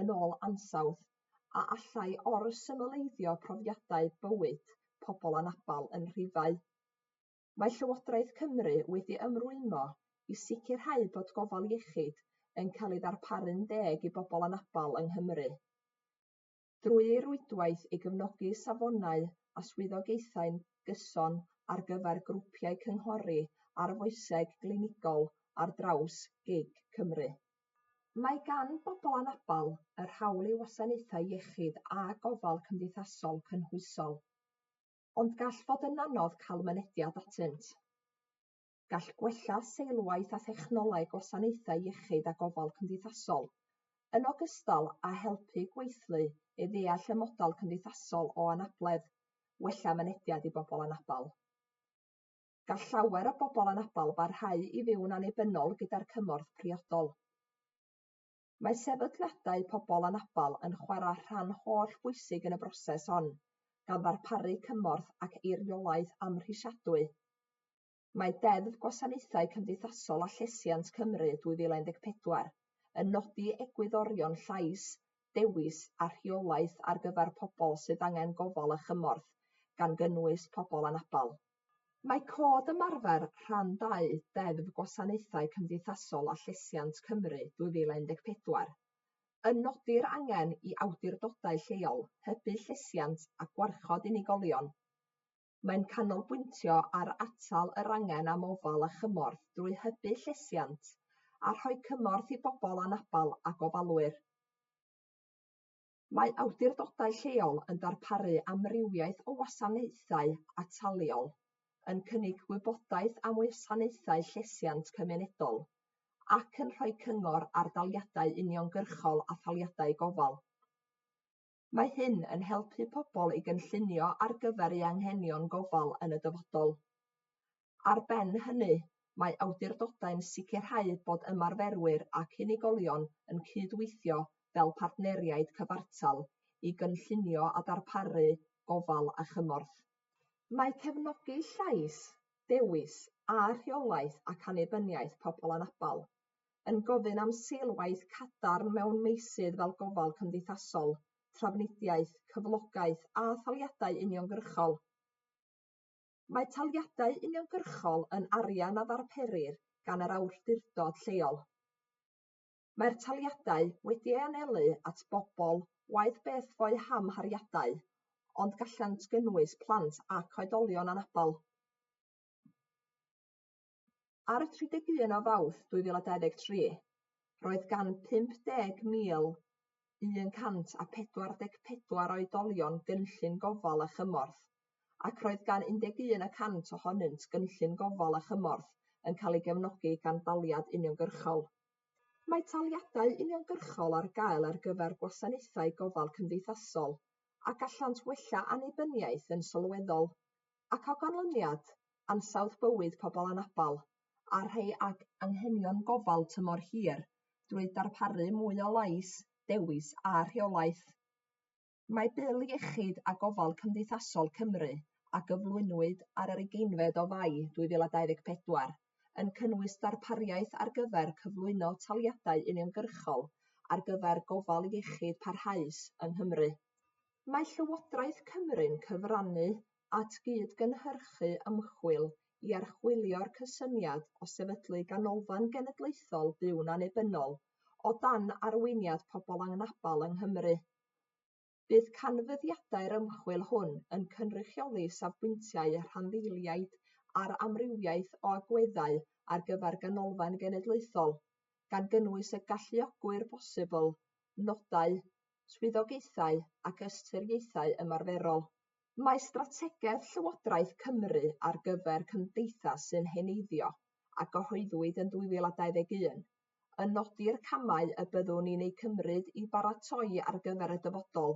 yn ôl ansawdd, a allai or-symleiddio profiadau bywyd pobl anabl yn rhifau. Mae Llywodraeth Cymru wedi ymrwymo i sicrhau bod gofal iechyd yn cael ei ddarparu'n deg i bobl anabl yng Nghymru. Drwy ei rwydwaith i gefnogi safonau a swyddogaethau'n gyson ar gyfer grwpiau cynghori ar foeseg glinigol ar draws gig Cymru. Mae gan bobl anabl yr hawl i wasanaethau iechyd a gofal cymdeithasol cynhwysol, ond gall fod yn anodd cael mynediad atynt. Gall gwella seilwaith a thechnoleg gwasanaethau iechyd a gofal cymdeithasol, yn ogystal â helpu gweithlu i ddeall y model cymdeithasol o anabledd, wella mynediad i bobl anabl. Gall llawer o bobl anabl barhau i fyw'n annibynnol gyda'r cymorth priodol. Mae sefydliadau pobl anabl yn chwarae rhan hollbwysig yn y broses hon, gan ddarparu cymorth ac eiriolaeth amhrisiadwy. Mae Deddf Gwasanaethau Cymdeithasol a Llesiant Cymru 2014 yn nodi egwyddorion llais, dewis a rheolaeth ar gyfer pobl sydd angen gofal a chymorth, gan gynnwys pobl anabl. Mae Cod Ymarfer Rhan 2 Deddf Gwasanaethau Cymdeithasol a Llesiant Cymru 2014 yn nodi'r angen i awdurdodau lleol hybu llesiant a gwarchod unigolion. Mae'n canolbwyntio ar atal yr angen am ofal a chymorth drwy hybu llesiant a rhoi cymorth i bobl anabl a gofalwyr. Mae awdurdodau lleol yn darparu amrywiaeth o wasanaethau ataliol. yn cynnig gwybodaeth am wasanaethau llesiant cymunedol ac yn rhoi cyngor ar daliadau uniongyrchol a thaliadau gofal. Mae hyn yn helpu pobl i gynllunio ar gyfer eu anghenion gofal yn y dyfodol. Ar ben hynny, mae awdurdodau'n sicrhau bod ymarferwyr ac unigolion yn cydweithio fel partneriaid cyfartal i gynllunio a darparu gofal a chymorth. Mae cefnogi llais, dewis a rheolaeth ac annibyniaeth pobl anabl yn gofyn am seilwaith cadarn mewn meysydd fel gofal cymdeithasol, trafnidiaeth, cyflogaeth a thaliadau uniongyrchol. Mae taliadau uniongyrchol yn arian a ddarperir gan yr awdurdod lleol. Mae'r taliadau wedi eu anelu at bobl waeth beth fo'u hamhariadau, ond gallant gynnwys plant ac oedolion anabl. Ar 31 o Fawrth 2023, roedd gan 50,144 oedolion gynllun gofal a chymorth, ac roedd gan 11 y cant ohonynt gynllun gofal a chymorth yn cael ei gefnogi gan daliad uniongyrchol. Mae taliadau uniongyrchol ar gael ar gyfer gwasanaethau gofal cymdeithasol a gallant wella annibyniaeth yn sylweddol, ac o ganlyniad, ansawdd bywyd pobl anabl a rhai ag anghenion gofal tymor hir drwy darparu mwy o lais, dewis a rheolaeth. Mae Bil Iechyd a Gofal Cymdeithasol Cymru, a gyflwynwyd ar yr ugeinfed o Fai 2024, yn cynnwys darpariaeth ar gyfer cyflwyno taliadau uniongyrchol ar gyfer gofal iechyd parhaus yng Nghymru. Mae Llywodraeth Cymru'n cyfrannu at gyd-gynhyrchu ymchwil i archwilio'r cysyniad o sefydlu Ganolfan Genedlaethol Byw'n Annibynnol o dan arweiniad pobl anabl yng Nghymru. Bydd canfyddiadau'r ymchwil hwn yn cynrychioli safbwyntiau rhanddeiliaid ar amrywiaeth o agweddau ar gyfer Ganolfan Genedlaethol, gan gynnwys y galluogwyr posibl, nodau, swyddogaethau ac ystyriaethau ymarferol. Mae strategaeth Llywodraeth Cymru ar gyfer cymdeithas sy'n heneiddio, a gyhoeddwyd yn 2021, yn nodi'r camau y byddwn ni'n eu cymryd i baratoi ar gyfer y dyfodol.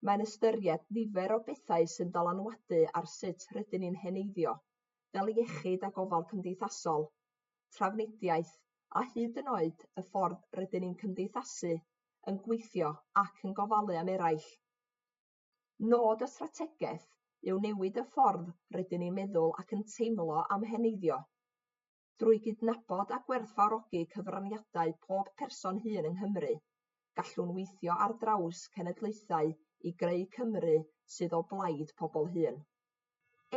Mae'n ystyried nifer o bethau sy'n dylanwadu ar sut rydyn ni'n heneiddio, fel iechyd a gofal cymdeithasol, trafnidiaeth, a hyd yn oed y ffordd rydyn ni'n cymdeithasu, yn gweithio ac yn gofalu am eraill. Nod y strategaeth yw newid y ffordd rydyn ni'n meddwl ac yn teimlo am heneiddio. Drwy gydnabod a gwerthfawrogi cyfraniadau pob person hŷn yng Nghymru, gallwn weithio ar draws cenedlaethau i greu Cymru sydd o blaid pobl hŷn.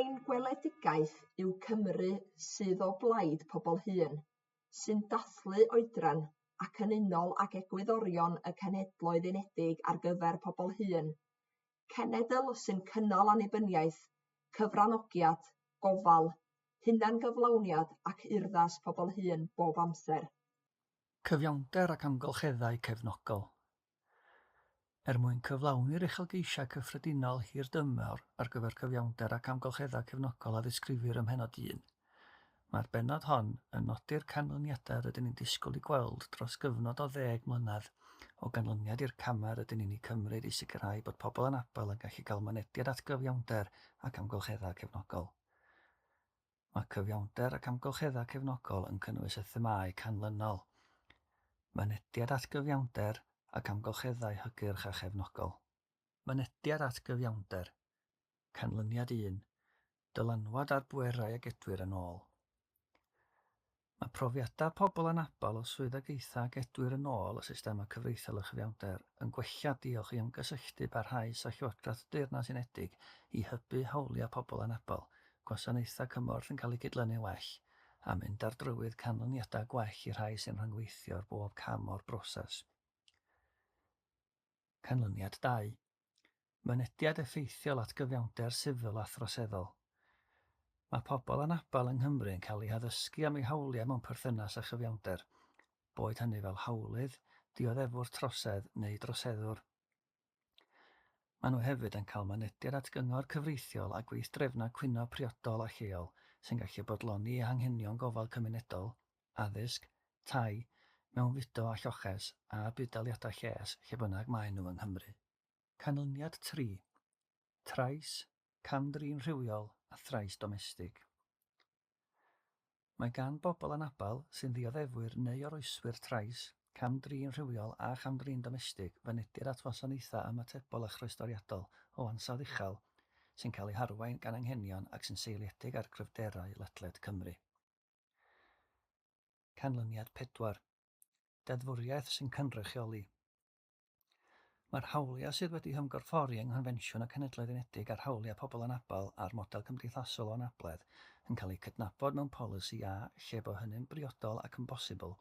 Ein gweledigaeth yw Cymru sydd o blaid pobl hŷn, sy'n dathlu oedran ac yn unol ag egwyddorion y Cenhedloedd Unedig ar gyfer pobl hŷn, Cenedl sy'n cynnal annibyniaeth, cyfranogiad, gofal, hunangyflawniad ac urddas pobl hŷn bob amser. Cyfiawnder ac amgylcheddau cefnogol. Er mwyn cyflawni'r uchelgeisiau cyffredinol hirdymor ar gyfer cyfiawnder ac amgylcheddau cefnogol a ddisgrifir ym Mhennod Un, mae'r bennod hon yn nodi'r canlyniadau rydyn ni'n disgwyl eu gweld dros gyfnod o ddeg mlynedd o ganlyniad i'r camau rydyn ni'n eu cymryd i sicrhau bod pobl anabl yn gallu cael mynediad at gyfiawnder ac amgylcheddau cefnogol. Mae cyfiawnder ac amgylcheddau cefnogol yn cynnwys y themâu canlynol, Mynediad at gyfiawnder ac amgylcheddau hygyrch a chefnogol. Mynediad at gyfiawnder. Canlyniad 1, Dylanwad ar bwerau a gedwir yn ôl. Mae profiadau pobl anabl o swyddogaethau a gedwir yn ôl y systemau cyfreithiol a chyfiawnder yn gwella diolch i ymgysylltu parhaus â Llywodraeth y Deyrnas Unedig i hybu hawliau pobl anabl, gwasanaethau cymorth yn cael eu cydlynu'n well, a mynd ar drywydd canlyniadau gwell i'r rhai sy'n rhyngweithio ar bob cam o'r broses. Canlyniad 2. Mynediad effeithiol at gyfiawnder sifil a throseddol. Mae pobl anabl yng Nghymru yn cael eu haddysgu am eu hawliau mewn perthynas â chyfiawnder, boed hynny fel hawlydd, dioddefwr trosedd neu droseddwr. Maen nhw hefyd yn cael mynediad at gyngor cyfreithiol a gweithdrefnau cwyno priodol a lleol sy'n gallu bodloni eu hanghenion gofal cymunedol, addysg, tai, mewnfudo a lloches, a budd-daliadau lles lle bynnag maen nhw yng Nghymru. Canlyniad 3. Trais, cam-drin rhywiol a thrais domestig. Mae gan bobl anabl sy'n ddioddefwyr neu oroeswyr trais, cam-drin rhywiol a cham-drin domestig fynediad at wasanaethau ymatebol a chroestoriadol o ansawdd uchel sy'n cael eu harwain gan anghenion ac sy'n seiliedig ar gryfderau ledled Cymru. Canlyniad 4. Deddfwriaeth sy'n cynrychioli. Mae'r hawliau sydd wedi'u hymgorffori yng Nghonfensiwn y Cenhedloedd Unedig ar Hawliau Pobl Anabl a'r Model Cymdeithasol o Anabledd yn cael eu cydnabod mewn polisi a, lle bo hynny'n briodol ac yn bosibl,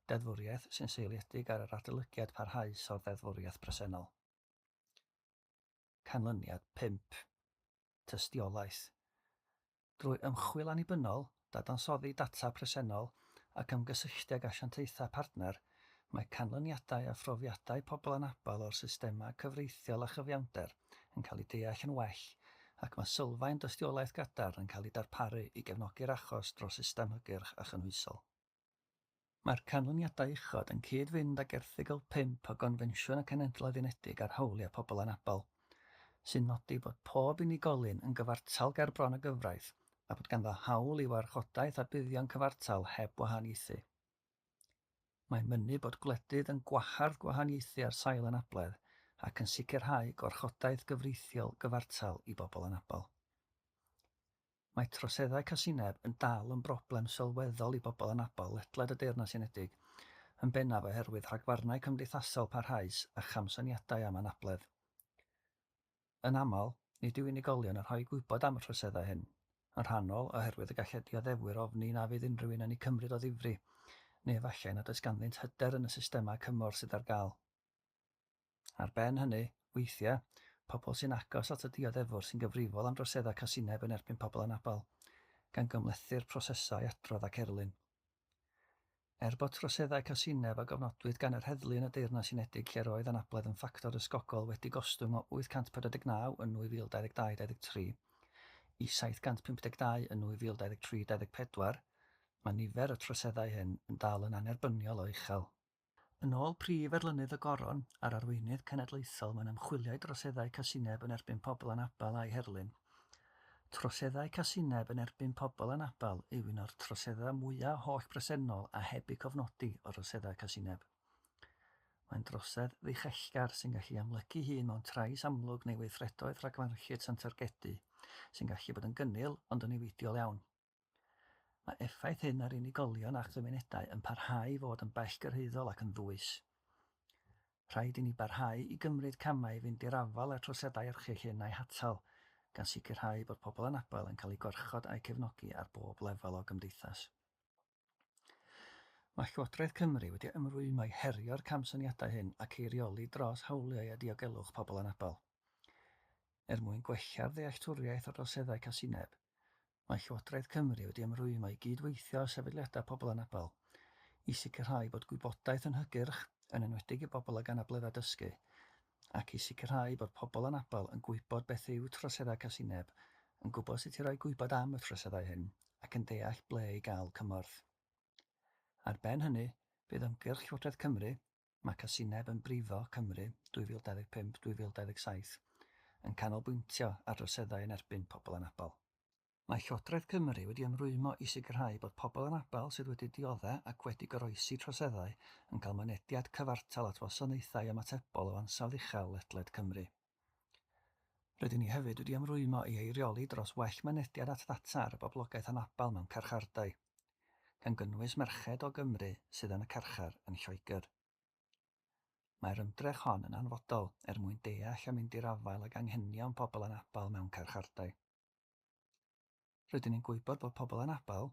deddfwriaeth sy'n seiliedig ar yr adolygiad parhaus o'r ddeddfwriaeth bresennol. Canlyniad 5. Tystiolaeth. Drwy ymchwil annibynnol, dadansoddi data presennol ac ymgysylltu ag asiantaethau partner, mae canlyniadau a phrofiadau pobl anabl o'r systemau cyfreithiol a chyfiawnder yn cael eu deall yn well ac mae sylfaen dystiolaeth gadarn yn cael ei darparu i gefnogi'r achos dros system hygyrch a chynhwysol. Mae'r canlyniadau uchod yn cyd-fynd ag Erthygl 5 o Gonfensiwn y Cenhedloedd Unedig ar Hawliau Pobl Anabl, sy'n nodi bod pob unigolyn yn gyfartal ger bron y gyfraith a bod ganddo hawl i warchodaeth a buddion cyfartal heb wahaniaethu. Mae'n mynnu bod gwledydd yn gwahardd gwahaniaethu ar sail anabledd ac yn sicrhau gwarchodaeth gyfreithiol gyfartal i bobl anabl. Mae troseddau casineb yn dal yn broblem sylweddol i bobl anabl ledled y Deyrnas Unedig, yn bennaf oherwydd rhagfarnau cymdeithasol parhaus a chamsyniadau am anabledd. Yn aml, nid yw unigolion yn rhoi gwybod am y troseddau hyn, yn rhannol oherwydd y gallai dioddefwyr ofni na fydd unrhyw un yn eu cymryd o ddifri, neu efallai nad oes ganddynt hyder yn y systemau cymorth sydd ar gael. Ar ben hynny, weithiau, pobl sy'n agos at y dioddefwr sy'n gyfrifol am droseddau casineb yn erbyn pobl anabl, gan gymhlethu'r prosesau adrodd ac erlyn. Er bod troseddau casineb a gofnodwyd gan yr heddlu yn y Deyrnas Unedig lle'r oedd anabledd yn ffactor ysgogol wedi gostwng o 849 yn 2022-23 i 752 yn 2023-24, mae nifer y troseddau hyn yn dal yn annerbyniol o uchel. Yn ôl prif erlynydd y Goron a'r arweinydd cenedlaethol mewn ymchwilio i droseddau casineb yn erbyn pobl anabl a'u herlyn, troseddau casineb yn erbyn pobl anabl yw un o'r troseddau mwyaf hollbresennol a heb eu cofnodi o droseddau casineb. Mae'n drosedd ddichellgar sy'n gallu amlygu hun mewn trais amlwg neu weithredoedd rhagfarnllyd sy'n targedu, sy'n gallu bod yn gynnil ond yn niweidiol iawn. Mae effaith hyn ar unigolion a chymunedau yn parhau i fod yn bellgyrhaeddol ac yn ddwys. Rhaid i ni barhau i gymryd camau i fynd i'r afael â'r troseddau erchyll hyn a'u hatal, gan sicrhau bod pobl anabl yn cael eu gwarchod a'u cefnogi ar bob lefel o gymdeithas. Mae Llywodraeth Cymru wedi ymrwymo i herio'r camsyniadau hyn ac eirioli dros hawliau a diogelwch pobl anabl. Er mwyn gwella'r ddealltwriaeth o droseddau casineb, Mae Llywodraeth Cymru wedi ymrwymo i gydweithio â sefydliadau pobl anabl i sicrhau bod gwybodaeth yn hygyrch, yn enwedig i bobl ag anableddau dysgu, ac i sicrhau bod pobl anabl yn gwybod beth yw troseddau casineb, yn gwybod sut i roi gwybod am y troseddau hyn, ac yn deall ble i gael cymorth. Ar ben hynny, bydd ymgyrch Llywodraeth Cymru, Mae Casineb yn Brifo Cymru 2025-2027, yn canolbwyntio ar droseddau yn erbyn pobl anabl. Mae Llywodraeth Cymru wedi ymrwymo i sicrhau bod pobl anabl sydd wedi dioddef ac wedi goroesi troseddau yn cael mynediad cyfartal at wasanaethau ymatebol o ansawdd uchel ledled Cymru. Rydyn ni hefyd wedi ymrwymo i eirioli dros well mynediad at ddata ar y boblogaeth anabl mewn carchardai, gan gynnwys merched o Gymru sydd yn y carchar yn Lloegr. Mae'r ymdrech hon yn hanfodol er mwyn deall a mynd i'r afael ag anghenion pobl anabl mewn carchardai. Rydyn ni'n gwybod bod pobl anabl,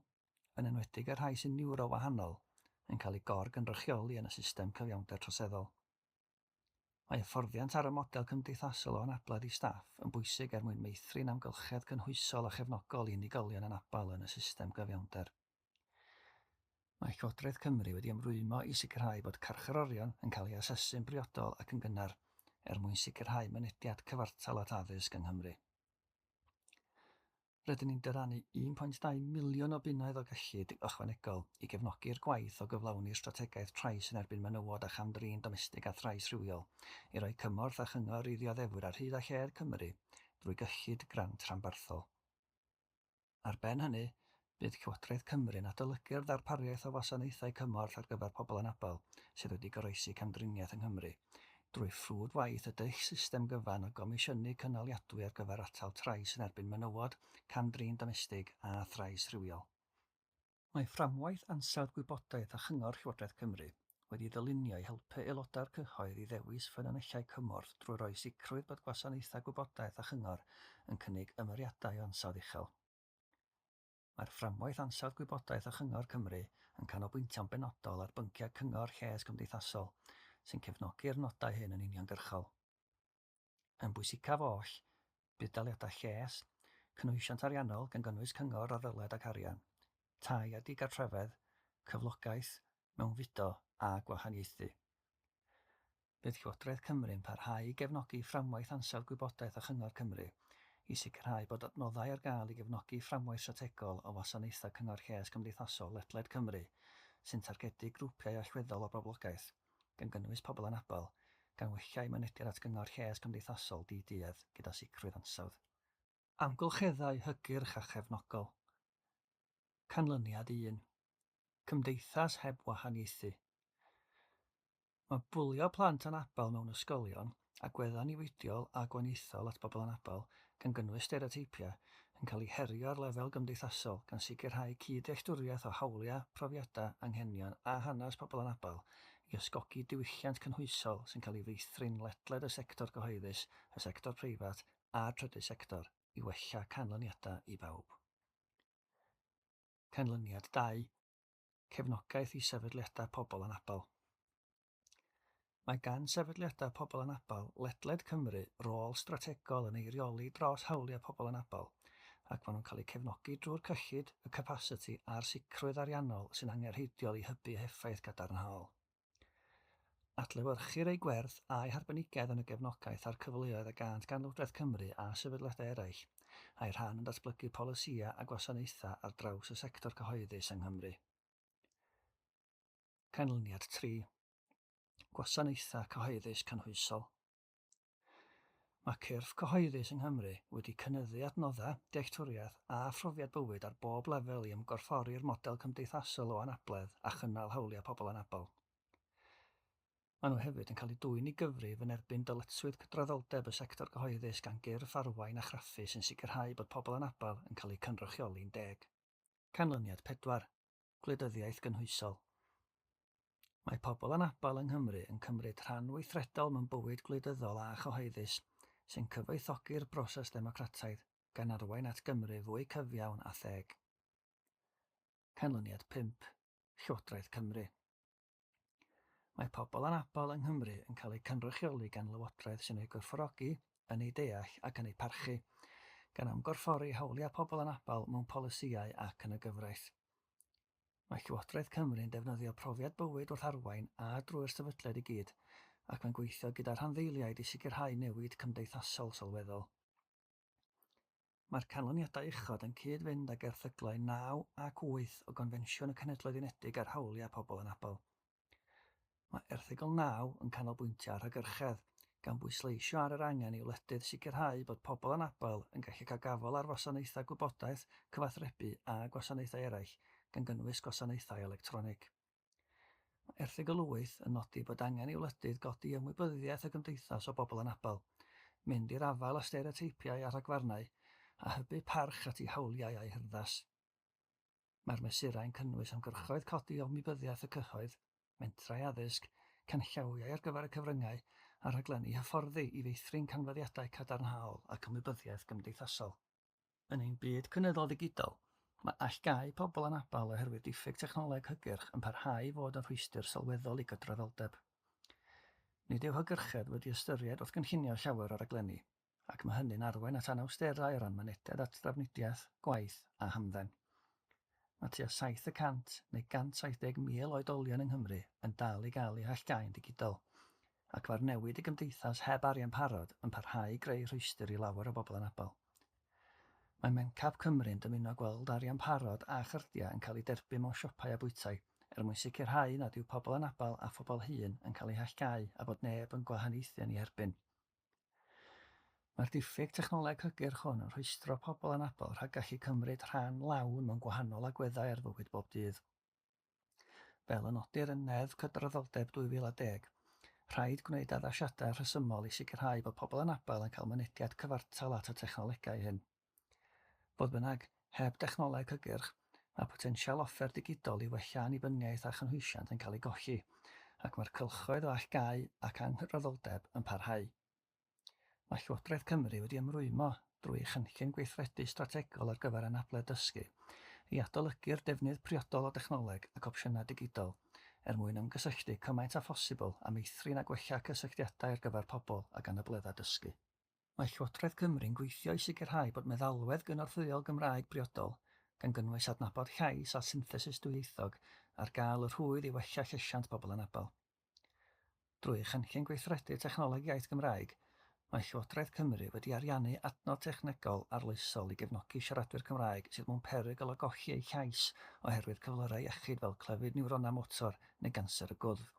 yn enwedig y rhai sy'n niwrowahanol, yn cael eu gor-gynrychioli yn y system cyfiawnder troseddol. Mae hyfforddiant ar y model cymdeithasol o anabledd i staff yn bwysig er mwyn meithrin amgylchedd cynhwysol a chefnogol i unigolion anabl yn y system gyfiawnder. Mae Llywodraeth Cymru wedi ymrwymo i sicrhau bod carcharorion yn cael eu hasesu'n briodol ac yn gynnar, er mwyn sicrhau mynediad cyfartal at addysg yng Nghymru. Rydyn ni'n dyrannu 1.2 miliwn o bunnoedd o gyllid ychwanegol i gefnogi'r gwaith o gyflawni'r strategaeth trais yn erbyn menywod a cham-drin domestig a thrais rhywiol, i roi cymorth a chyngor i ddioddefwyr ar hyd a lled Cymru drwy gyllid grant rhanbarthol. Ar ben hynny, bydd Llywodraeth Cymru'n adolygu'r ddarpariaeth o wasanaethau cymorth ar gyfer pobl anabl sydd wedi goroesi camdriniaeth yng Nghymru, drwy ffrwd waith y dull system gyfan o gomisiynu cynaliadwy ar gyfer atal trais yn erbyn menywod, cam-drin domestig a thrais rhywiol. Mae Fframwaith Ansawdd Gwybodaeth a Chyngor Llywodraeth Cymru wedi'i ddylunio i helpu aelodau'r cyhoedd i ddewis ffynonellau cymorth drwy roi sicrwydd bod gwasanaethau gwybodaeth a chyngor yn cynnig ymyriadau o ansawdd uchel. Mae'r Fframwaith Ansawdd Gwybodaeth a Chyngor Cymru yn canolbwyntio'n benodol ar bynciau cyngor lles cymdeithasol sy'n cefnogi'r nodau hyn yn uniongyrchol. Yn bwysicaf oll, bydd daliadau lles, cynhwysiant ariannol gan gynnwys cyngor ar ddyled ac arian, tai a digartrefedd, cyflogaeth, mewnfudo a gwahaniaethu. Bydd Llywodraeth Cymru'n parhau i gefnogi Fframwaith Ansawdd Gwybodaeth a Chyngor Cymru i sicrhau bod adnoddau ar gael i gefnogi fframwaith strategol o wasanaethau cyngor lles cymdeithasol ledled Cymru sy'n targedu grwpiau allweddol o'r boblogaeth, gan gynnwys pobl anabl, gan wella eu mynediad at gyngor lles cymdeithasol di-duedd gyda sicrwydd ansawdd. Amgylcheddau hygyrch a chefnogol. Canlyniad 1. Cymdeithas heb wahaniaethu. Mae bwlio plant anabl mewn ysgolion, agweddau niweidiol a gwahaniaethol at bobl anabl, gan gynnwys stereoteipiau, yn cael eu herio ar lefel gymdeithasol, gan sicrhau cyd-ddealltwriaeth o hawliau, profiadau, anghenion a hanes pobl anabl i ysgogi diwylliant cynhwysol sy'n cael ei feithrin ledled y sector gyhoeddus, y sector preifat a'r trydydd sector i wella canlyniadau i bawb. Canlyniad 2. Cefnogaeth i sefydliadau pobl anabl. Mae gan sefydliadau pobl anabl ledled Cymru rôl strategol yn eirioli dros hawliau pobl anabl ac maen nhw'n cael eu cefnogi drwy'r cyllid, y capasiti a'r sicrwydd ariannol sy'n angenrheidiol i hybu effaith gadarnhaol. Adlewyrchir eu gwerth a'u harbenigedd yn y gefnogaeth a'r cyfleoedd a gânt gan Lywodraeth Cymru a sefydliadau eraill, a'u rhan yn datblygu polisïau a gwasanaethau ar draws y sector cyhoeddus yng Nghymru. Canlyniad 3. Gwasanaethau cyhoeddus cynhwysol. Mae cyrff cyhoeddus yng Nghymru wedi cynyddu adnoddau, dealltwriaeth a phrofiad bywyd ar bob lefel i ymgorffori'r model cymdeithasol o anabledd a chynnal hawliau pobl anabl. Maen nhw hefyd yn cael eu dwyn i gyfrif yn erbyn dyletswydd cydraddoldeb y sector gyhoeddus gan gyrff arwain a chraffu sy'n sicrhau bod pobl anabl yn cael eu cynrychioli'n deg. Canlyniad 4. Gwleidyddiaeth gynhwysol. Mae pobl anabl yng Nghymru yn cymryd rhan weithredol mewn bywyd gwleidyddol a chyhoeddus sy'n cyfoethogi'r broses ddemocrataidd, gan arwain at Gymru fwy cyfiawn a theg. Canlyniad 5. Llywodraeth Cymru. Mae pobl anabl yng Nghymru yn cael eu cynrychioli gan lywodraeth sy'n eu gwerthfawrogi, yn eu deall ac yn eu parchu, gan ymgorffori hawliau pobl anabl mewn polisïau ac yn y gyfraith. Mae Llywodraeth Cymru yn defnyddio profiad bywyd wrth arwain a drwy'r sefydliad i gyd, ac mae'n gweithio gyda rhanddeiliaid i sicrhau newid cymdeithasol sylweddol. Mae'r canlyniadau uchod yn cyd-fynd ag erthyglau 9 ac 8 o Gonfensiwn y Cenhedloedd Unedig ar Hawliau Pobl Anabl. Mae erthygl 9 yn canolbwyntio ar hygyrchedd, gan bwysleisio ar yr angen i wledydd sicrhau bod pobl anabl yn gallu cael gafael ar wasanaethau gwybodaeth, cyfathrebu a gwasanaethau eraill, gan gynnwys gwasanaethau electronig. Mae erthygl 8 yn nodi bod angen i wledydd godi ymwybyddiaeth y gymdeithas o bobl anabl, mynd i'r afael â stereoteipiau a rhagfarnau, a hybu parch at eu hawliau a'u hurddas. Mae'r mesurau'n cynnwys ymgyrchoedd codi ymwybyddiaeth y cyhoedd, mentrau addysg, canllawiau ar gyfer y cyfryngau, a rhaglenni hyfforddi i feithrin canfyddiadau cadarnhaol ac ymwybyddiaeth gymdeithasol. Yn ein byd cynyddol ddigidol, mae allgáu pobl anabl oherwydd diffyg technoleg hygyrch yn parhau i fod yn rhwystr sylweddol i gydraddoldeb. Nid yw hygyrchedd wedi ystyried wrth gynllunio llawer o raglenni, ac mae hynny'n arwain at anawsterau o ran mynediad at drafnidiaeth, gwaith a hamdden. Mae tua 7 y cant neu 170,000 o oedolion yng Nghymru yn dal i gael eu hallgáu'n ddigidol, Ac mae'r newid i gymdeithas heb arian parod yn parhau i greu rhwystr i lawer o bobl anabl. Mae Mencap Cymru yn dymuno gweld arian parod a chardiau yn cael eu derbyn mewn siopau a bwytai er mwyn sicrhau nad yw pobl anabl a phobl hŷn yn cael eu hallgau a bod neb yn gwahaniaethu yn eu herbyn. Mae'r diffyg technoleg hygyrch hwn yn rhwystro pobl anabl rhag gallu cymryd rhan lawn mewn gwahanol agweddau ar fywyd bob dydd. Fel y nodir yn Neddf Cydraddoldeb 2010, rhaid gwneud addasiadau rhesymol i sicrhau bod pobl anabl yn cael mynediad cyfartal at y technolegau hyn. Fodd bynnag, heb dechnoleg hygyrch, mae potensial offer digidol i wella annibyniaeth a chynhwysiant yn cael ei golli, ac mae'r cylchoedd o allgau ac anghydraddoldeb yn parhau. Mae Llywodraeth Cymru wedi ymrwymo, drwy ei chynllun gweithredu strategol ar gyfer anabledd dysgu, i adolygu'r defnydd priodol o dechnoleg ac opsiynau digidol er mwyn ymgysylltu cymaint â phosibl a meithrin a gwella cysylltiadau ar gyfer pobl ag anableddau dysgu. Mae Llywodraeth Cymru'n gweithio i sicrhau bod meddalwedd gynorthwyol Gymraeg briodol, gan gynnwys adnabod llais a synthesis dwyieithog, ar gael y rhwydd i wella llesiant pobl anabl. Drwy ei chynllun gweithredu technoleg iaith Gymraeg, mae Llywodraeth Cymru wedi ariannu adnodd technegol arloesol i gefnogi siaradwyr Cymraeg sydd mewn perygl o golli eu llais oherwydd cyflyrau iechyd fel clefyd niwronau motor neu ganser y gwddf.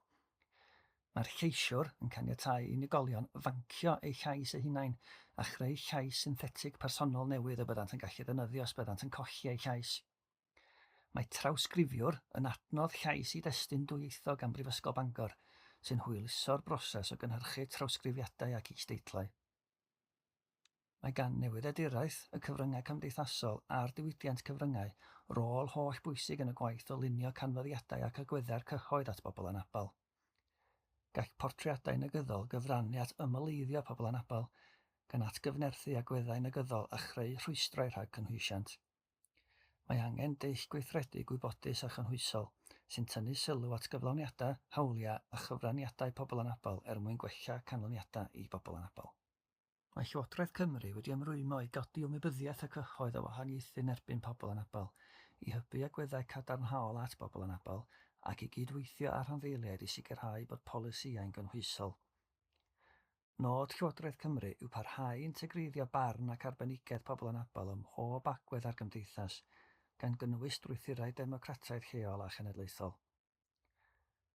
Mae'r lleisiwr yn caniatáu i unigolion fancio eu llais eu hunain a chreu llais synthetig personol newydd y byddant yn gallu ddefnyddio os byddant yn colli eu llais. Mae Trawsgrifiwr yn adnodd llais i destun dwyieithog gan Brifysgol Bangor, sy'n hwyluso'r broses o gynhyrchu trawsgrifiadau ac is-deitlau. Mae gan newyddiaduraeth, y cyfryngau cymdeithasol a'r diwydiant cyfryngau rôl holl bwysig yn y gwaith o lunio canfyddiadau ac agweddau'r cyhoedd at bobl anabl. Gall portreadau negyddol gyfrannu at ymyleiddio pobl anabl, gan atgyfnerthu agweddau negyddol a chreu rhwystrau rhag cynhwysiant. Mae angen dull gweithredu gwybodus a chynhwysol sy'n tynnu sylw at gyflawniadau, hawliau a chyfraniadau pobl anabl er mwyn gwella canlyniadau i bobl anabl. Mae Llywodraeth Cymru wedi ymrwymo i godi ymwybyddiaeth y cyhoedd o wahaniaethu yn erbyn pobl anabl, i hybu agweddau cadarnhaol at bobl anabl ac i gyd-weithio â rhanddeiliaid i sicrhau bod polisïau'n gynhwysol. Nod Llywodraeth Cymru yw parhau i integreiddio barn ac arbenigedd pobl anabl ym mhob agwedd ar gymdeithas, gan gynnwys strwythurau democrataidd lleol a chenedlaethol.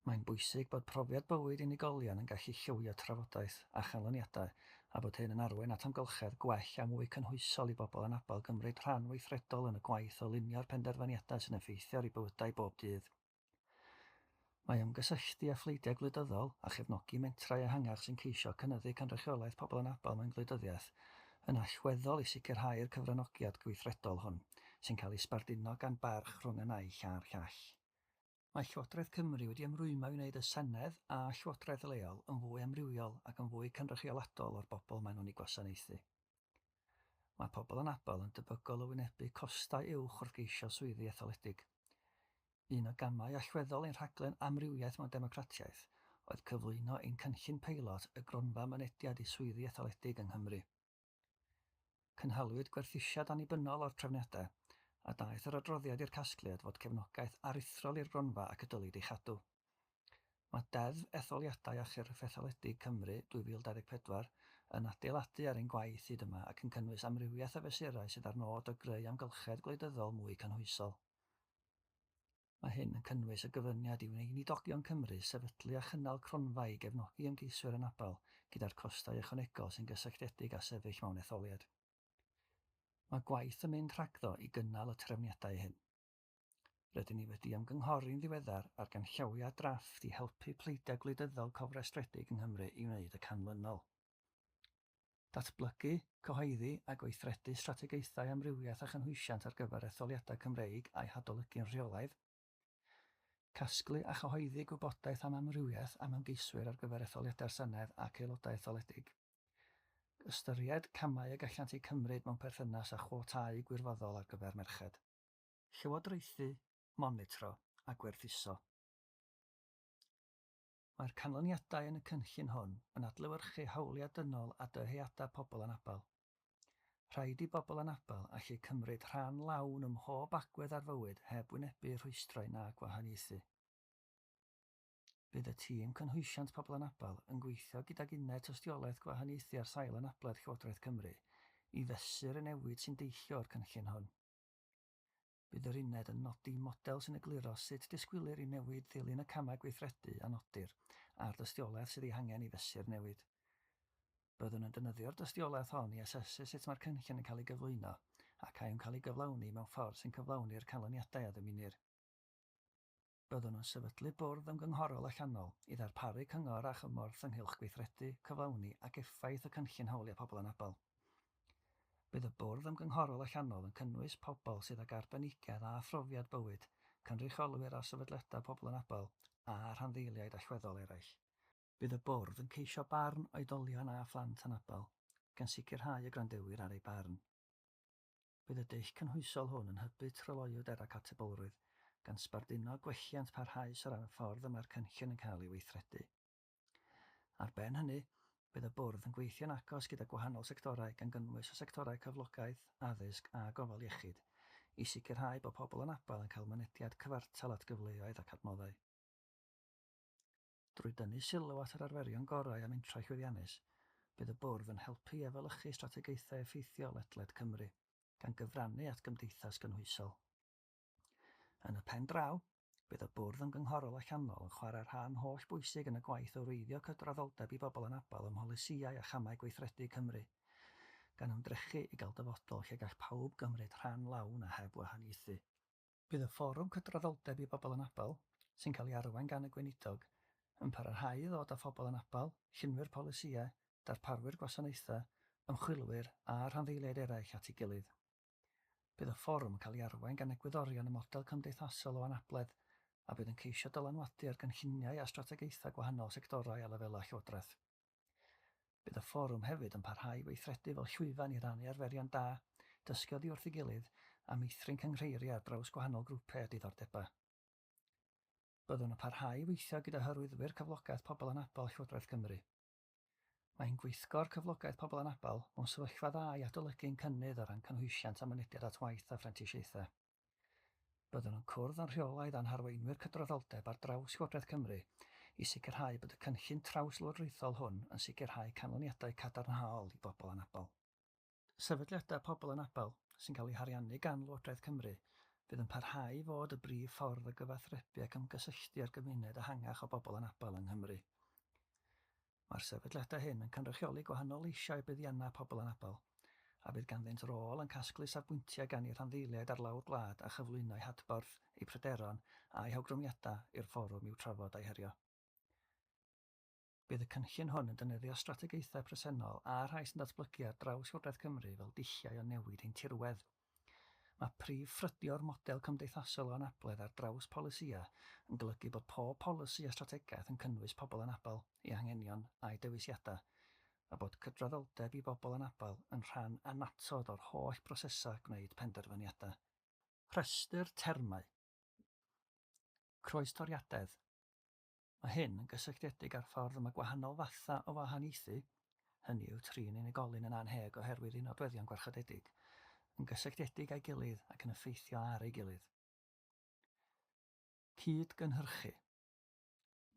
Mae'n bwysig bod profiad bywyd unigolion yn gallu llywio trafodaeth a chanlyniadau a bod hyn yn arwain at amgylchedd gwell a mwy cynhwysol i bobl anabl gymryd rhan weithredol yn y gwaith o lunio'r penderfyniadau sy'n effeithio ar eu bywydau bob dydd. Mae ymgysylltu â phleidiau gwleidyddol a chefnogi mentrau ehangach sy'n ceisio cynyddu cynrychiolaeth pobl anabl mewn gwleidyddiaeth yn allweddol i sicrhau'r cyfranogiad gweithredol hwn, sy'n cael ei sbarduno gan barch rhwng y naill a'r llall. Mae Llywodraeth Cymru wedi ymrwymo i wneud y Senedd a llywodraeth leol yn fwy amrywiol ac yn fwy cynrychioladol o'r bobl maen nhw'n eu gwasanaethu. Mae pobl anabl yn debygol o wynebu costau uwch wrth geisio swyddi etholedig. Un o gamau allweddol ein rhaglen Amrywiaeth mewn Democratiaeth oedd cyflwyno ein cynllun peilot y Gronfa Mynediad i Swyddi Etholedig yng Nghymru. Cynhaliwyd gwerthusiad annibynnol o'r trefniadau, a daeth yr adroddiad i'r casgliad fod cefnogaeth aruthrol i'r gronfa ac y dylid ei chadw. Mae Deddf Etholiadau a Chyrff Etholedig Cymru 2024 yn adeiladu ar ein gwaith hyd yma ac yn cynnwys amrywiaeth o fesurau sydd â'r nod o greu amgylchedd gwleidyddol mwy cynhwysol. Mae hyn yn cynnwys y gofyniad i Weinidogion Cymru sefydlu a chynnal cronfa i gefnogi ymgeiswyr anabl gyda'r costau ychwanegol sy'n gysylltiedig â sefyll mewn etholiad. Mae gwaith yn mynd rhagddo i gynnal y trefniadau hyn. Rydyn ni wedi ymgynghori'n ddiweddar ar ganllawiau drafft i helpu pleidiau gwleidyddol cofrestredig yng Nghymru i wneud y canlynol. Datblygu, cyhoeddi a gweithredu strategaethau amrywiaeth a chynhwysiant ar gyfer etholiadau Cymreig a'u hadolygu'n rheolaidd. Casglu a chyhoeddi gwybodaeth am amrywiaeth am ymgeiswyr ar gyfer etholiadau'r Senedd ac aelodau etholedig. Ystyried camau y gallant eu cymryd mewn perthynas â chwotâu gwirfoddol ar gyfer merched. Llywodraethu, monitro a gwerthuso. Mae'r canlyniadau yn y cynllun hwn yn adlewyrchu hawliau dynol a dyheadau pobl anabl. Rhaid i bobl anabl allu cymryd rhan lawn ym mhob agwedd ar fywyd heb wynebu rhwystrau na gwahaniaethu. Bydd y tîm Cynhwysiant Pobl Anabl yn gweithio gydag Uned Tystiolaeth Gwahaniaethu ar Sail Anabledd Llywodraeth Cymru i fesur y newid sy'n deillio o'r cynllun hwn. Bydd yr uned yn nodi model sy'n egluro sut disgwylir i newid ddilyn y camau gweithredu a nodir a'r dystiolaeth sydd ei hangen i fesur newid. Byddwn yn defnyddio'r dystiolaeth hon i asesu sut mae'r cynllun yn cael ei gyflwyno ac a yw'n cael ei gyflawni mewn ffordd sy'n cyflawni'r canlyniadau a ddymunir. Byddwn yn sefydlu bwrdd ymgynghorol allanol i ddarparu cyngor a chymorth ynghylch gweithredu, cyflawni ac effaith y cynllun hawliau pobl anabl. Bydd y bwrdd ymgynghorol allanol yn cynnwys pobl sydd ag arbenigedd a phrofiad bywyd, cynrychiolwyr a sefydliadau pobl anabl a rhanddeiliaid allweddol eraill. Bydd y bwrdd yn ceisio barn oedolion a phlant anabl, gan sicrhau y gwrandewir ar eu barn. Bydd y dull cynhwysol hwn yn hybu tryloywder ac atebolrwydd, gan sbarduno gwelliant parhaus o ran y ffordd y mae'r cynllun yn cael ei weithredu. Ar ben hynny, bydd y bwrdd yn gweithio'n agos gyda gwahanol sectorau gan gynnwys y sectorau cyflogaeth, addysg a gofal iechyd, i sicrhau bod pobl anabl yn cael mynediad cyfartal at gyfleoedd ac adnoddau. Drwy dynnu sylw at yr arferion gorau a mentrau llwyddiannus, bydd y Bwrdd yn helpu i efelychu strategaethau effeithiol ledled Cymru, gan gyfrannu at gymdeithas gynhwysol. Yn y pen draw, bydd y Bwrdd Ymgynghorol Allanol yn chwarae rhan holl bwysig yn y gwaith o wreiddio cydraddoldeb i bobl anabl ym mholisïau a chamau gweithredu Cymru, gan ymdrechu i gael dyfodol lle gall pawb gymryd rhan lawn a heb wahaniaethu. Bydd y Fforwm Cydraddoldeb i Bobl Anabl, sy'n cael ei arwain gan y Gweinidog, yn parhau i ddod â phobl anabl, llunwyr polisïau, darparwyr gwasanaethau, ymchwilwyr a rhanddeiliaid eraill at ei gilydd. Bydd y fforwm yn cael ei arwain gan egwyddorion y model cymdeithasol o anabledd a bydd yn ceisio dylanwadu ar gynlluniau a strategaethau gwahanol sectorau a lefelau llywodraeth. Bydd y fforwm hefyd yn parhau i weithredu fel llwyfan i rannu arferion da, dysgu oddi wrth ei gilydd a meithrin cynghreiriau ar draws gwahanol grwpiau a diddordebau. Byddwn yn parhau i weithio gyda hyrwyddwyr cyflogaeth pobl anabl Llywodraeth Cymru. Mae ein gweithgor cyflogaeth pobl anabl mewn sefyllfa dda i adolygu'n cynnydd o ran cynhwysiant a mynediad at waith a phrentisiaethau. Byddwn yn cwrdd yn rheolaidd â'n harweinwyr cydraddoldeb ar draws Llywodraeth Cymru i sicrhau bod y cynllun traws-lywodraethol hwn yn sicrhau canlyniadau cadarnhaol i bobl anabl. Sefydliadau pobl anabl, sy'n cael eu hariannu gan Lywodraeth Cymru, fydd yn parhau i fod y brif ffordd o gyfathrebu ac ymgysylltu â'r gymuned ehangach o bobl anabl yng Nghymru. Mae'r sefydliadau hyn yn cynrychioli gwahanol leisiau a buddiannau pobl anabl, a bydd ganddynt rôl yn casglu safbwyntiau gan eu rhanddeiliaid ar lawr gwlad a chyflwyno eu hadborth, eu pryderon a'u hawgrymiadau i'r fforwm i'w trafod a'u herio. Bydd y cynllun hwn yn defnyddio strategaethau presennol a rhai sy'n datblygu ar draws Llywodraeth Cymru fel dulliau o newid ein tirwedd. Mae prif ffrydio'r model cymdeithasol o anabledd ar draws polisïau yn golygu bod pob polisi a strategaeth yn cynnwys pobl anabl, eu hanghenion a'u dewisiadau, a bod cydraddoldeb i bobl anabl yn rhan annatod o'r holl brosesau gwneud penderfyniadau. Rhestr termau. Croestoriadedd. Mae hyn yn gysylltiedig â'r ffordd y mae gwahanol fathau o wahaniaethu, hynny yw trin unigolyn yn annheg oherwydd ei nodweddion gwarchodedig, yn gysylltiedig â'i gilydd ac yn effeithio ar ei gilydd. Cyd-gynhyrchu.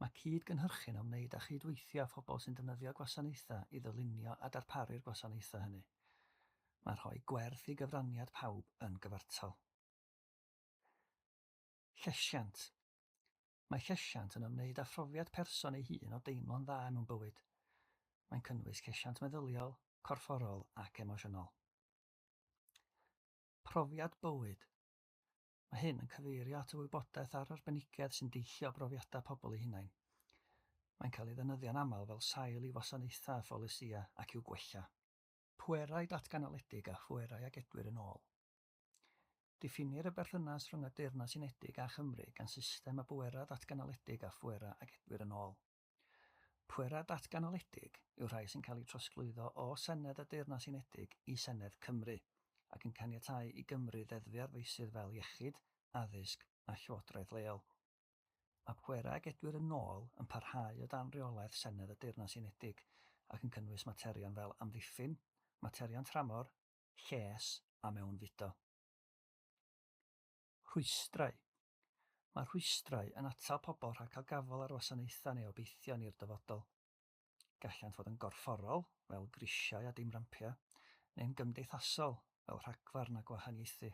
Mae cyd-gynhyrchu'n ymwneud â chydweithio â phobl sy'n defnyddio gwasanaethau i ddylunio a darparu'r gwasanaethau hynny. Mae rhoi gwerth i gyfraniad pawb yn gyfartal. Llesiant. Mae llesiant yn ymwneud â phrofiad person ei hun o deimlo'n dda mewn bywyd. Mae'n cynnwys llesiant meddyliol, corfforol ac emosiynol. Profiad bywyd. Mae hyn yn cyfeirio at y wybodaeth a'r arbenigedd sy'n deillio o brofiadau pobl eu hunain. Mae'n cael ei ddefnyddio'n aml fel sail i wasanaethau a pholisïau ac i'w gwella. Pwerau datganoledig a phwerau a gedwir yn ôl. Diffinir y berthynas rhwng y Deyrnas Unedig a Chymru gan system o bwerau datganoledig a phwerau a gedwir yn ôl. Pwerau datganoledig yw'r rhai sy'n cael eu trosglwyddo o Senedd y Deyrnas Unedig i Senedd Cymru ac yn caniatáu i Gymru ddeddfu ar feysydd fel iechyd, addysg a llywodraeth leol. Mae pwerau a gedwir yn ôl yn parhau o dan reolaeth Senedd y Deyrnas Unedig ac yn cynnwys materion fel amddiffyn, materion tramor, lles a mewnfudo. Rhwystrau. Mae rhwystrau yn atal pobl rhag cael gafael ar wasanaethau neu obeithion i'r dyfodol. Gallant fod yn gorfforol, fel grisiau a dim rampiau, neu'n gymdeithasol, fel rhagfarn a gwahaniaethu.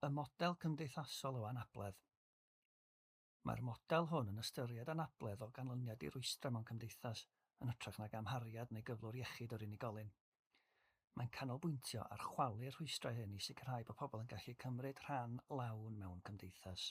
Y model cymdeithasol o anabledd. Mae'r model hwn yn ystyried anabledd o ganlyniad i rwystrau mewn cymdeithas, yn hytrach nag amhariad neu gyflwr iechyd yr unigolyn. Mae'n canolbwyntio ar chwalu'r rhwystrau hyn i sicrhau bod pobl yn gallu cymryd rhan lawn mewn cymdeithas.